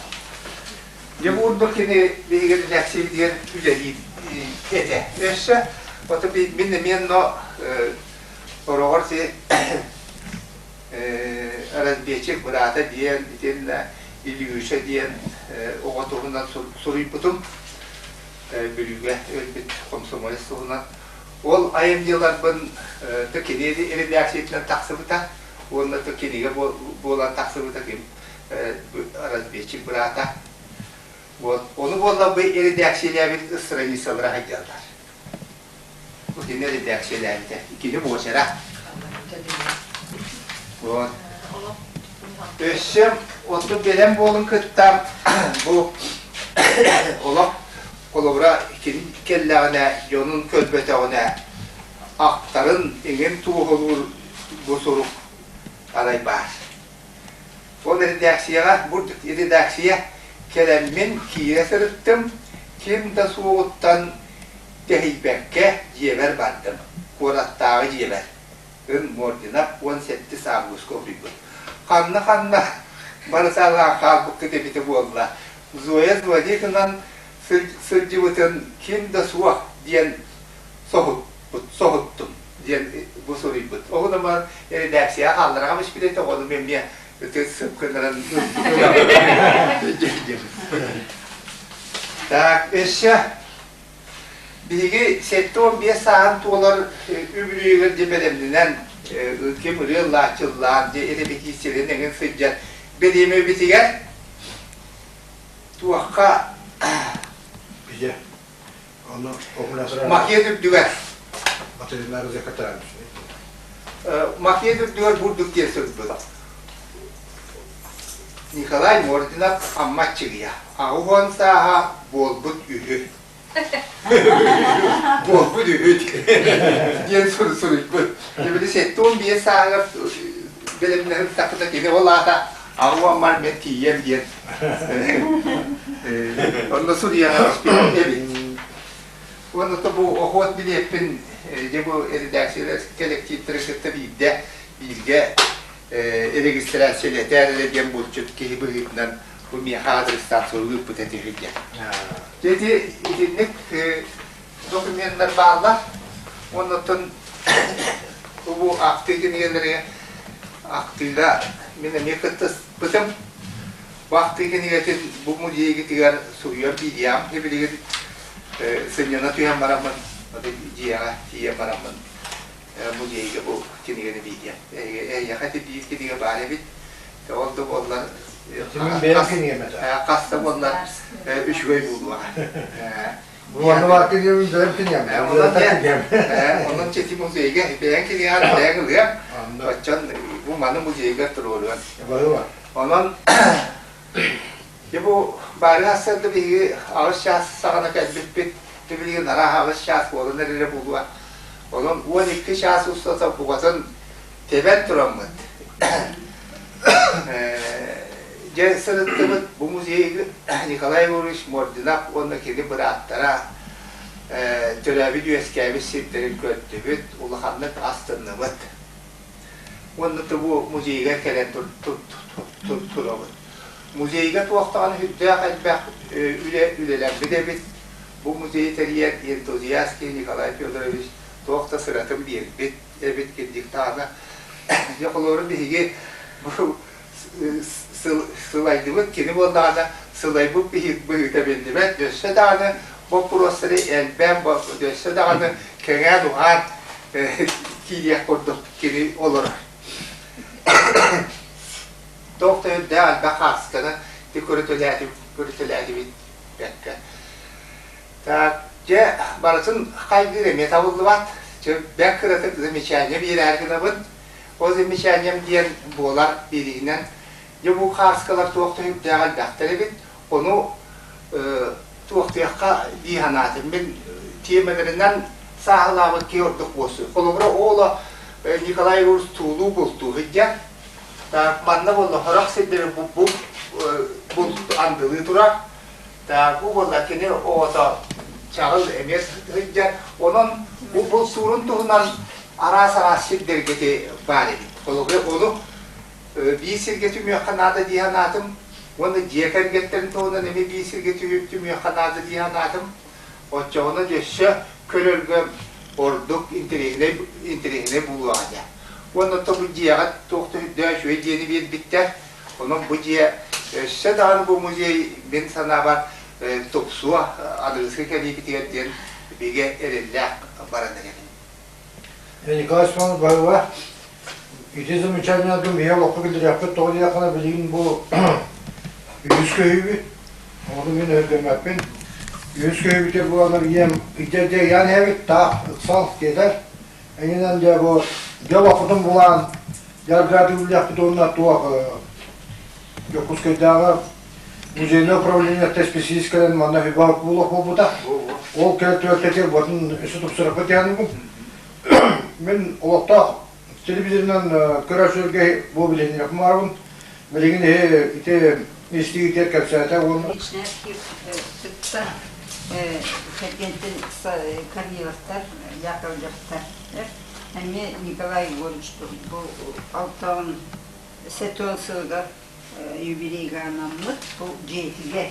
Дьэ бу курдук кини биһиги редакциябытыгар үлэлиир этэ. Өссө ото мин эмиэ но сороҕор си разведчик быраата диэн итиннэ Илюша диэн оҕо туһунан суруйбутум. Бүлүүгэ өлбүт комсомолец туһунан. Ол айымньыларбын то кини редакциятынан тахсыбыта уонна то кинигэ буолан тахсыбыта ким разведчик быраата. Вот. Ону буолла бу редакциялээбит страницалара сылдьаллар. Бу кини редакциялээбитэ. Кини буочара. Вот. Өссө оттон бэлэм буолун кытта бу олох Холобура, кини кэллэҕинэ, дьонун көрбөтөҕүнэ, ахтарын иҥин туоһулуур бу сурук арай баар. Ол редакцияҕа, бу редакция кэлэммин киирэ сырыттым, ким да суоҕуттан тэһийбэккэ дьиэбэр бардым, куораттааҕы дьиэбэр. Ын Мординов 17 августка утуйбут. Ханна-ханна барыталаан хаалбыккыт эбитэ буолла. Зоя Злодейкинан сылдьыбытын ким да суох диэн соһуппут, соһуттум диэн бу суруйбут. Ол гынан редакцияҕа хааллараҕа испит этэ, ону эмиэ ытыс сып гыннаран. Так, өссө биһиги 75 сааһын туолар үбүлүөйүгэр дьэ бэлэмнэнэн ким ырыа ыллааччыллаан дьэ репетицияларын эҥин сылдьар бириэмэбитигэр туохха
Бije. Ону
Макет үрдүгэр. Макет үрдүгэр бурдук диэн сылдьыбыт. Николай Мординов Амма Аччыгыйа. 80 сааһа буолбут үһү. Буолбут үһү диэн суруйбут. Били 75 сааһыгар бэлэмнэһин тахыта кини ол аата 80 мен тиийэм диэн. Онно суруйан эбит. Уонна бу охуот билиэппин дьэ бу редакциялар кэлэктииптэрин кытта биирдэ бииргэ регистрациялэтээр эрэ диэн булчут киһи быһыытынан бу миэхэ адрестаах сурук ыыппыт этэ диэн. Дьэ ити итинник докуменнар бааллар. Оннуттан бу ахтыы кинигэлэри ахтыыга мин эмиэ кыттыспытым. Бу ахтыы кинигэтин бу музейгитигэр суруйар биириэм. Билигин сынньана түһэн бараммын, дьиэҕэ тиийэн бараммын музейга бу кинигэни биириэм. Эһиэхэ ити биир кинигэ баар эбит. Ол да буоллар хас да буоллар үчүгэй буолуоҕа.
Уонна бар кинигэм бэйэм кинигэм.
Онон чэти музейга бэйэҥ кинигэҕэр бэйэҥ ылыам. Оччон бу маны музейга туруоруон. Онон дьэ бу баары сарсыарда биһиги аҕыс чаас саҕана кэлбиппит. Дьэ билигин арааһа аҕыс чаас буолан эрэрэ буолуо. Онон 12 чаас устата букатын тэбэн тураммыт. Дьэ сырыттыбыт бу музейга Николай Егорович Мординов уонна кини бырааттара төрөөбүт-үөскээбит сирдэрин көрдүбүт, улаханнык астынныбыт. Уонна бу музейга кэлэн турабыт. Музейга туох даҕаны сүрдээх элбэх үлэ үлэлэммит эбит. Бу музейы тэрийэр энтузиаст киһи Николай Федорович туох да сыратын биэрбит эбит кирдик даҕаны. Дьэ холобура биһиги бу сылайдыбыт, кини буоллаҕына сылайбыт быһыыта биллибэт, өссө даҕаны боппуруостары элбээн, өссө даҕаны кэҥээн-уһаан киириэх курдук кини олорор. Туох да үрдээх элбэх хаасканы көрүтэлээтибит бэккэ. Так, дьэ, барытын хайгыыр эмиэ табыллыбат. Чэ, бэрт кыратык замечание биэрээри гынабын. Ол замечанием диэн буолар биириһинэн, дьэ бу хааскалар туох да үрдээх элбэхтэр эбит, ону туохтуохха дии санаатым. Мин тиэмэлэринэн сааһылаабыт киһи ордук буолсу. Холобура, ооло Николай Егорович туулуу бултуу сылдьар. Так, манна буолла сорох сирдэри бу булт андылыы турар. Так, бу буолла кини оҕото чаҕыл эмиэ сылдьар. Онон бу бултуурун туһунан араас-араас сирдэргэ ити баар эбит. Холобура, ону биир сиргэ түмүөххэ наада дии санаатым. Уонна дьиэ кэргэттэрин туһунан эмиэ биир сиргэ түмүөххэ наада дии санаатым. Оччоҕуна өссө көрөргө ордук интэриэһинэй интэриэһинэй буолуоҕа этэ. Уонна то бу дьиэҕэ туох да үрдээх үчүгэй дьиэни биэрбиттэр. Онон бу дьиэ өссө даҕаны бу музей мин санаабар тупсуо аныгыскы кэлиибитигэр диэн бигэ эрэллээх баран эрэбин.
Николай Степанович Баһыыба, ити замечательнайгын биһиги олоххо киллэриэхпит тоҕо диэххинэ билигин бу үһүс көһүүбүт, ону мин өһүргэммэппин. Үһүс көһүүбүтэ буолан ийэм идэ ыйаан иһэбит, таах ыксал тиэтэр. Эҥинэн дьэ бу дьэ олохпутун булаан дьаргааты үллэхпит уонна туох Дьокуускайдааҕы музейнай управлениеттан исписэлиис кэлэн манна Хибар Кулов буолбута. Ол кэлэн түбэлтэтигэр батын өссө тупсарыппыт диэхинибин. Мин олохтоох телевизорынан көрөөччүлэргэ бу билиһиннэрэхпин баарбын. Билигин ити истиитигэр кэпсээтэ уонна
Личный архив сытта кэргэнтин Корниловтар, Яковлевтар эмиэ Николай Егорович бу алтан 70 сылыгар юбилейга анаммыт бу дьиэтигэр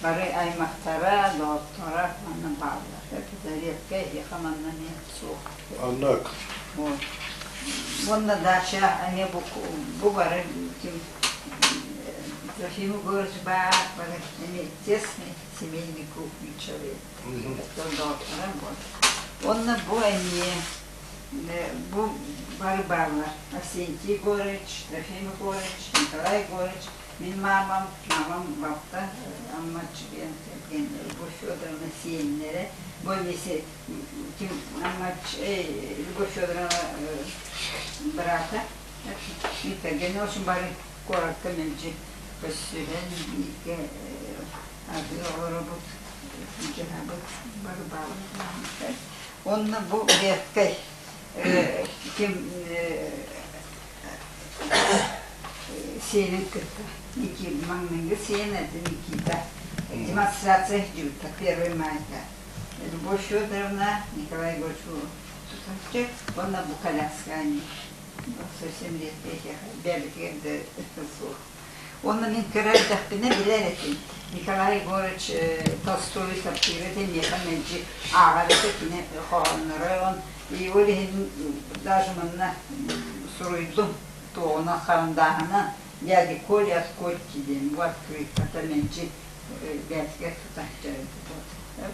бары аймахтара, доҕотторо манна бааллар. Это редко эһиэхэ манна эмиэ суох.
Оннук.
Вот. Уонна дача эмиэ бу, бу бары ким Трофим Егорович баар, бары эмиэ тесный семейный круг человек. Доҕотторо вот. Уонна бу эмиэ бу бары бааллар. Арсентий Егорович, Трофим Егорович, Николай Егорович, мин маамам, мамам балта Амма диэн Любовь Федоровна сиэннэрэ. Бу эмиэ ким Амма Любовь Федоровна быраата. Кэргэнэ очень бары куоракка мэлдьи көрсүһэн бииргэ аһыы олоробут, дьаһабыт бары бааллар. Уонна бу редкэй ким сиэнин кытта Никита маҥнайгы сиэн это Никита демонстрация дьыбыта первый майга Любовь Федоровна Николай Егорович тутаччы уонна бу коляска они совсем редкэй бэйэбитигэр да суох. Уонна мин кыра эрдэхпинэ билэр этим. Николай Егорович Толстой таптыыр этэ, миэхэ мэлдьи ааҕар этэ кини хоһоонноро. Он и ол иһин даже манна суруйдум туоҕунан харандааһынан дяде Коля от Котти диэн бу открытката мэлдьи бэйэтигэр тута сылдьар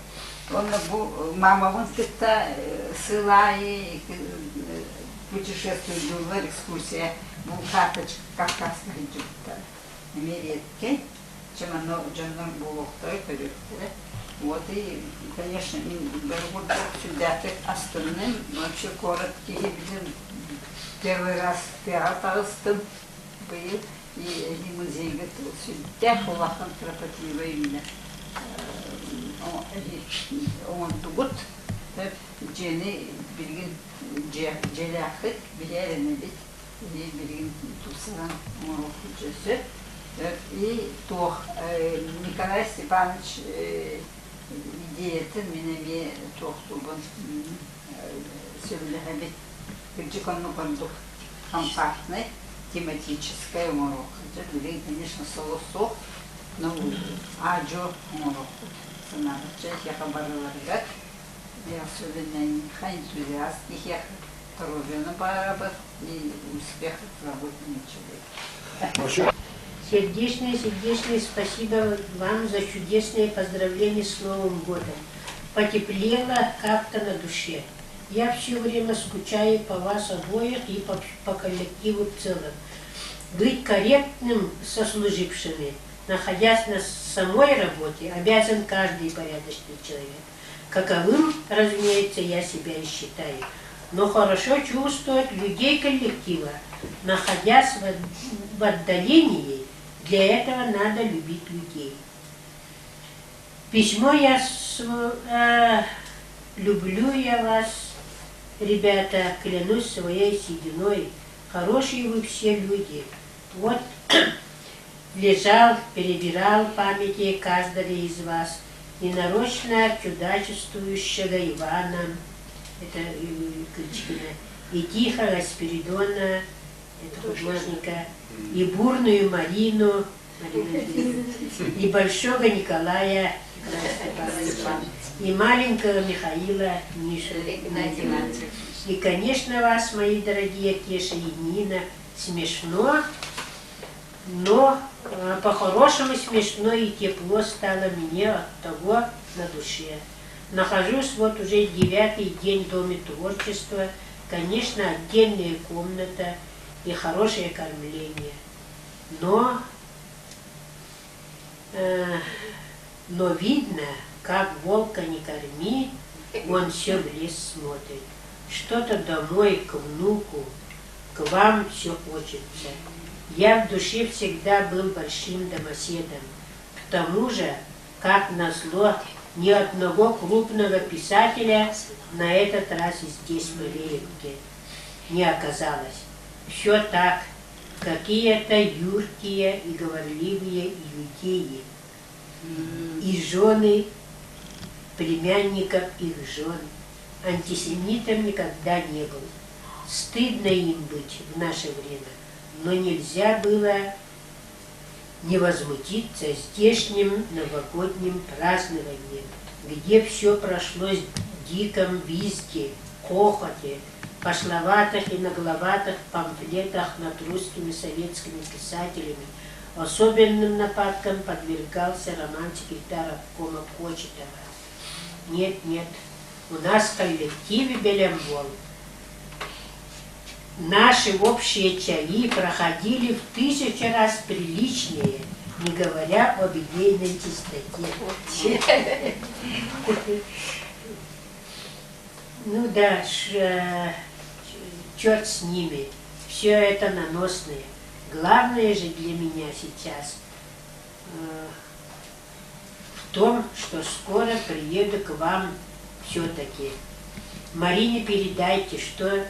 Уонна бу мамабын кытта сыл аайы путешествуйдууллар, экскурсия бу карточка Кавказка сылдьыбыттара. Эмиэ редкэй. Чем оно дьоннор буолуохтара, көрүөхтэрэ. Вот и, конечно, мин бары курдук сүрдээхтик астынным. Вообще куорат киһи билин первый раз тыаҕа таҕыстым быйыл. И музейга сүрдээх улахан кропотливо именно оҥордубут. Дьиэни билигин дьиэлээхпит, билэ эрэнэбит. Билигин тупсаран оҥоруохпут сөп. И туох Николай Степанович идеятын мин эмиэ туохтуубун сөбүлэһэбит. Кырдьык оннук ордук компактнай, тематическай оҥоруохха. Дьэ, билигин, конечно, соло суох, но аа-дьуо оҥоруохпут санаабычча эһиэхэ барыларыгар особенно энтузиаст киһиэхэ здоровьяны баарабыт и успех в работе человека.
Сердечное, сердечное спасибо вам за чудесное поздравление с Новым годом. Потеплело как-то на душе. Я все время скучаю по вас обоих и по, по коллективу в целом. Быть корректным со служившими, находясь на самой работе, обязан каждый порядочный человек. Каковым, разумеется, я себя и считаю. Но хорошо чувствовать людей коллектива, находясь в, в отдалении, для этого надо любить людей. Письмо я с, э, люблю я вас, ребята, клянусь своей сединой. Хорошие вы все люди. Вот лежал, перебирал памяти каждого из вас, ненарочно чудачествующего Ивана, это Кличкина, и тихого Спиридона, это художника, и бурную Марину, Марину и большого Николая, Николая и маленького Михаила Мишу. И, конечно, вас, мои дорогие Кеша и Нина, смешно, но по-хорошему смешно и тепло стало мне от того на душе. Нахожусь вот уже девятый день в Доме творчества. Конечно, отдельная комната и хорошее кормление. Но, э, но видно, как волка не корми, он все в лес смотрит. Что-то домой, к внуку, к вам все хочется. Я в душе всегда был большим домоседом. К тому же, как назло, ни одного крупного писателя на этот раз здесь, в Малеевке, не оказалось. Все так, какие-то юркие и говорливые иудеи и жены племянников их жен. Антисемитом никогда не был. Стыдно им быть в наше время, но нельзя было не возмутиться здешним новогодним празднованием, где все прошло в диком визге, хохоте, пошловатых и нагловатых памфлетах над русскими советскими писателями. Особенным нападкам подвергался роман секретарь обкома Кочетова. Нет, нет, у нас в коллективе Белемвол Наши общие чаи проходили в тысячу раз приличнее, не говоря об идейной чистоте. Ну да, черт с ними, все это наносное. Главное же для меня сейчас в том, что скоро приеду к вам все-таки. Марине передайте, что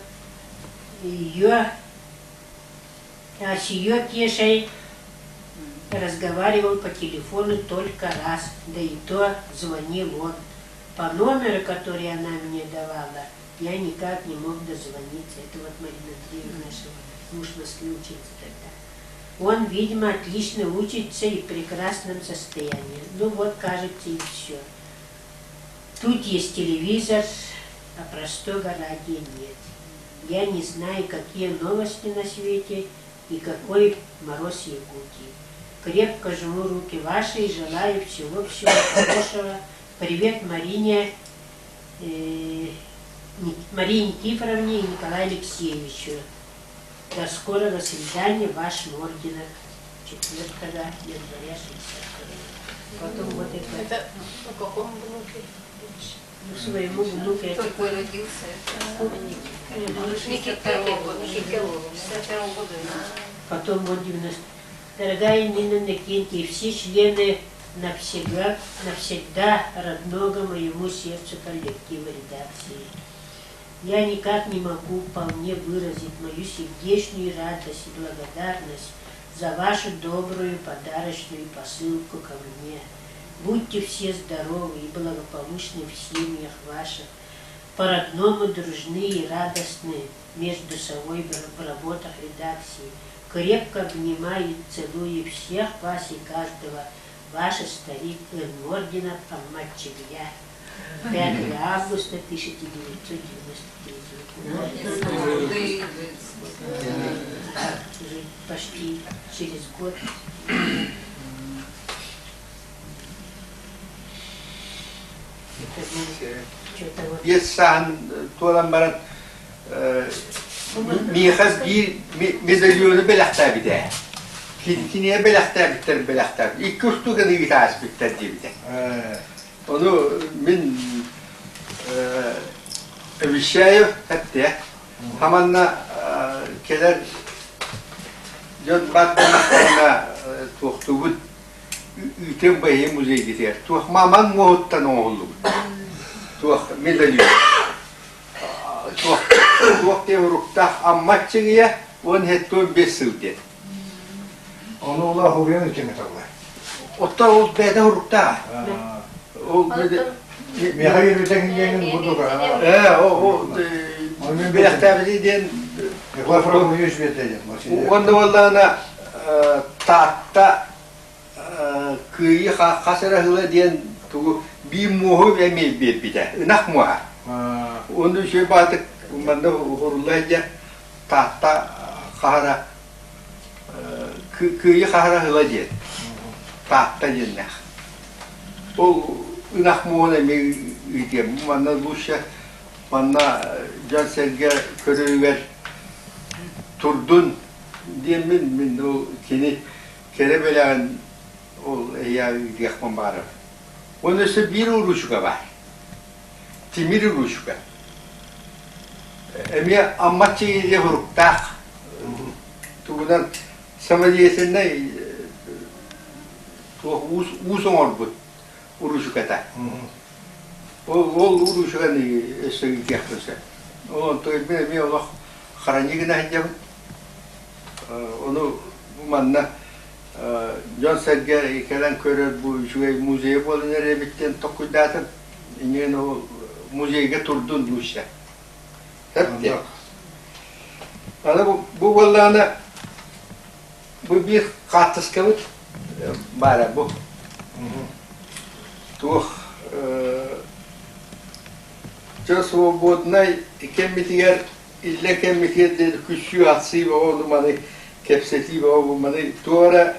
ее, а с ее Кешей разговаривал по телефону только раз, да и то звонил он. По номеру, который она мне давала, я никак не мог дозвониться. Это вот Марина Андреевна, нашего муж в Москве учился тогда. Он, видимо, отлично учится и в прекрасном состоянии. Ну вот, кажется, и все. Тут есть телевизор, а простого радио нет. Я не знаю, какие новости на свете и какой мороз в Якутии. Крепко жму руки ваши и желаю всего-всего хорошего. Привет Марине, э, Марине Никифоровне и Николаю Алексеевичу. До скорого свидания, ваш Мординов. 4 января 62 Потом вот это...
Это на каком внуке?
Ну, своему внуку.
Только родился. Никита года.
Потом вот 90... Дорогая Нина Иннокентьевна, все члены навсегда, навсегда родного моему сердцу коллектива редакции. Я никак не могу вполне выразить мою сердечную радость и благодарность за вашу добрую подарочную посылку ко мне. Будьте все здоровы и благополучны в семьях ваших, по-родному дружны и радостны между собой в работах редакции. Крепко обнимаю и целую всех вас и каждого. Ваш старик Ордена Амматчигья. 5 августа 1993 года. Уже почти через год.
Биэс сааһын туолан баран миэхэ биир медальону бэлэхтээбитэ. Кинигэ бэлэхтээбиттэр бэлэхтээбит. Икки устуганы ыытааспыттар диэбитэ. Ону мин обещаю эттэ. Хаманна кэлэр дьон бар туохтуубут Үтэн бэйэ музейгитигэр туох маман муоһуттан оҥоһуллубут. Туох медальон. Туох туох диэн уруктаах Амма Аччыгыйа 15 сыл диэн.
Ону ула хуруйан үтүмэталлар.
Оттон ол бэйэтэ уруктаах. Ол
Миэхэ биэрбитэ диэн курдук.
Ээ, о, бэлэхтээбити диэн Уонна буоллаҕына Таатта Кыайыы хас эрэ сыла диэн тугу биир муоһу эмиэ биэрбитэ, ынах муоһа. Уонна үчүгэй баатык манна уһурулла сылдьар Таатта хаһара Кыайыы хаһара сыла диэн Таатта диэннээх. Ол ынах муоһун эмиэ ыытыам. Манна лучше манна дьон-сэргэ көрөрүгэр турдун диэммин мин ол кини кэрэ бэлэҕин ол эйээ ыытыахпын баҕарабын. Уонна өссө биир уруучука баар. Тимир уруучука. Эмиэ Амма Чигиригэ суруктаах. Тугунан самодеятельнай туох уус, уус оҥорбут уруучуката. Ол, ол уруучуканы өссө ыытыахпын сөп. Ол онтон мин эмиэ олох хранить гына сылдьабын. Ону бу манна дьон-сэргэ кэлэн көрөр бу үчүгэй музей буолан эрэр эбит диэн толкуйдаатым. Иннигин ол музейга турдун лучше. Сөп Аны бу буоллаҕына бу биир хаартыскабыт баара бу. Туох дьэ свободнай кэммитигэр иллэ кэммитигэр диэри күссүү-ахсыы бөҕө ону маны кэпсэтии бөҕө бу маны туора.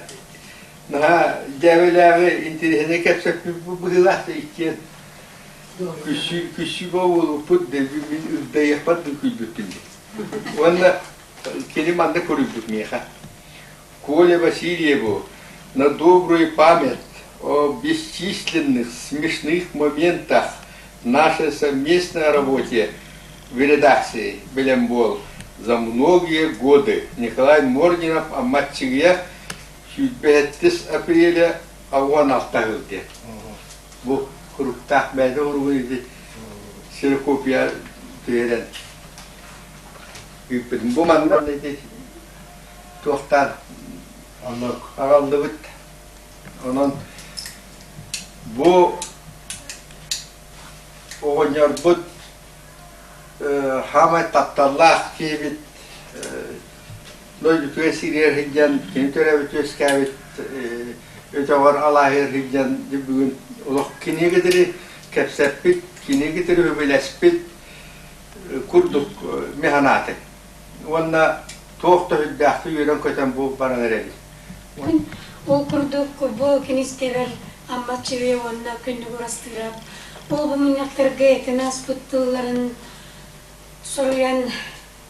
Наһаа дьээбэлээҕи интэриэһинэй кэпсэппит быһыылаах иккиэн күссүү буолбуппут дэлби мин ырдайыахпар да күлбүппүн дии. Уонна кини манна куруйбут миэхэ. Коля Васильеву на добрую память о бесчисленных смешных моментах нашей совместной работе в редакции «Белембол» за многие годы Николай Мординов Амматчыгыйа 27 апреля 16 жыл диэн. Бу куруктаах бэйэтэ уругун ити ксерокопия түһэрэн ыыппытым. Бу манна ити туохтаан аҕаллыбыт. Онон бу оҕонньорбут хаамай тапталлаах киһибит дойдутугар сиригэр сылдьан, кини төрөөбүт үөскээбит өтөҕөр алааһыгар сылдьан бүгүн олох кинигэ кэпсэппит, кинигэ үбүлэспит курдук механааты. Уонна туох да үрдээхтик үөрэн-көтөн бу баран эрэбит.
Ол курдук бу кинистэбэр Амма Чыгый уонна Күннүк Урастыырап ол бу мунньахтарга этэн ааспыт тылларын суруйан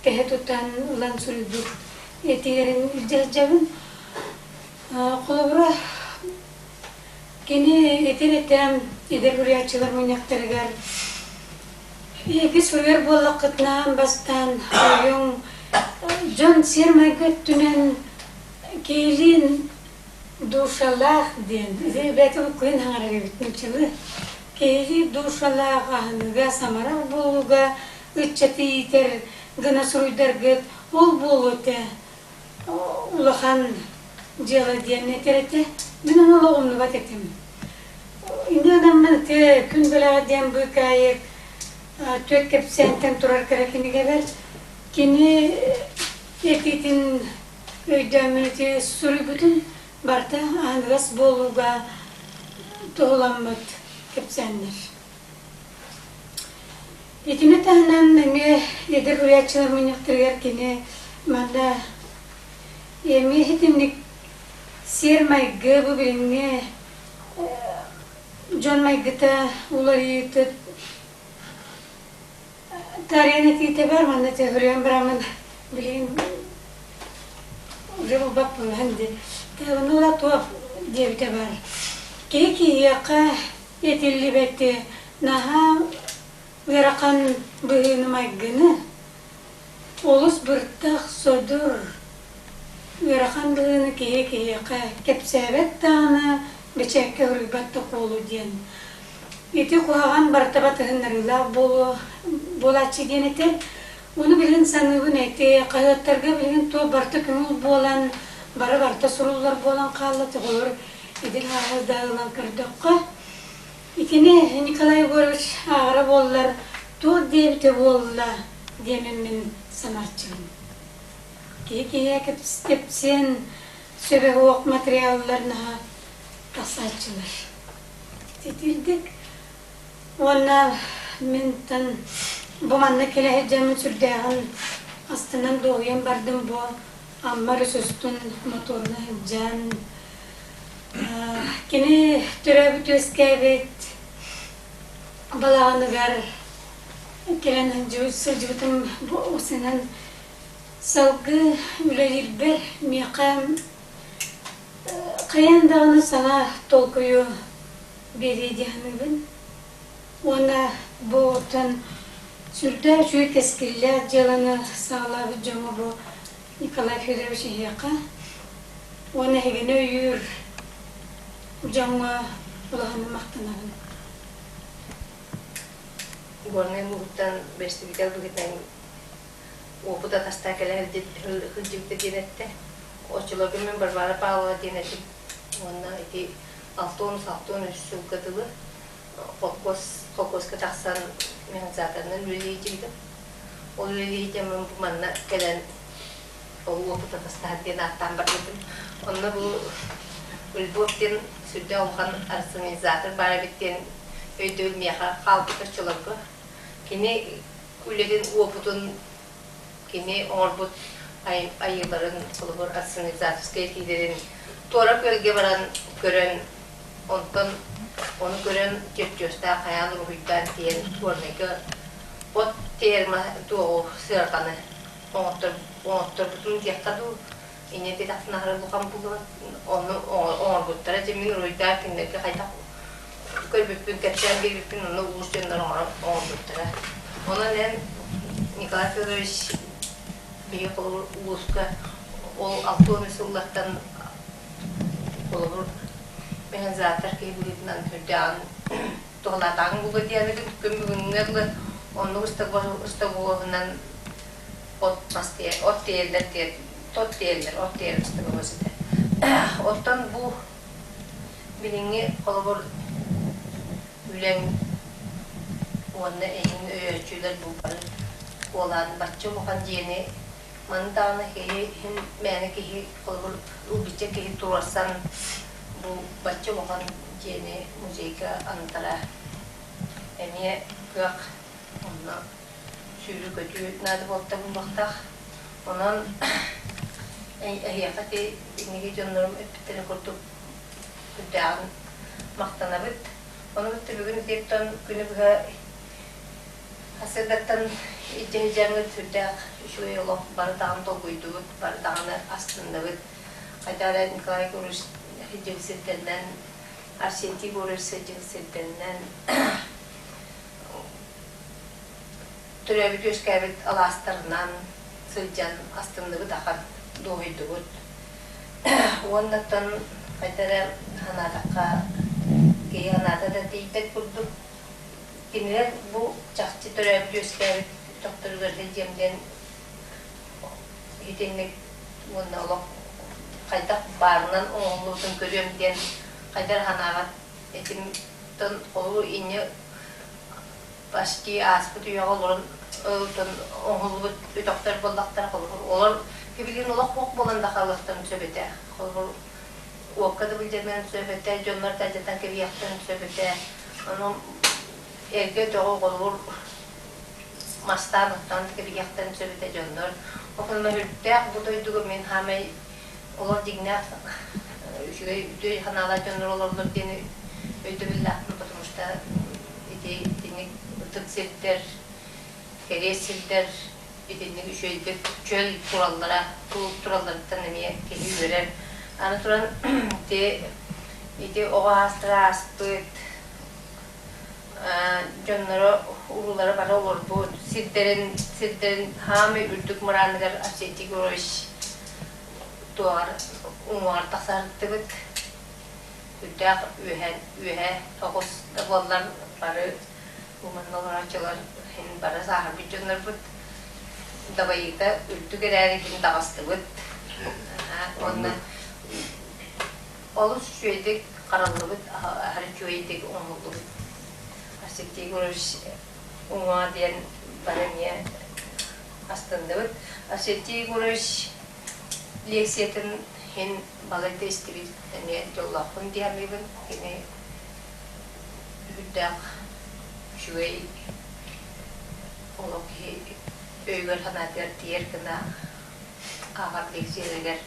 тэһэ тутан ылан суруйбут этиилэрин илдьэ сылдьабын. Холобура, кини этэр этэ эдэр суруйааччылар мунньахтарыгар Эһиги суруйар буоллаххытына бастаан ойуҥ дьон сиэр-майгы өттүнэн киһилиин душалаах диэн бэйэтэ буккуйан хаҥарар эбит нууччалыы киһилии душалаах аһыныга самарах буолууга ыччаты иитэр гына суруйдаргыт ол буолуо этэ улахан дьыала диэн этэр этэ мин ону олох умнубат этим Инньэ гынаммын ити Күн бэлэҕэ диэн быыкаайык түөрт кэпсээнтэн турар кыра кинигэбэр кини этиитин өйдөөммүн ити суруйбутун барыта аһыныгас буолууга туһуламмыт кэпсээннэр. Итини таһынан эмиэ эдэр уруйааччылар мунньахтарыгар кини манна эмиэ итинник сиэр-майгы бу билиҥҥи дьон майгыта уларыйыыта таарыйан этиитэ бар манна төһөрүйэн бараммын билигин уже булбаппын дии ону туох диэбитэ бар киһи киһиэхэ этиллибэти наһаа ыарахан быһыыны-майгыны Олус быртах, содур, ыарахан быһыыны киһи киһиэхэ кэпсээбэт даҕаны, бэчээккэ уруйбат да куолу диэн. Ити куһаҕан барыта батыһыннарыылаах буолуо буолааччы диэн этэр. Ону билигин саныыбын ити хаһыаттарга билигин туох барыта көҥүл буолан, бары барыта суруллар буолан хаалла, тоҕолор эдэр ааҕар да ылан көрдөххө. Итини Николай Егорович ааҕара буоллар, туох диэбитэ буолла диэмин мин санааччыбын. Киһи киһиэхэ кэпсиэн сөбө суох материаллар наһаа тахсааччылар. Итирдик. Уонна минтан бу манна кэлэ сылдьаммын сүрдээҕин астынан дуоһуйан бардым бу Амма өрүс устун моторуна сылдьан Кини төрөөбүт-үөскээбит балаҕаныгар кэлэн сылдьыбытым бу усунан салгыы үлэлиирбэр миэхэ хайаан даҕаны саҥа толкуйу биэриэ дии саныыбын. Уонна бу оттон сүрдээх үчүгэй кэскиллээх дьыаланы саҕалаабыт дьоҥҥо бу Николай Федорович эһиэхэ уонна эһигини өйүүр дьоҥҥо улаханнык махтанабын.
Горнай мууһуттан бэстибитэл быһыытынан уопут атастаа кэлэ сылдьыбыта диэн эттэ. Оччолорго мин Варвара Павлова диэн этим. Уонна ити 60-63 сылга дылы холкуос, холкуоска тахсан механизаторынан үлэлии сылдьыбытым. Ол үлэлии сылдьаммын бу манна кэлэн ол уопут атастаһар диэн ааттаан барбытым. Онно бу Ульбов диэн сүрдээх улахан рационализатор баар эбит диэн өйдөбүл миэхэ хаалбыт оччолорго. Кини үлэтин уопутун кини оҥорбут айыыларын, холобур, рационализаторскай этиилэрин Туора Күөлгэ баран көрөн, онтон ону көрөн чертежтаах хайаан уруһуйдаан тиийэн Горнайга от термо туоҕу сыарҕаны оҥотторбутун диэххэ дуу, инньэ диэтэхпинэ аһара улахан буолуо. Ону оҥорбуттара дьэ мин уруһуйдаан кинилэргэ хайдах көрбүппүн, кэпсээн биэрбиппин онно уус дьоннор оҥорбуттара. Онон эн Николай Федорович биһиги холобур улууска ол 60 сыллартан холобур механизатор киһи быһыытынан үрдээҕин туһалаатаҕыҥ буолуо диэбитин күн бүгүҥҥэ дылы оннук ыстабуоһунан от мас от тиэйэллэр тот тиэйэллэр от тиэйэр ыстабуос этэ. Оттон бу билиҥҥи холобур үлэҥ уонна эйигин өйөөччүлэр бу бары куолаан бачча улахан дьиэни маны даҕаны киһи иһин мээнэ киһи холобур ылбычча киһи туруорсан бу бачча улахан дьиэни музейга анатара эмиэ кыах онно сүүрүү-көтүү наада буолта булуохтаах. Онон эһиэхэ ити инники дьоннорум эппиттэрин курдук үрдээҕин махтанабыт. Ону кытта бүгүн итиэттэн күнү быһа сарсыардаттан илдьэ сылдьаҥҥыт сүрдээх үчүгэй олох бары даҕаны долгуйдубут, бары даҕаны астынныбыт. Хайдах эрэ Николай Егорович сылдьыбыт сирдэринэн, Арсентий Егорович сылдьыбыт сирдэринэн төрөөбүт-үөскээбит алаастарынан сылдьан астынныбыт ахан, дуоһуйдубут. Уоннаттан хайда эрэ санаатахха, киһи санаата да тиийбэт курдук. Кинилэр бу чахчы төрөөбүт-үөскээбит өтөхтөрүгэр сылдьыам диэн итинник уонна олох хайдах баарынан оҥоһуллубутун көрүөм диэн хайда эрэ санаабат этим. Ол инньэ почти ааспыт үйэҕэ олорон оҥоһуллубут өтөхтөр буоллахтара холобур олор билигин олох суох буолан да хаалыахтарын сөп этэ. Холобур уокка да былдьаныан сөп этэ, дьоннор да алдьатан кэбиһиэхтэрин сөп этэ. Ону эргэ өтөҕү холобур мастаан оттоон кэбиһиэхтэрин сөп этэ дьоннор. Онон үрдээх бу дойдуга мин хаамай олор дьиҥнээх үчүгэй үтүө санаалаах дьоннор олороллор диэн өйдөбүллээхпин, потому что ити итинник ытык сирдэр, кэриэс сирдэр итинник үчүгэйдик чөл тураллара, туралларыттан эмиэ киһи үөрэр. Аны туран ити ити оҕо аастара ааспыт дьонноро уруулара бары олорбут сирдэрин сирдэрин хаамай үрдүк мырааныгар Арсентий Егорович туоҕар уҥуоҕар тахсаһыттыбыт. Үрдээх үөһэ үөһэ оҕус да буоллар бары бу манна олорооччулар иһин бары сааһырбыт дьоннорбут дабайыыта үрдүк эрээри иһин таҕыстыбыт. Уонна олус үчүгэйдик хараллыбыт, аһары үчүгэйдик оҥоһуллубут. Арсентий Егорович уҥуоҕа диэн бары эмиэ астынныбыт. Арсентий Егорович лекциятын иһин балайда истибит эмиэ дьоллоохпун дии саныыбын. Кини үрдээх үчүгэй олох киһи өйүгэр-санаатыгар тиийэр гына ааҕар лекцияларыгар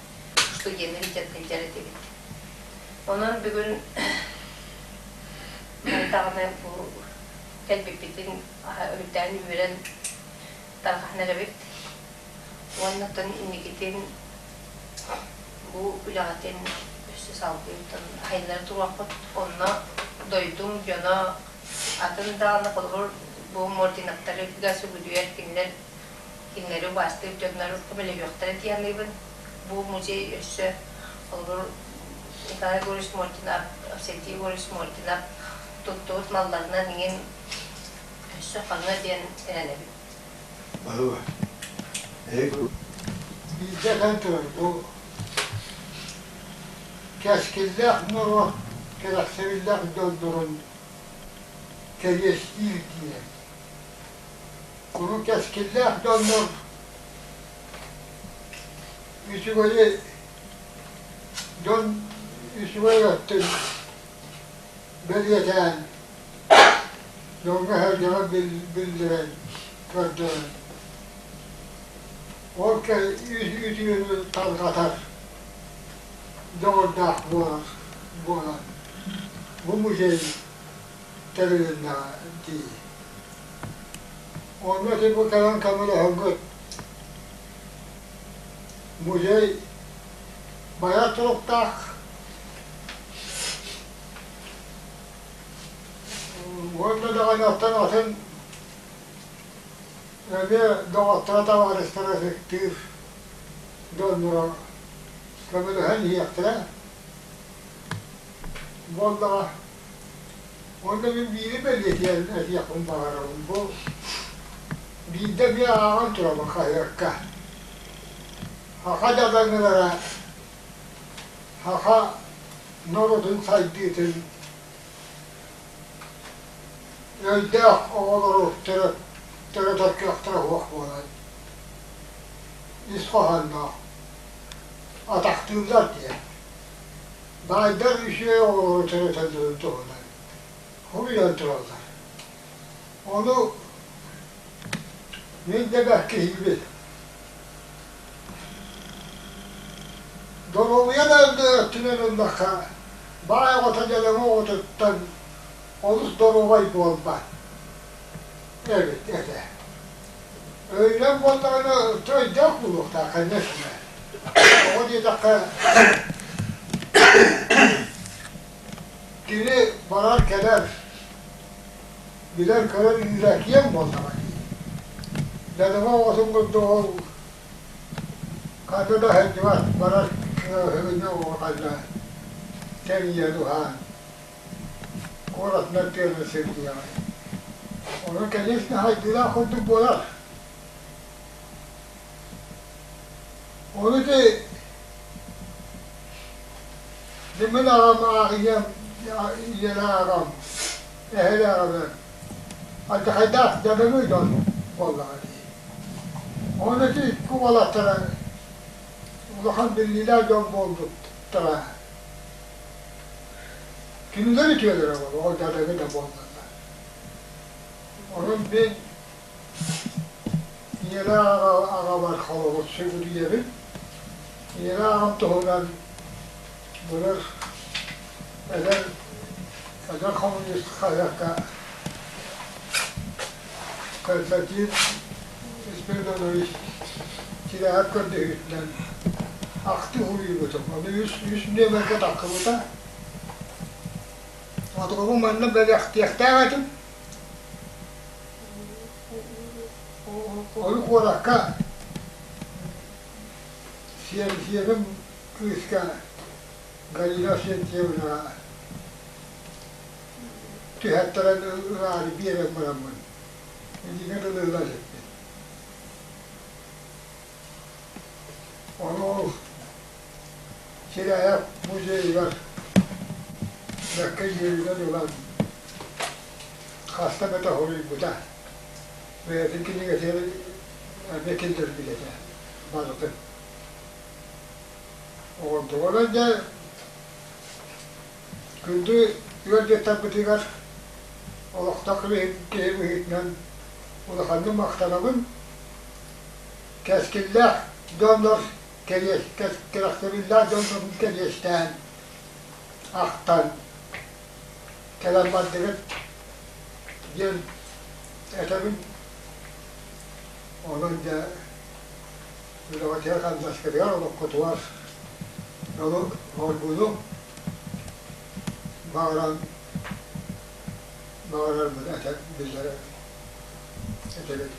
студеннар илдьэн сылдьар этибит. Онон бүгүн даҕаны бу кэлбиппитин үрдээн үөрэн тарҕаһан эрэбит. Уонна оттон инникитин бу үлэҕитин өссө салгыы айаннары туруоххут. Онно дойдуҥ дьоно атын даҕаны холобур бу Мординовтарга сүгүрүйэр кинилэр кинилэри убаастыыр дьоннор көмөлөһүөхтэрэ дии саныыбын. Бу музей өссө холобур Николай Егорович Мординов, Авсентий Егорович Мординов туттубут малларынан иҥин өссө хаҥа диэн эрэнэбит.
Баһыыба. Биирдэ этэн турар бу кэскиллээх норуот кэрэхсэбиллээх дьоннорун кэриэстиир диэн. Куру кэскиллээх дьоннор үчүгэйи дьон үчүгэй өттүн бэлиэтээн дьоҥҥо-сэргэҕэ биллэрэн, көрдөрөн, ол үтүөнү тарҕатар. дьоҕурдаах буолар буолан бу музей тэрилиннэҕэ дии. Онно ити бу кэлэн көмөлөһөргүт музей байар туруктаах уонна даҕаны оттон атын эмиэ доҕотторо табаарыстара ытыктыыр дьонноро көмөлөһөн иһиэхтэрэ буоллаҕа. Уонна мин биири бэлиэтиэн этиэхпин баҕарабын. Бу биирдэ эмиэ ааҕан турабын хаһыакка. Саха дьадаҥылара саха норуотун сайдыытын өйдөөх оҕолору төрөтөр кыахтара суох буолан ис хоһоонноох атахтыыллар диэн. Баайдар үчүгэй оҕолору төрөтөллөрүн туһунан суруйан тураллар. Ону мин да бэркиһиибин. Доруобуйа да өттүнэн ыллахха, баай оҕото дьадаҥы оҕотуттан олус доруобай буолбат эбит этэ. Өйүнэн буоллаҕына өйдөөх буолуохтаах конечно. Тоҕо диэтэххэ кини барар-кэлэр, билэр-көрөр үүрэ киэҥ буоллаҕа дии. Дьадаҥы оҕотун курдук ол ханна да сылдьыбат, барар кыаһыгынньа оҕо ханна тэрийэн уһаан куоратынан тыаны сирдиэҕэй. Ону конечно хайдыылаах курдук буолар. Ону ити мин аҕам ааҕыйыам, ийэлээх аҕам, эһэлээх аҕам алдьархайдаах дьадаҥы дьон буоллаҕа дии. Ону ити икки уолаттара улахан биллиилээх дьон буолбуттара. Кинилэр үтүөлэрэ буолуо, ол дьадаҥы да буоллаллар. Онон мин ийэлээх аҕабар холобур сүгүрүйэбин. Ийэлээх аҕам туһунан былыр эдэр эдэр коммунист хаһыакка Константин Спиридонович Чирээһэп көрдөһүүтүнэн ахтыы суруйбутум. Ону үс үс нүөмэргэ тахсыбыта. Отугубун манна бэлэхтиэхтээх этим. Ону куоракка сиэн сиэним кыыска Галина Авсентьевнаҕа түһэртэрэн ылаары биэрэн бараммын илиигэ дылы ыла иликпин. Ону ол Чирээйэп музейыгар бэркэ үөрүүнэн ылан хаста эмэтэ хоруйбута. Бэйэтин кинигэтигэр эмиэ киллэрбит этэ барытын. Оҕонтугар дьэ күндү ыалдьыттарбытыгар олохтоох киһи быһыытынан улаханнык махтанабын. Кэскиллээх дьоннор кэрэхсэбиллээх дьоннорун кэриэстээн, ахтан кэлэн бардыгыт диэн этэбин. Онон дьэ үлэҕитигэр хамнаскытыгар олоххутугар дьолу оргуну баҕаран баҕарарбын этэ биллэрэ этэбин.